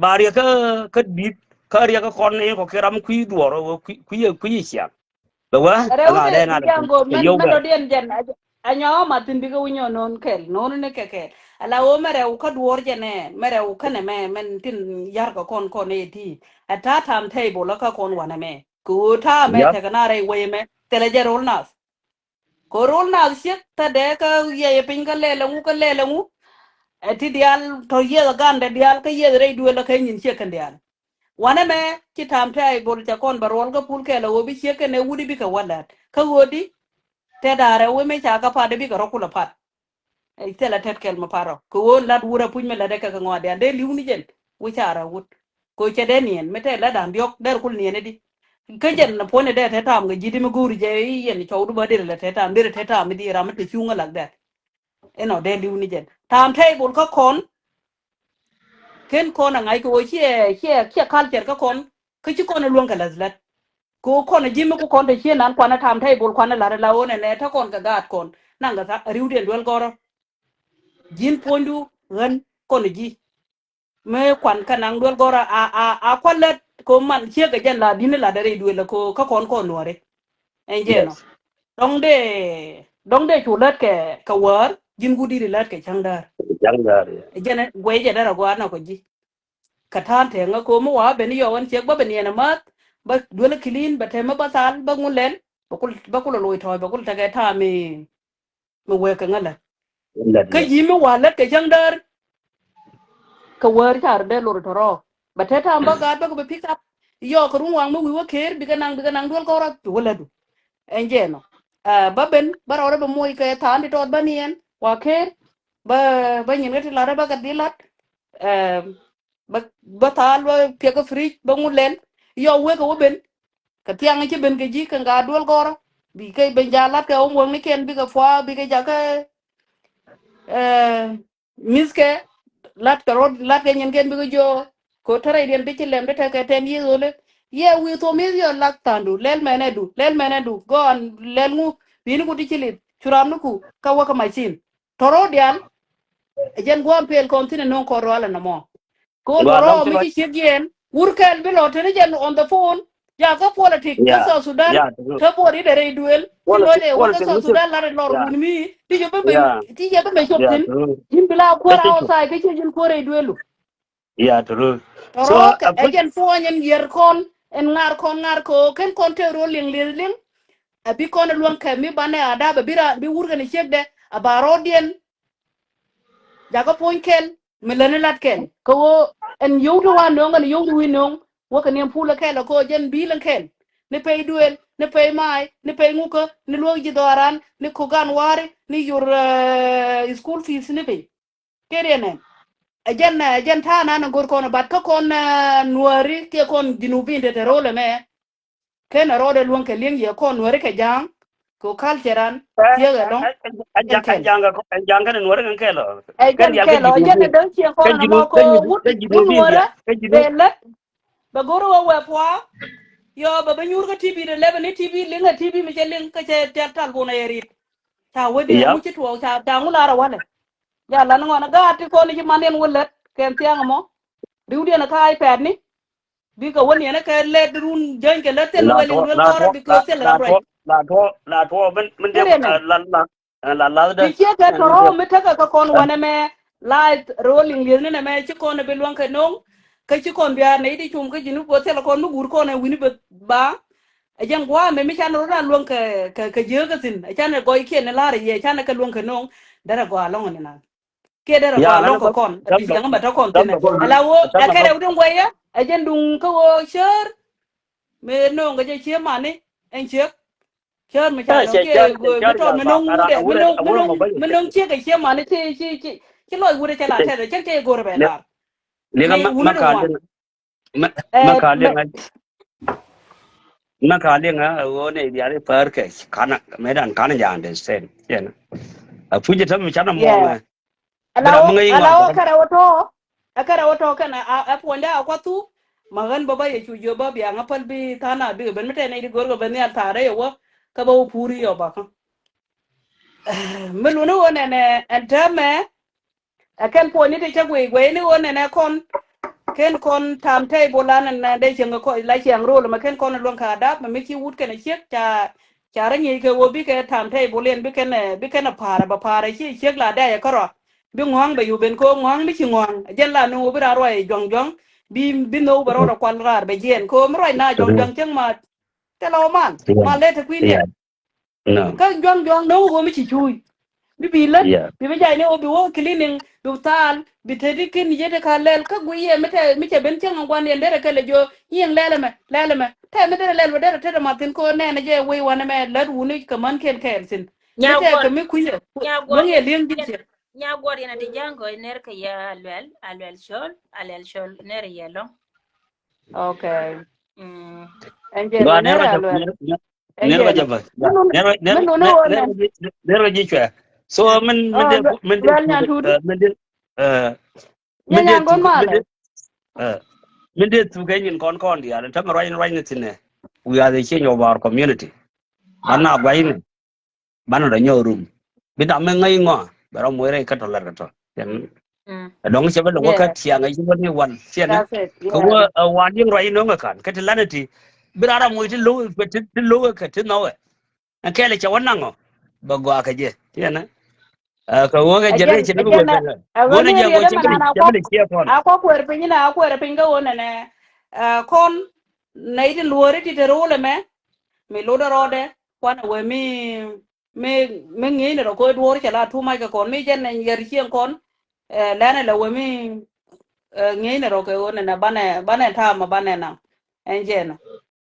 ba riɛk kä, kä di̱t, kä riɛk kä kɔn ni kɔ kɛ ram kui̱ duɔr, kui̱, kui̱, kui̱ ciaŋ. Bɛ wä, rɛw ŋa dɛ, dɛ ŋa dɛ jaŋ go̱o̱r mɛn, yio̱w mɛn dɔ diɛn jɛn. A nyɔk ma thi̱n bikɛ wi̱c nyɔk no̱o̱n kɛl, no̱o̱n ni kɛ kɛl. Ala ɣöö mɛ rɛw kä duɔ̱ɔ̱r jɛn ɛ, mɛ rɛw känɛ mɛ, mɛn tin ya̱r kɛ kɔn kɔn ɛ ti. Ɛ ta̱a̱ ta̱a̱m table kä kɔn wanɛ mɛ. Kɛ ɣöö ta̱a̱ mɛ tekɛ na rɛy wecɛ mɛ, thilɛ jɛ ro̱l nath. Kɛ ro̱l nath ciek, thädɛ kä yɛyɛ piny kä lɛl ɛŋu, kä lɛl ɛŋu. Ɛ ti diaal tɔ̱ yieth ɛ gandɛ diaal, kä yieth rɛy duël ɛ kɛ nyin ciek kɛn diaal. Wanɛ mɛ, ci ta̱a̱m table cɛ kɔn bɛ ruɔl kä pul kɛl ɛ ɣöö bi ciek kɛn ɛ wut i̱ bikɛ wä lät. Kä ɣöö di, tɛt da̱a̱r ɛ wee mëë ca kɛ pat i̱ bikɛ rɔ kulɛ pat. Ɛ thilɛ tɛt kɛl mi pat rɔ. Kɛ ɣöö lat wut ɛ puc mi lätdɛ kɛ kɛ ŋɔaadian dee li̱w ni jɛn. Wee ca rɔ wut. Kɛ ɣöö cɛ dee niɛn mi tɛt lat da̱a̱n diɔ̱k der kul niɛn i̱di. Kä jɛn ni puɔ̱nydɛ dee tɛt ta̱a̱m kɛ ji̱di mi go̱o̱ri jɛ i̱ yɛn cɔwdu bä derɛ lɛ tɛt ta̱a̱m derɛ tɛt ta̱a̱m i̱di ram mi te cuŋä lak dɛr. Inɔ dee li̱w ni jɛn. Ta̱a̱m table kä kɔn. Ken kɔn a ŋa̱c kɛ ɣöö ciɛ, ciɛ, ciɛ culture kä kɔn. Kä ci kɔn a luäŋ kɛ läth lät. Kɛ ɣöö kɔn a ji̱ mi ku kɔn te cië nan kuanä ta̱a̱m table kuanä la̱t ala ɣöö nɛnɛ te kɔn kɛ gaat kɔn. Naŋ kɛ tha̱a̱ ri̱wdiɛn duel gɔ̱rä. Ji̱n puɔ̱nydu ɣän kɔn a ji̱. Mi kuan kä naŋ duel gɔ̱rä a, a, a kua̱ lät kɛ ɣöö man ciek kɛ jɛn la di̱n la dee rɛy duel kɛ ɣöö kä kɔn kɔn nuɔ̱ɔ̱ri. Ɛn jɛn ɔ. Yes. Dɔ̱ŋ dee, dɔ̱ŋ dee cu lät kɛ, kɛ wäär, ji̱n ku di̱t lät kɛ cäŋ däär. Cäŋ däär, yeah. Jɛn ɛ guɛy jɛ däär a gua̱a̱r na kɔ ji̱. Kɛ ta̱a̱n tɛŋä ko̱mi wa ben yɔw ɛn ciek bä ben yɛn amäth, bä duel clean, bä tɛmɛ bä thal, bä ŋun lɛl, bä kul, bä kul loc tɔ̱ɔ̱c, bä kul tekɛ ta̱a̱ mi, mi wek kɛ ŋä lät. Lät, kä lät. Ji̱ mi wa lät kɛ cäŋ däär. Kɛ wäär car dee lor tɔ̱rɔ̱. Bä tɛ ta̱a̱ bä gaat bä kɛ bä pick up. Yɔk kɛ run waŋ mi wi̱i̱ wä ker, bikɛ naŋ, bikɛ naŋ duel kɔrä, bi wä lätdu. Ɛn jɛn ɔ. Ɛ, bä ben, bä rɔɔdɛ bä moc kɛ tha̱a̱n ti tɔɔt bä niɛn, wa ker, bä, bä nyin kä ti lat, bä kɛ dhil lat. Ɛ, bä, bä thaal bä piɛk kä fridge bä ŋut lɛl. Yɔ wek kɛ wä ben. Kɛ thiaŋ ci ben kɛ ji̱ kɛ ŋa duel gɔrä. Bi kɛ ben ja lat kɛ homework ni kɛn bikɛ fua bikɛ jakä. Ɛ, miss kɛ lat kɛ rot lat kɛ nyin kɛn bikɛ jo. Ko tɛrɛ diɛn ti ci lɛm ti tɛkɛ ten years old. Yɛ wi̱i̱ thom i̱ yɔ lak thandu lɛl mɛnɛ du lɛl mɛnɛ du gɔn lɛl ŋu. Bi̱i̱ni ku ti ci lit curam ni ku kä wä kä machine. Tɔrɔ dial. Ɛ jɛn guam pel kɔn thin ɛ no̱o̱ŋ kɔn rɔal ɛ nɔmɔ. Kɛ ɣöö tɔrɔ mi ci ciek yɛn wur kɛl bi lɔ teni jɛn on the phone. Ja kä politic kä South Sudan. Kä bot idɛ rɛy duel ti lɔ dee wä kä South Sudan lat ɛ lɔr wun mi ti jɛ bä ben ti jɛ bä mɛ cop thin. Ji̱n bi la kuäär outside kä ciɛ ji̱n kuäär rɛy duelu. Ya, true. Tɔrɔ kɛ ɛ jɛn puɔ̱ny ɛn yier kɔn ɛn ŋa̱r kɔn ŋa̱r kɛ ɣöö ken kɔn tëë rɔ liŋ lieth liŋ. Ɛ bi kɔn ɛ luäŋ kɛ mi banɛ a dap ɛ bi raan bi wur kɛn ɛ ciekdɛ a ba rɔɔdiɛn. Jakä puɔ̱ny kɛl mi lätni lat kɛl kɛ ɣöö ɛn yio̱w ti wa no̱o̱ŋ ɛn yio̱w ti wi̱i̱ no̱o̱ŋ. Wä kɛ niɛm pul ɛ kɛl ɛ kɛ ɣöö jɛn bi̱i̱l ɛn kɛl ni pay duëël ni pay maac ni pay ŋukä ni luäk ji̱ dhɔaran ni ko̱k gan wa̱a̱ri ni your school fees ni pay. Kɛ riɛn ɛn ɛ jɛn ɛ jɛn ta̱a̱ nan ɛ go̱r kɔn ɛ bat kä kɔn nuääri kiɛ kɔn Junubin te te ro̱l ɛmɛ. Ken a rɔɔdɛ luäŋ kɛ li̱eŋ yɛ kɔn nuääri kɛ ja̱a̱ŋ kɛ ɣöö culture an thiek ɛlɔ̱ŋ. Ɛn ja̱a̱ŋ kɛn nuääri kɛn kɛl ɔ. Ɛ kɛn kɛl ɔ jɛn ɛ däŋ cieŋ kɔn ɛn ɛmɔ kɛ ɣöö wut wut nuäärä bɛ lät. Bɛ go̱r ɣöö wɛ pua̱a̱ yɔ bɛ bä nyuur kä T V de lɛpɛ ni T V liŋ ɛ T V mi cɛ liŋ kä cɛ tɛl tal bun ɛ yɛ rit. Ca wä diɛ ŋu ci tuɔɔk ca ca ŋu lar ɛ walɛ. Ja lan ŋuan ɛ gaat ti kɔn i̱ ci man yɛn wä lät kɛn thiaŋ ɛmɔ. Riwdiɛn ɛ kä iPad ni. Bikɛ wä niɛn ɛ kɛ lɛt run jäny kɛ lät thil wä liŋ duel kɔrɛ bikɛ thil ɛ ram ruac. La tuɔ la tuɔ min min dee la la la la. Ti ciek kɛ tɔrɔ mi tekɛ kä kɔn wanɛ mɛ. La rɔ liŋ lieth ni nɛ mɛ ci kɔn ɛ bi luäŋ kɛ no̱o̱ŋ. Kä ci kɔn biaar nɛ i̱ di cum kä ji̱ ni bä thil kɔn mi guur kɔn ɛ wi̱ni bä ba. Ɛ jɛn gua̱a̱ mɛ mi canɛ rɔ na luäŋ kɛ kɛ jiäkä thi̱n ɛ canɛ gɔykiɛn ni la̱rä yɛ canɛ kɛ luäŋ kɛ no̱o̱ŋ. Derɛ gɔaa lɔ̱ŋ ni na. Kiɛ derɛ gɔaa lɔ̱ŋ kɛ kɔn ɛ ti ciɛŋ mɛ tɔ kɔn thinɛ ala wä ɛ kɛrɛ wä duŋ guɛyä. Ɛ jɛn duŋ kä wä cär. Mëë no̱o̱ŋ kɛ jɛ cie mani ɛn ciek. Cär mi ca no̱o̱ŋ kiɛ mi tɔt mi no̱o̱ŋ wudɛ mi no̱o̱ŋ mi no̱o̱ŋ ciek ɛ cie mani ci ci ci ci lɔc wudɛ cɛ la tɛth ɛ cɛn cɛ go̱rɛ bɛ lar. Liŋ a ma ka liŋ a ma ka liŋ a ɣöö nɛ diaal i̱ päär kɛ kanɛ mëë dan kanɛ jɛ understand. Yɛn a puc ɛ täm mi canɛ muɔ̱ɔ̱ŋɛ. Ala wä kɛrɛ wä tɔ̱ ɛ kɛrɛ wä tɔ̱ kɛn ɛ puɔ̱nydɛ a kuath thuk. Ma ɣän bä bä yɛ cu jiö bä biaŋ a päl bi tha̱a̱n a bikɛ ben mi tɛn nɛy di go̱rkɛ ben nhial tha̱a̱r rɛy ɛ wä. Kä bä wä puuri yɔ bakä. Mi luni wä nɛnɛ ɛn täämɛ. Ɛ kɛn puɔ̱nyni ti cä guiy guiy ni ɣöö nɛnɛ kɔn. ken kɔn tam table an nɛ dee cieŋ kɛ kɔc la ciaŋ rol mɛ ken kɔn luäŋ kɛ adap mɛ mi ci wut kɛn a ciek ca ca rɛ ŋi̱i̱c kɛ ɣöö bikɛ tam table in bikɛn bikɛn a pa̱a̱r bɛ pa̱a̱r ci ciek la dee kärɔa bi ŋɔ̱a̱ŋ bɛ yuben kɛ ɣöö ŋɔ̱a̱ŋ mi ci ŋɔ̱a̱ŋ jɛn la ni ɣöö bi raar ruac juaŋ juaŋ bi bi nhöw bɛ rɔɔd a kual raar bɛ jiɛn kɛ ɣöö mi ruac na juaŋ juaŋ cieŋ ma thilɛ ɣöö mal mal lɛ te kui̱n yɛn. Kä juaŋ juaŋ ni wä mi ci cuuc bi bi lät bi bi jay ni wä bi wä cleaning bi thal bi te di kin yet ka lɛl kä gui yɛ mi te mi cɛ ben cieŋ guan yɛn derɛ kɛlɛ jo nyiŋ lɛl mɛ lɛl mɛ te mi derɛ lɛl mɛ derɛ te de ma thin ko nɛn jɛ wei wan mɛ lät wuni kɛ män ken kɛɛl thin mi te kɛ mi kui̱ yɛ luäŋ yɛ liŋ di cɛ. Nya guɔr yɛn a di jaŋ gɔy ner kɛ yɛ a luɛl a luɛl cɔl a luɛl cɔl ner yɛ lɔŋ. Okay. Ɛn jɛ ner a luɛl. Ner kɛ jɛ bä. Ner kɛ ji̱ cuɛ. So min min dee min dee min dee min dee min dee min dee thuk kɛ nyin kɔn kɔn diaal in tämɛ ruac in ruac ni thin nɛ. We are the change of our community. Banɛ a gua̱c ni banɛ rɔ nyɔk rum. Bi dam mi ŋäc ŋɔa bɛ rɔ muɔc rɛy kä tɔ lɛr kɛ tɔ. Dɔŋ cɛ bä loŋ wä kä tiaŋ a ci wä ni wal ciɛnɛ kɛ wä wan yiŋ ruac in no̱ŋ kɛ kan kä ti lanɛ ti bi ran ram muɔc ti lo̱k ti lo̱k kɛ ti nhɔwɛ. Ɛn kɛl cɛ wä naŋ ɔ bɛ gɔaa kɛ jɛ ciɛnɛ. Kɛ wä kɛ jɛ rɛy cɛ ni bi wä bɛ wä ni jɛ gɔaa cɛ bi ni ciɛ kɔn. A kɔ kuɛɛr piny ni a kuɛɛr piny kä wä nɛnɛ kɔn nɛy ti luɔri ti te ro̱o̱l ɛmɛ mi lotdɛ rɔɔdɛ kuanɛ wee mi mi mi ŋi̱i̱cni rɔ koc duɔ̱ɔ̱r cɛ la tumac kɛ kɔn mi jɛn nɛ yɛr cieŋ kɔn. Lɛnɛ lɛ wee mi ŋi̱i̱cni rɔ kɛ ɣöö nɛnɛ banɛ banɛ ta̱a̱ mɛ banɛ naŋ ɛn jɛn.